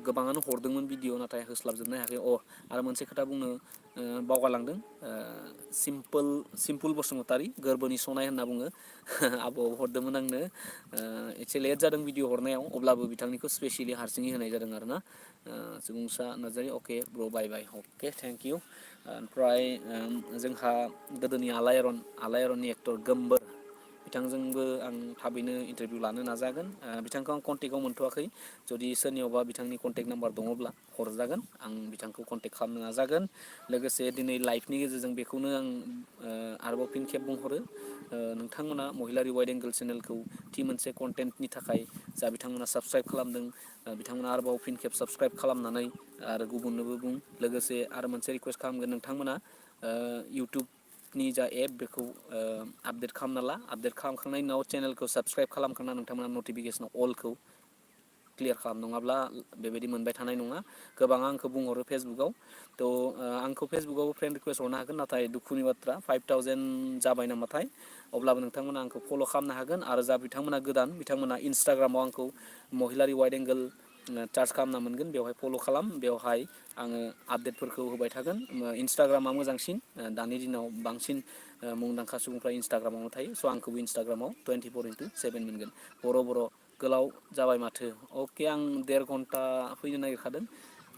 गोबाङानो हरदोंमोन भिडिअ नाथाय होस्लाबजोबनो हायाखै आरो मोनसे खोथा बुंनो बावगारलांदों सिम्पोल बसुमतारी गोरबोनि सनाय होनना बुङो आब'आव हरदोंमोन आंनो एसे लेट जादों भिडिअ हरनायाव अब्लाबो बिथांनिखौ स्पेसियेलि हारसिङै होनाय जादों आरो ना सुबुंसा नार्जारि अके ब्र बाय बाय अके थेंक इउ ओमफ्राय जोंहा गोदोनि आलायारननि एक्टर गोम्बोर बिथांजोंबो आं थाबैनो इन्टारभिउ लानो नाजागोन बिथांखौ आं कन्टेक्टआव मोनथ'वाखै जुदि सोरनियावबा बिथांनि कन्टेक्ट नाम्बार दङब्ला हरजागोन आं बिथांखौ कन्टेक्ट खालामनो नाजागोन लोगोसे दिनै लाइभनि गेजेरजों बेखौनो आं आरोबाव फिन खेब बुंहरो नोंथांमोना महिलारि वाइड एंगोल चेनेलखौ थि मोनसे कन्टेन्टनि थाखाय जा बिथांमोना साबस्क्राइब खालामदों बिथांमोना आरोबाव फिन खेब साबस्क्राइब खालामनानै आरो गुबुननोबो बुं लोगोसे आरो मोनसे रिकुवेस्ट खालामगोन नोंथांमोना इउटुबनि जा एप बेखौ आपडेट खालामना ला आपडेट खालामखांनायनि उनाव चेनेलखौ साबस्क्राइब खालामखांना नोंथांमोना नटिफिकेसनाव अलखौ क्लियार खालाम नङाब्ला बेबायदि मोनबाय थानाय नङा गोबाङा आंखौ बुंहरो फेसबुकाव थ' आंखौ फेसबुकाव फ्रेन्ड रिकुवेस्ट हरनो हागोन नाथाय दुखुनि बाथ्रा 5000 जाबाय नामाथाय अब्लाबो नोंथांमोना आंखौ फल' खालामनो हागोन आरो जा बिथांमोना गोदान बिथांमोना इन्सटाग्रामाव आंखौ महिलारि वाइड एंगोल चार्ज खालामना मोनगोन बेवहाय फल' खालाम बेवहाय आङो आपडेटफोरखौ होबाय थागोन इन्सटाग्रामा मोजांसिन दानि दिनाव बांसिन मुंदांखा सुबुंफ्रा इन्सटाग्रामावनो थायो स' आंखौबो इन्सटाग्रामाव 24/7 मोनगोन बर' गोलाव जाबाय माथो अके आं 1.5 घन्टा फैनो नागिरखादों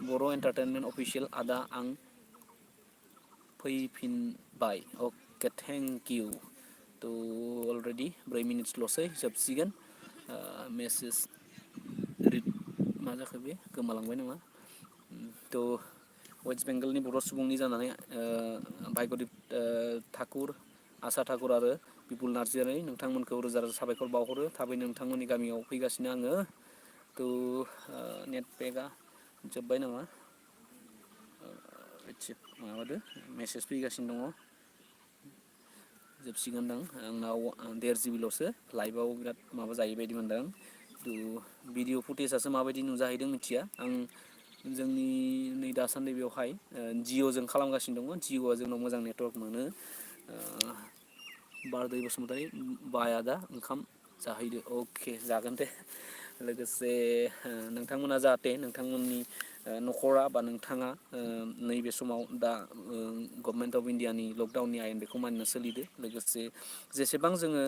बर' एन्टारटेनमेन्ट अफिसियेल आदा आं फैफिनबाय अके थेंक इउ थ' अलरेडि 4 मिनिट्सल'सै जोबसिगोन मेसेज रिड मा जाखो बे गोमालांबाय नामा थ' वेस्ट बेंगलनि बर' सुबुंनि जानानै भाग्यदीप ठाकुर आसा ठाकुर आरो बिपुल नार्जारि नोंथांमोनखौ रोजा रोजा साबायखर बावहरो थाबैनो नोंथांमोननि गामियाव फैगासिनो आङो थ' नेट पेकआ जोब्बाय नामा माबादो मेसेज फैगासिनो दङ जोबसिगोनदां आंनाव 1.5 जिबिल'सो लाइभआव बिराद माबा जायो बायदि मोनदों भिडिअ फुटेजआसो माबायदि नुजाहैदों मिथिया आं जोंनि नै दासान्दि बेवहाय जिअ'जों खालामगासिनो दङ जिअ'आ जोंनाव मोजां नेटवार्क मोनो बारदै बसुमतारी बाय आदा ओंखाम जाहैदो अके जागोन दे लोगोसे नोंथांमोना जाहाथे नोंथांमोननि न'खरा बा नोंथाङा नैबे समाव दा गभर्नमेन्ट अफ इन्डियानि लकडाउननि आयेन बेखौ मानिना सोलिदो लोगोसे जेसेबां जोङो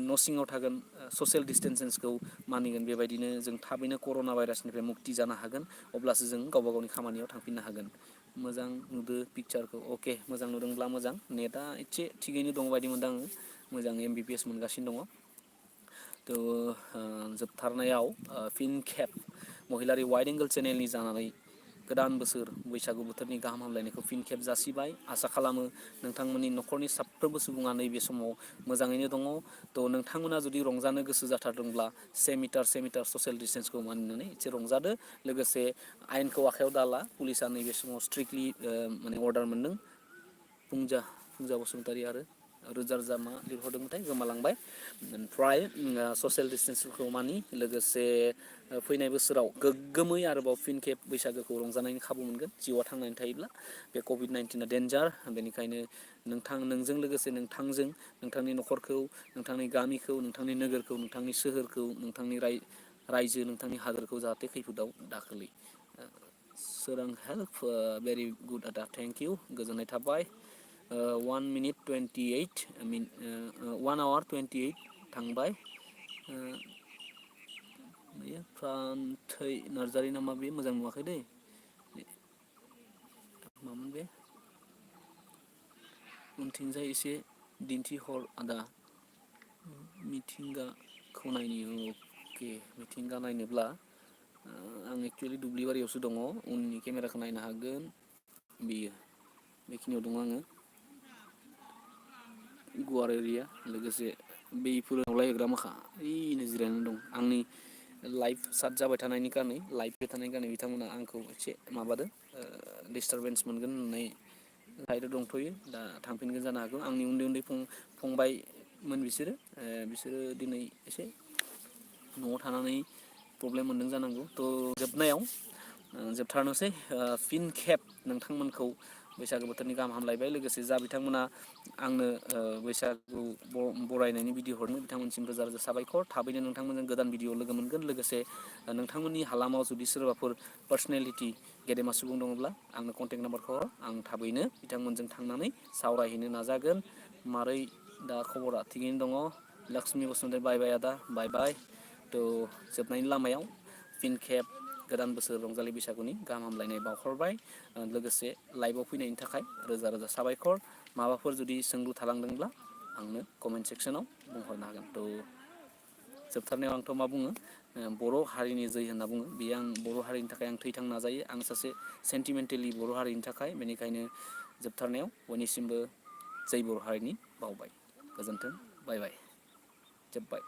न' सिङाव थागोन ससियेल डिसटेन्सेसखौ मानिगोन बेबायदिनो जों थाबैनो कर'ना भाइरासनिफ्राय मुक्ति जानो हागोन अब्लासो जों गावबा गावनि खामानियाव थांफिननो हागोन मोजां नुदो पिकचारखौ अके मोजां नुदोंब्ला मोजां नेटआ एसे थिगैनो दङ बायदि मोनदों आङो मोजां MBPS मोनगासिनो दङ थ' जोबथारनायाव फिन खेब महिलारि वाइड एंगोल चेनेलनि जानानै गोदान बोसोर बैसागु बोथोरनि गाहाम हामलायनायखौ फिन खेब जासिबाय। आसा खालामो नोंथांमोननि न'खरनि साफ्रोमबो सुबुङा नैबे समाव मोजाङैनो दङ। थ' नोंथांमोना जुदि रंजानो गोसो जाथारदोंब्ला 1 मिटार ससियेल डिस्टेन्सखौ मानिनानै एसे रंजादो। लोगोसे आयेनखौ आखायाव दाला। पुलिसा नैबे समाव स्ट्रिक्टलि माने अर्डार मोनदों। फुंजा बसुमतारी आरो रोजा रोजा मा लिरहरदोंमोनथाय गोमालांबाय। ओमफ्राय ससियेल डिसटेन्सफोरखौ मानि लोगोसे फैनाय बोसोराव गोग्गोमै आरोबाव फिन खेब बैसागोखौ रंजानायनि खाबु मोनगोन जिउआ थांनानै थायोब्ला। बे कभिड-19 डेन्जार, बेनिखायनो नोंजों लोगोसे नोंथांजों नोंथांनि न'खरखौ, नोंथांनि गामिखौ, नोंथांनि नोगोरखौ, नोंथांनि सोहोरखौ, नोंथांनि रायजो, नोंथांनि हादोरखौ जाहाथे खैफोदाव दाखोलै। सोरां हेल्प भेरि गुड आदा, थेंक इउ, गोजोननाय थाबाय। 1 आवार 28 थांबाय। फ्रान्थै नार्जारि नामा बे, मोजां नुवाखै दै। मामोन बे? उनथिंजाय एसे दिन्थिहर आदा। मिथिंगाखौ नायनि, अके मिथिंगा नायनोब्ला आं एक्सुवेलि दुब्लि बारियावसो दङ। उननि केमेराखौ नायनो हागोन। बेखिनियाव दङ आङो। गुवार एरिया, लोगोसे बैफोराव लायहोग्रा माखा ओइनो जिरायनानै दं। आंनि लाइभ साट जाबाय थानायनि कारनै, लाइभ फैबाय थानायनि कारनै बिथांमोना आंखौ एसे माबादों, डिस्टारबेन्स मोनगोन होननानै साइडआव दंथ'यो। दा थांफिनगोन जानो हागौ। आंनि उन्दै उन्दै फंबायमोन बिसोरो दिनै एसे न'आव थानानै प्रब्लेम मोनदों जानांगौ। थ' जोबथारनोसै फिन खेब नोंथांमोनखौ बैसागो बोथोरनि गाहाम हामलायबाय। लोगोसे जा बिथांमोना आंनो बैसागु बरायनायनि भिडिअ हरनो, बिथांमोनसिम रोजा रोजा साबायखर। थाबैनो नोंथांमोनजों गोदान भिडिअ लोगो मोनगोन। लोगोसे नोंथांमोननि हालामाव जुदि सोरबाफोर पार्सनेलिटि गेदेमा सुबुं दङब्ला आंनो कन्टेक्ट नाम्बारखौ हर। आं थाबैनो बिथांमोनजों थांनानै सावरायहैनो नाजागोन। मारै दा खबरा? थिगैनो दङ। लक्ष्मि बसुमतारी बाय बाय आदा, बाय बाय। थ' जोबनायनि लामायाव फिन खेब गोदान बोसोर रंजालि बैसागुनि गाहाम हामलायनाय बावहरबाय। लोगोसे लाइभआव फैनायनि थाखाय रोजा रोजा साबायखर। माबाफोर जुदि सोंलु थालांदोंब्ला आंनो कमेन्ट सेक्सनाव बुंहरनो हागोन। थ' जोबथारनायाव आंथ' मा बुङो, बर' हारिनि जै होनना बुङो। बेयो आं बर' हारिनि थाखाय आं थैथां नाजायो। आं सासे सेन्टिमेन्टेलि बर' हारिनि थाखाय। बेनिखायनो जोबथारनायाव बयनिसिमबो जै बर' हारिनि बावबाय। गोजोन्थों, बाय बाय, जोब्बाय।